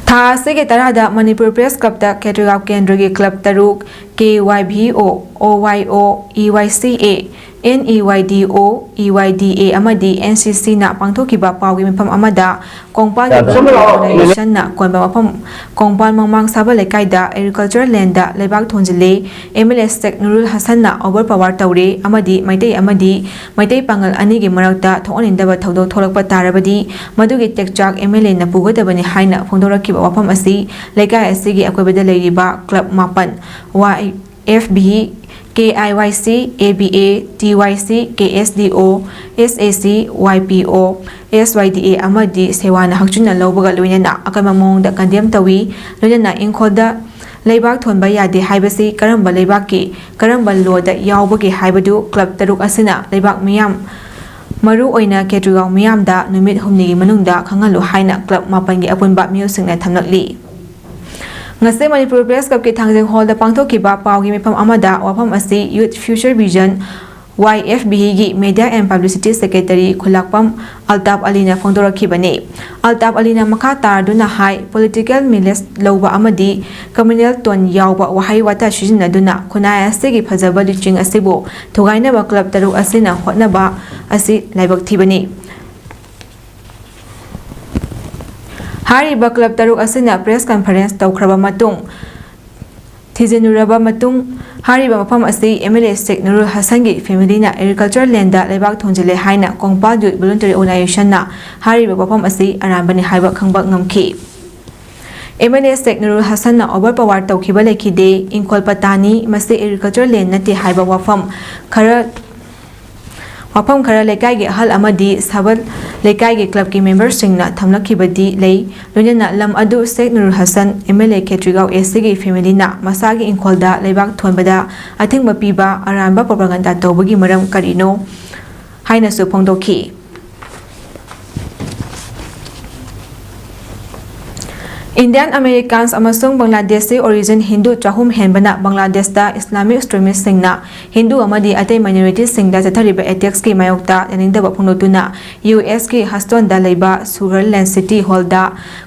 ꯊꯥ ꯑꯁꯤꯒꯤ ꯇꯔꯥꯗ ꯃꯅꯤꯄꯨꯔ ꯄ꯭ꯔꯦꯁ ꯀ꯭ꯂꯕꯇ ꯈꯦꯇ꯭ꯔꯤꯒꯥꯎ ꯀꯦꯟꯗ꯭ꯔꯒꯤ ꯀ꯭ꯂꯕ ꯇꯔꯨꯛ, ꯀꯦ ꯋꯥꯏ ꯚꯤ ꯑꯣ, ꯑꯣ ꯋꯥꯏ ꯑꯣ, ꯏ ꯋꯥꯏ ꯁꯤ ꯑꯦ, ꯑꯦꯟ ꯏ ꯋꯥꯏ ꯗꯤ ꯑꯣ, ꯏ ꯋꯥꯏ ꯗꯤ ꯑꯦ ꯑꯃꯗꯤ ꯑꯦꯟ ꯁꯤ ꯁꯤꯅ ꯄꯥꯡꯊꯣꯛꯈꯤꯕ ꯄꯥꯎꯒꯤ ꯃꯤꯐꯝ ꯑꯃꯗ ꯀꯣꯡꯄꯥꯜ ꯌꯥꯗ꯭ꯔꯦ꯫ ꯑꯣꯔꯒꯅꯥꯏꯖꯦꯁꯟꯅ ꯀꯣꯟꯕ ꯃꯐꯝ ꯀꯣꯡꯄꯥꯜ ꯃꯃꯥꯡ ꯁꯥꯕ ꯂꯩꯀꯥꯏꯗ ꯑꯦꯒ꯭ꯔꯤꯀꯜꯆꯔ ꯂꯦꯟꯗ ꯂꯩꯕꯥꯛ ꯊꯣꯟꯖꯤꯜꯂꯦ꯫ M L A Sheikh Nurul ꯍꯁꯟꯅ ꯑꯣꯚꯔ ꯄꯋꯥꯔ ꯇꯧꯔꯦ ꯑꯃꯗꯤ ꯃꯩꯇꯩ ꯑꯃꯗꯤ ꯃꯩꯇꯩ ꯄꯥꯉꯜ ꯑꯅꯤꯒꯤ ꯃꯔꯛꯇ ꯊꯣꯛꯍꯟꯅꯤꯡꯗꯕ ꯊꯧꯗꯣꯛ ꯊꯣꯛꯂꯛꯄ ꯇꯥꯔꯕꯗꯤ ꯃꯗꯨꯒꯤ ꯇꯦꯛꯆꯥꯛ ꯑꯦꯝ ꯑꯦꯜ ꯑꯦꯅ ꯄꯨꯒꯗꯕꯅꯤ ꯍꯥꯏꯅ ꯐꯣꯡꯗꯣꯔꯛꯈꯤꯕ ꯋꯥꯐꯝ ꯑꯁꯤ ꯂꯩꯀꯥꯏ ꯑꯁꯤꯒꯤ ꯑꯀꯣꯏꯕꯗ ꯂꯩꯔꯤꯕ ꯀ꯭ꯂꯕ ꯃꯥꯄꯟ, ꯋꯥꯏ ꯑꯦꯐ ꯕꯤ, ꯀꯦ ꯑꯥꯏ ꯋꯥꯏ ꯁꯤ, ꯑꯦ ꯕꯤ ꯑꯦ, ꯇꯤ ꯋꯥꯏ ꯁꯤ, ꯀꯦ ꯑꯦꯁ ꯗꯤ ꯑꯣ, ꯑꯦꯁ ꯑꯦ ꯁꯤ, ꯋꯥꯏ ꯄꯤ ꯑꯣ, ꯑꯦꯁ ꯋꯥꯏ ꯗꯤ ꯑꯦ ꯑꯃꯗꯤ ꯁꯦꯋꯥꯅ ꯍꯛꯆꯤꯟꯅ ꯂꯧꯕꯒ ꯂꯣꯏꯅꯅ ꯑꯀꯟꯕ ꯃꯑꯣꯡꯗ ꯀꯟꯗꯦꯝ ꯇꯧꯏ꯫ ꯂꯣꯏꯅꯅ ꯏꯪꯈꯣꯜꯗ ꯂꯩꯕꯥꯛ ꯊꯣꯟꯕ ꯌꯥꯗꯦ ꯍꯥꯏꯕꯁꯤ ꯀꯔꯝꯕ ꯂꯩꯕꯥꯛꯀꯤ ꯀꯔꯝꯕ ꯂꯣꯗ ꯌꯥꯎꯕꯒꯦ ꯍꯥꯏꯕꯗꯨ ꯀ꯭ꯂꯕ ꯇꯔꯨꯛ ꯑꯁꯤꯅ ꯂꯩꯕꯥꯛ ꯃꯤꯌꯥꯝ, ꯃꯔꯨ ꯑꯣꯏꯅ ꯈꯦꯇ꯭ꯔꯤꯒꯥꯎ ꯃꯤꯌꯥꯝꯗ ꯅꯨꯃꯤꯠ ꯍꯨꯝꯅꯤꯒꯤ ꯃꯅꯨꯡꯗ ꯈꯪꯍꯜꯂꯨ ꯍꯥꯏꯅ ꯀ꯭ꯂꯕ ꯃꯥꯄꯟꯒꯤ ꯑꯄꯨꯟꯕ ꯃꯤꯑꯣꯏꯁꯤꯡꯅ ꯊꯝꯂꯛꯂꯤ꯫ ꯉꯁꯤ ꯃꯅꯤꯄꯨꯔ ꯄ꯭ꯔꯦꯁ ꯀ꯭ꯂꯕꯀꯤ ꯊꯥꯡꯖꯤꯡ ꯍꯣꯜꯗ ꯄꯥꯡꯊꯣꯛꯈꯤꯕ ꯄꯥꯎꯒꯤ ꯃꯤꯐꯝ ꯑꯃꯗ ꯋꯥꯐꯝ ꯑꯁꯤ Youth Future Vision, Y F ꯕꯤꯒꯤ Media and Publicity Secretary Khulakpam Altap ꯑꯂꯤꯅ ꯐꯣꯡꯗꯣꯔꯛꯈꯤꯕꯅꯤ꯫ ꯑꯜꯇꯥꯞ ꯑꯂꯤꯅ ꯃꯈꯥ ꯇꯥꯔꯗꯨꯅ ꯍꯥꯏ, ꯄꯣꯂꯤꯇꯤꯀꯦꯜ ꯃꯤꯂꯦꯖ ꯂꯧꯕ ꯑꯃꯗꯤ ꯀꯝꯃ꯭ꯌꯨꯅꯦꯜ ꯇꯣꯟ ꯌꯥꯎꯕ ꯋꯥꯍꯩ ꯋꯥꯇꯥ ꯁꯤꯖꯤꯟꯅꯗꯨꯅ ꯈꯨꯟꯅꯥꯏ ꯑꯁꯤꯒꯤ ꯐꯖꯕ ꯂꯨꯆꯤꯡ ꯑꯁꯤꯕꯨ ꯊꯨꯒꯥꯏꯅꯕ ꯀ꯭ꯂꯕ ꯇꯔꯨꯛ ꯑꯁꯤꯅ ꯍꯣꯠꯅꯕ ꯑꯁꯤ ꯂꯥꯏꯕꯛ ꯊꯤꯕꯅꯤ꯫ ꯍꯥꯏꯔꯤꯕ ꯀ꯭ꯂꯕ ꯇꯔꯨꯛ ꯑꯁꯤꯅ ꯄ꯭ꯔꯦꯁ ꯀꯟꯐꯔꯦꯟꯁ ꯇꯧꯈ꯭ꯔꯕ ꯃꯇꯨꯡ, ꯊꯤꯖꯤꯜꯂꯨꯔꯕ ꯃꯇꯨꯡ, ꯍꯥꯏꯔꯤꯕ ꯃꯐꯝ ꯑꯁꯤ M L A Sheikh Nurul ꯍꯁꯟꯒꯤ ꯐꯦꯃꯤꯂꯤꯅ ꯑꯦꯒ꯭ꯔꯤꯀꯜꯆꯔ ꯂꯦꯟꯗ ꯂꯩꯕꯥꯛ ꯊꯣꯟꯖꯤꯜꯂꯦ ꯍꯥꯏꯅ ꯀꯣꯡꯄꯥꯜ ꯌꯨꯠ ꯚꯣꯂꯨꯟꯇꯔꯤ ꯑꯣꯔꯒꯅꯥꯏꯖꯦꯁꯟꯅ ꯍꯥꯏꯔꯤꯕ ꯋꯥꯐꯝ ꯑꯁꯤ ꯑꯔꯥꯟꯕꯅꯤ ꯍꯥꯏꯕ ꯈꯪꯕ ꯉꯝꯈꯤ꯫ M L A Sheikh Nurul ꯍꯁꯟꯅ ꯑꯣꯚꯔ ꯄꯋꯥꯔ ꯇꯧꯈꯤꯕ ꯂꯩꯈꯤꯗꯦ꯫ ꯏꯪꯈꯣꯜ ꯄꯇꯥꯅꯤ, ꯃꯁꯤ ꯑꯦꯒ꯭ꯔꯤꯀꯜꯆꯔ ꯂꯦꯟ ꯅꯠꯇꯦ ꯍꯥꯏꯕ ꯋꯥꯐꯝ ꯈꯔ, ꯋꯥꯐꯝ ꯈꯔ ꯂꯩꯀꯥꯏꯒꯤ ꯑꯍꯜ ꯑꯃꯗꯤ ꯁꯥꯕꯜ ꯂꯩꯀꯥꯏꯒꯤ ꯀ꯭ꯂꯕꯀꯤ ꯃꯦꯝꯕꯔꯁꯤꯡꯅ ꯊꯝꯂꯛꯈꯤꯕꯗꯤ ꯂꯩ꯫ ꯂꯣꯏꯅꯅ ꯂꯝ ꯑꯗꯨ ꯁꯦꯛ ꯅꯨꯔꯨꯜ ꯍꯁꯟ, ꯑꯦꯝ ꯑꯦꯜ ꯑꯦ ꯈꯦꯇ꯭ꯔꯤꯒꯥꯎ ꯑꯦ ꯁꯤꯒꯤ ꯐꯦꯃꯤꯂꯤꯅ ꯃꯁꯥꯒꯤ ꯏꯪꯈꯣꯜꯗ ꯂꯩꯕꯥꯛ ꯊꯣꯟꯕꯗ ꯑꯊꯤꯡꯕ ꯄꯤꯕ ꯑꯔꯥꯟꯕ ꯄ꯭ꯔꯣꯄꯥꯒꯟꯗꯥ ꯇꯧꯕꯒꯤ ꯃꯔꯝ ꯀꯔꯤꯅꯣ ꯍꯥꯏꯅꯁꯨ ꯐꯣꯡꯗꯣꯛꯈꯤ꯫ ꯏꯟꯗꯤꯌꯟ ꯑꯃꯦꯔꯤꯀꯥꯟꯁ ꯑꯃꯁꯨꯡ ꯕꯪꯒ꯭ꯂꯥꯗꯦꯁꯤ ꯑꯣꯔꯤꯖꯤꯟ ꯍꯤꯟꯗꯨ ꯆꯍꯨꯝ ꯍꯦꯟꯕꯅ ꯕꯪꯒ꯭ꯂꯥꯗꯦꯁꯇ ꯏꯁꯂꯥꯃꯤꯛ ꯑꯦꯛꯁꯇ꯭ꯔꯤꯃꯤꯁ꯭ꯠꯁꯤꯡꯅ ꯍꯤꯟꯗꯨ ꯑꯃꯗꯤ ꯑꯇꯩ ꯃꯥꯏꯅꯣꯔꯤꯇꯤꯁꯤꯡꯗ ꯆꯠꯊꯔꯤꯕ ꯑꯦꯇꯦꯛꯁꯀꯤ ꯃꯥꯌꯣꯛꯇ ꯌꯥꯅꯤꯡꯗꯕ ꯐꯣꯡꯗꯣꯛꯇꯨꯅ ꯌꯨ ꯑꯦꯁꯀꯤ ꯍꯁꯇꯣꯟꯗ ꯂꯩꯕ ꯁꯨꯒꯔꯂꯦꯟ ꯁꯤꯇꯤ ꯍꯣꯜꯗ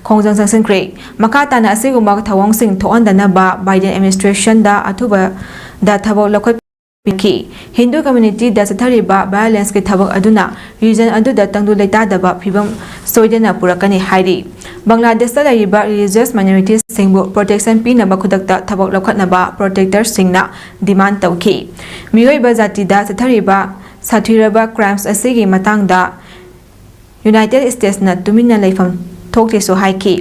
ꯈꯣꯡꯖꯪ ꯆꯪꯁꯤꯟꯈ꯭ꯔꯦ꯫ ꯃꯈꯥ ꯇꯥꯅ ꯑꯁꯤꯒꯨꯝꯕ ꯊꯧꯑꯣꯡꯁꯤꯡ ꯊꯣꯛꯍꯟꯗꯅꯕ ꯕꯥꯏꯗꯦꯟ ꯑꯦꯗꯃꯤꯅꯤꯁꯇ꯭ꯔꯦꯁꯟꯗ ꯑꯊꯨꯕꯗ ꯊꯕꯛ ꯂꯧꯈꯠ ꯄꯤꯈꯤ꯫ ꯍꯤꯟꯗꯨ ꯀꯝꯃ꯭ꯌꯨꯅꯤꯇꯤꯗ ꯆꯠꯊꯔꯤꯕ ꯚꯥꯏꯑꯣꯂꯦꯟꯁꯀꯤ ꯊꯕꯛ ꯑꯗꯨꯅ ꯔꯤꯖꯟ ꯑꯗꯨꯗ ꯇꯪꯗꯨ ꯂꯩꯇꯥꯗꯕ ꯐꯤꯚꯝ ꯁꯣꯏꯗꯅ ꯄꯨꯔꯛꯀꯅꯤ ꯍꯥꯏꯔꯤ꯫ ꯕꯪꯒ꯭ꯂꯥꯗꯦꯁꯇ ꯂꯩꯔꯤꯕ ꯔꯤꯂꯤꯖꯤꯌꯁ ꯃꯥꯏꯅꯣꯔꯤꯇꯤꯁꯤꯡꯕꯨ ꯄ꯭ꯔꯣꯇꯦꯛꯁꯟ ꯄꯤꯅꯕ ꯈꯨꯗꯛꯇ ꯊꯕꯛ ꯂꯧꯈꯠꯅꯕ ꯄ꯭ꯔꯣꯇꯦꯛꯇꯔꯁꯤꯡꯅ ꯗꯤꯃꯥꯟ ꯇꯧꯈꯤ꯫ ꯃꯤꯑꯣꯏꯕ ꯖꯥꯇꯤꯗ ꯆꯠꯊꯔꯤꯕ ꯁꯥꯊꯤꯔꯕ ꯀ꯭ꯔꯥꯏꯝꯁ ꯑꯁꯤꯒꯤ ꯃꯇꯥꯡꯗ ꯌꯨꯅꯥꯏꯇꯦꯗ ꯁ꯭ꯇꯦꯠꯁꯅ ꯇꯨꯃꯤꯟꯅ ꯂꯩꯐꯝ ꯊꯣꯛꯇꯦꯁꯨ ꯍꯥꯏꯈꯤ꯫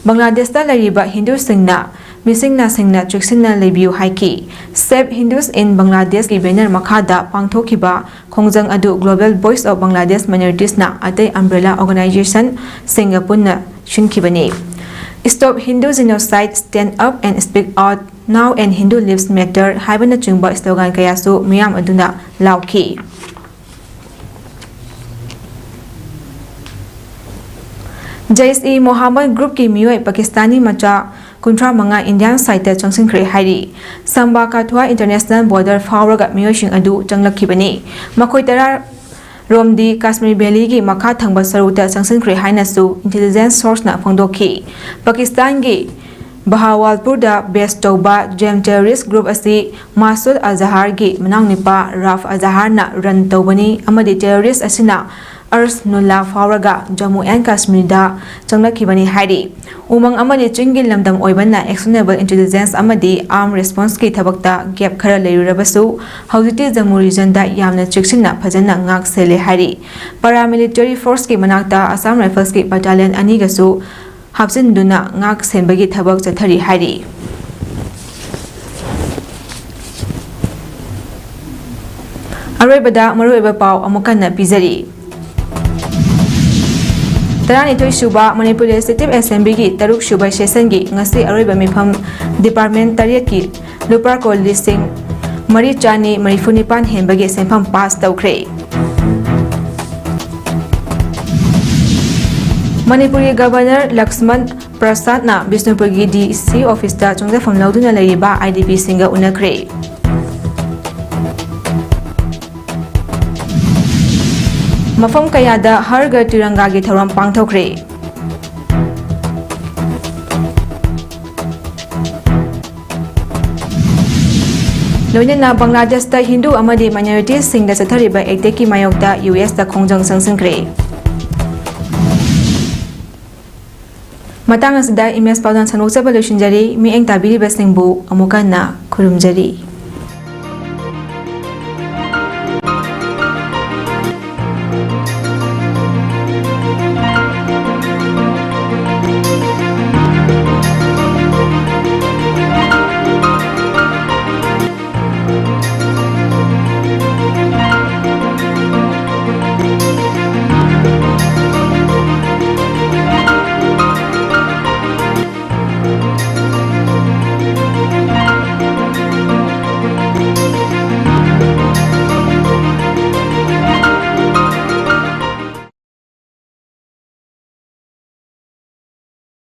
ꯕꯪꯒ꯭ꯂꯥꯗꯦꯁꯇ ꯂꯩꯔꯤꯕ ꯍꯤꯟꯗꯨꯁꯤꯡꯅ ꯃꯤꯁꯤꯡ ꯅꯥꯁꯤꯡꯅ ꯆꯦꯛꯁꯤꯟꯅ ꯂꯩꯕꯤꯌꯨ ꯍꯥꯏꯈꯤ꯫ Save Hindus in Bangladesh ꯀꯤ ꯕꯦꯅꯔ ꯃꯈꯥꯗ ꯄꯥꯡꯊꯣꯛꯈꯤꯕ ꯈꯣꯡꯖꯪ ꯑꯗꯨ Global Voice of Bangladesh Minorities ꯅ ꯑꯇꯩ ꯑꯝꯕ꯭ꯔꯦꯂꯥ ꯑꯣꯔꯒꯅꯥꯏꯖꯦꯁꯟꯁꯤꯡꯒ ꯄꯨꯟꯅ ꯁꯤꯟꯈꯤꯕꯅꯤ꯫ Stop Hindu Genocide, Stand Up and Speak Out, Now and Hindu Lives Matter ꯍꯥꯏꯕꯅꯆꯤꯡꯕ ꯁ꯭ꯂꯣꯒꯥꯟ ꯀꯌꯥꯁꯨ ꯃꯤꯌꯥꯝ ꯑꯗꯨꯅ ꯂꯥꯎꯈꯤ꯫ ꯖꯩꯁ ꯏ ꯃꯣꯍꯥꯃꯗ ꯒ꯭ꯔꯨꯞꯀꯤ ꯃꯤꯑꯣꯏ ꯄꯥꯀꯤꯁꯇꯥꯅꯤ ꯃꯆꯥ ꯀꯨꯟꯊ꯭ꯔꯥ ꯃꯉꯥ ꯏꯟꯗꯤꯌꯥꯟ ꯁꯥꯏꯠꯇ ꯆꯪꯁꯤꯟꯈ꯭ꯔꯦ ꯍꯥꯏꯔꯤ꯫ ꯁꯝꯕꯥ ꯀꯥꯊꯨꯋꯥ ꯏꯟꯇꯔꯅꯦꯁꯅꯦꯜ ꯕꯣꯔꯗꯔ ꯐꯥꯎꯔꯒ ꯃꯤꯑꯣꯏꯁꯤꯡ ꯑꯗꯨ ꯆꯪꯂꯛꯈꯤꯕꯅꯤ꯫ ꯃꯈꯣꯏ ꯇꯔꯥ ꯔꯣꯝꯗꯤ ꯀꯥꯁꯃꯤꯔ ꯚꯦꯂꯤꯒꯤ ꯃꯈꯥ ꯊꯪꯕ ꯁꯔꯨꯛꯇ ꯆꯪꯁꯤꯟꯈ꯭ꯔꯦ ꯍꯥꯏꯅꯁꯨ ꯏꯟꯇꯦꯂꯤꯖꯦꯟꯁ ꯁꯣꯔꯁꯅ ꯐꯣꯡꯗꯣꯛꯈꯤ꯫ ꯄꯥꯀꯤꯁꯇꯥꯟꯒꯤ ꯕꯍꯥꯋꯥꯜꯄꯨꯔꯗ ꯕꯦꯁ ꯇꯧꯕ ꯖꯦꯝ ꯇꯦꯔꯣꯔꯤꯁ ꯒ꯭ꯔꯨꯞ ꯑꯁꯤ ꯃꯥꯁꯨꯗ ꯑꯖꯍꯥꯔꯒꯤ ꯃꯅꯥꯎꯅꯨꯄꯥ ꯔꯥꯐ ꯑꯖꯍꯥꯔꯅ ꯔꯟ ꯇꯧꯕꯅꯤ ꯑꯃꯗꯤ ꯇꯦꯔꯣꯔꯤꯁ ꯑꯁꯤꯅ ꯑꯔꯁ ꯅꯨꯜꯂꯥ ꯐꯥꯎꯔꯒ ꯖꯝꯃꯨ ꯑꯦꯟ ꯀꯥꯁꯃꯤꯔꯗ ꯆꯪꯂꯛꯈꯤꯕꯅꯤ ꯍꯥꯏꯔꯤ꯫ ꯎꯃꯪ ꯑꯃꯗꯤ ꯆꯤꯡꯒꯤ ꯂꯝꯗꯝ ꯑꯣꯏꯕꯅ actionable intelligence ꯑꯃꯗꯤ armed responseꯀꯤ ꯊꯕꯛꯇ gap ꯈꯔ ꯂꯩꯔꯨꯔꯕꯁꯨ, ꯍꯧꯖꯤꯛꯇꯤ ꯖꯝꯃꯨ regionꯗ ꯌꯥꯝꯅ ꯆꯦꯛꯁꯤꯟꯅ ꯐꯖꯅ ꯉꯥꯛ ꯁꯦꯜꯂꯦ ꯍꯥꯏꯔꯤ꯫ Paramilitary forceꯀꯤ ꯃꯅꯥꯛꯇ Assam Riflesꯀꯤ battalion ꯑꯅꯤꯒꯁꯨ ꯍꯥꯞꯆꯤꯟꯗꯨꯅ ꯉꯥꯛ ꯁꯦꯟꯕꯒꯤ ꯊꯕꯛ ꯆꯠꯊꯔꯤ ꯍꯥꯏꯔꯤ꯫ ꯑꯔꯣꯏꯕꯗ ꯃꯔꯨꯑꯣꯏꯕ ꯄꯥꯎ ꯑꯃꯨꯛ ꯍꯟꯅ ꯄꯤꯖꯔꯤ꯫ ꯇꯔꯥꯅꯤꯊꯣꯏ ꯁꯨꯕ ꯃꯅꯤꯄꯨꯔ Legislative Assemblyꯒꯤ ꯇꯔꯨꯛ ꯁꯨꯕ sessionꯒꯤ ꯉꯁꯤ ꯑꯔꯣꯏꯕ ꯃꯤꯐꯝ department ꯇꯔꯦꯠꯀꯤ ꯂꯨꯄꯥ ꯀ꯭ꯔꯣꯔ ꯂꯤꯁꯤꯡ ꯃꯔꯤ ꯆꯥꯅꯤ ꯃꯔꯤꯐꯨ ꯅꯤꯄꯥꯟ ꯍꯦꯟꯕꯒꯤ ꯁꯦꯟꯐꯝ pass ꯇꯧꯈ꯭ꯔꯦ꯫ ꯃꯅꯤꯄꯨꯔꯒꯤ Governor ꯂꯛꯁꯃꯟ ꯄ꯭ꯔꯁꯥꯗꯅ ꯕꯤꯁꯅꯨꯄꯨꯔꯒꯤ DC officeꯇ ꯆꯪꯖꯐꯝ ꯂꯧꯗꯨꯅ ꯂꯩꯔꯤꯕ IDPꯁꯤꯡꯒ ꯎꯅꯈ꯭ꯔꯦ꯫ ꯃꯐꯝ ꯀꯌꯥꯗ ꯍꯔ ꯘꯔ ꯇꯤꯔꯪꯒꯥꯒꯤ ꯊꯧꯔꯝ ꯄꯥꯡꯊꯣꯛꯈ꯭ꯔꯦ꯫ ꯂꯣꯏꯅꯅ ꯕꯪꯒ꯭ꯂꯥꯗꯦꯁꯇ ꯍꯤꯟꯗꯨ ꯑꯃꯗꯤ minoritiesꯁꯤꯡꯗ ꯆꯠꯊꯔꯤꯕ attackꯀꯤ ꯃꯥꯌꯣꯛꯇ USꯇ ꯈꯣꯡꯖꯪ ꯆꯪꯁꯤꯟꯈ꯭ꯔꯦ꯫ ꯃꯇꯥꯡ ꯑꯁꯤꯗ ꯏꯃꯦꯖ ꯄꯥꯎꯗꯝ ꯁꯟꯗꯣꯛꯆꯕ ꯂꯣꯏꯁꯤꯟꯖꯔꯤ꯫ ꯃꯤꯠꯌꯦꯡ ꯇꯥꯕꯤꯔꯤꯕꯁꯤꯡꯕꯨ ꯑꯃꯨꯛ ꯍꯟꯅ ꯈꯨꯔꯨꯝꯖꯔꯤ꯫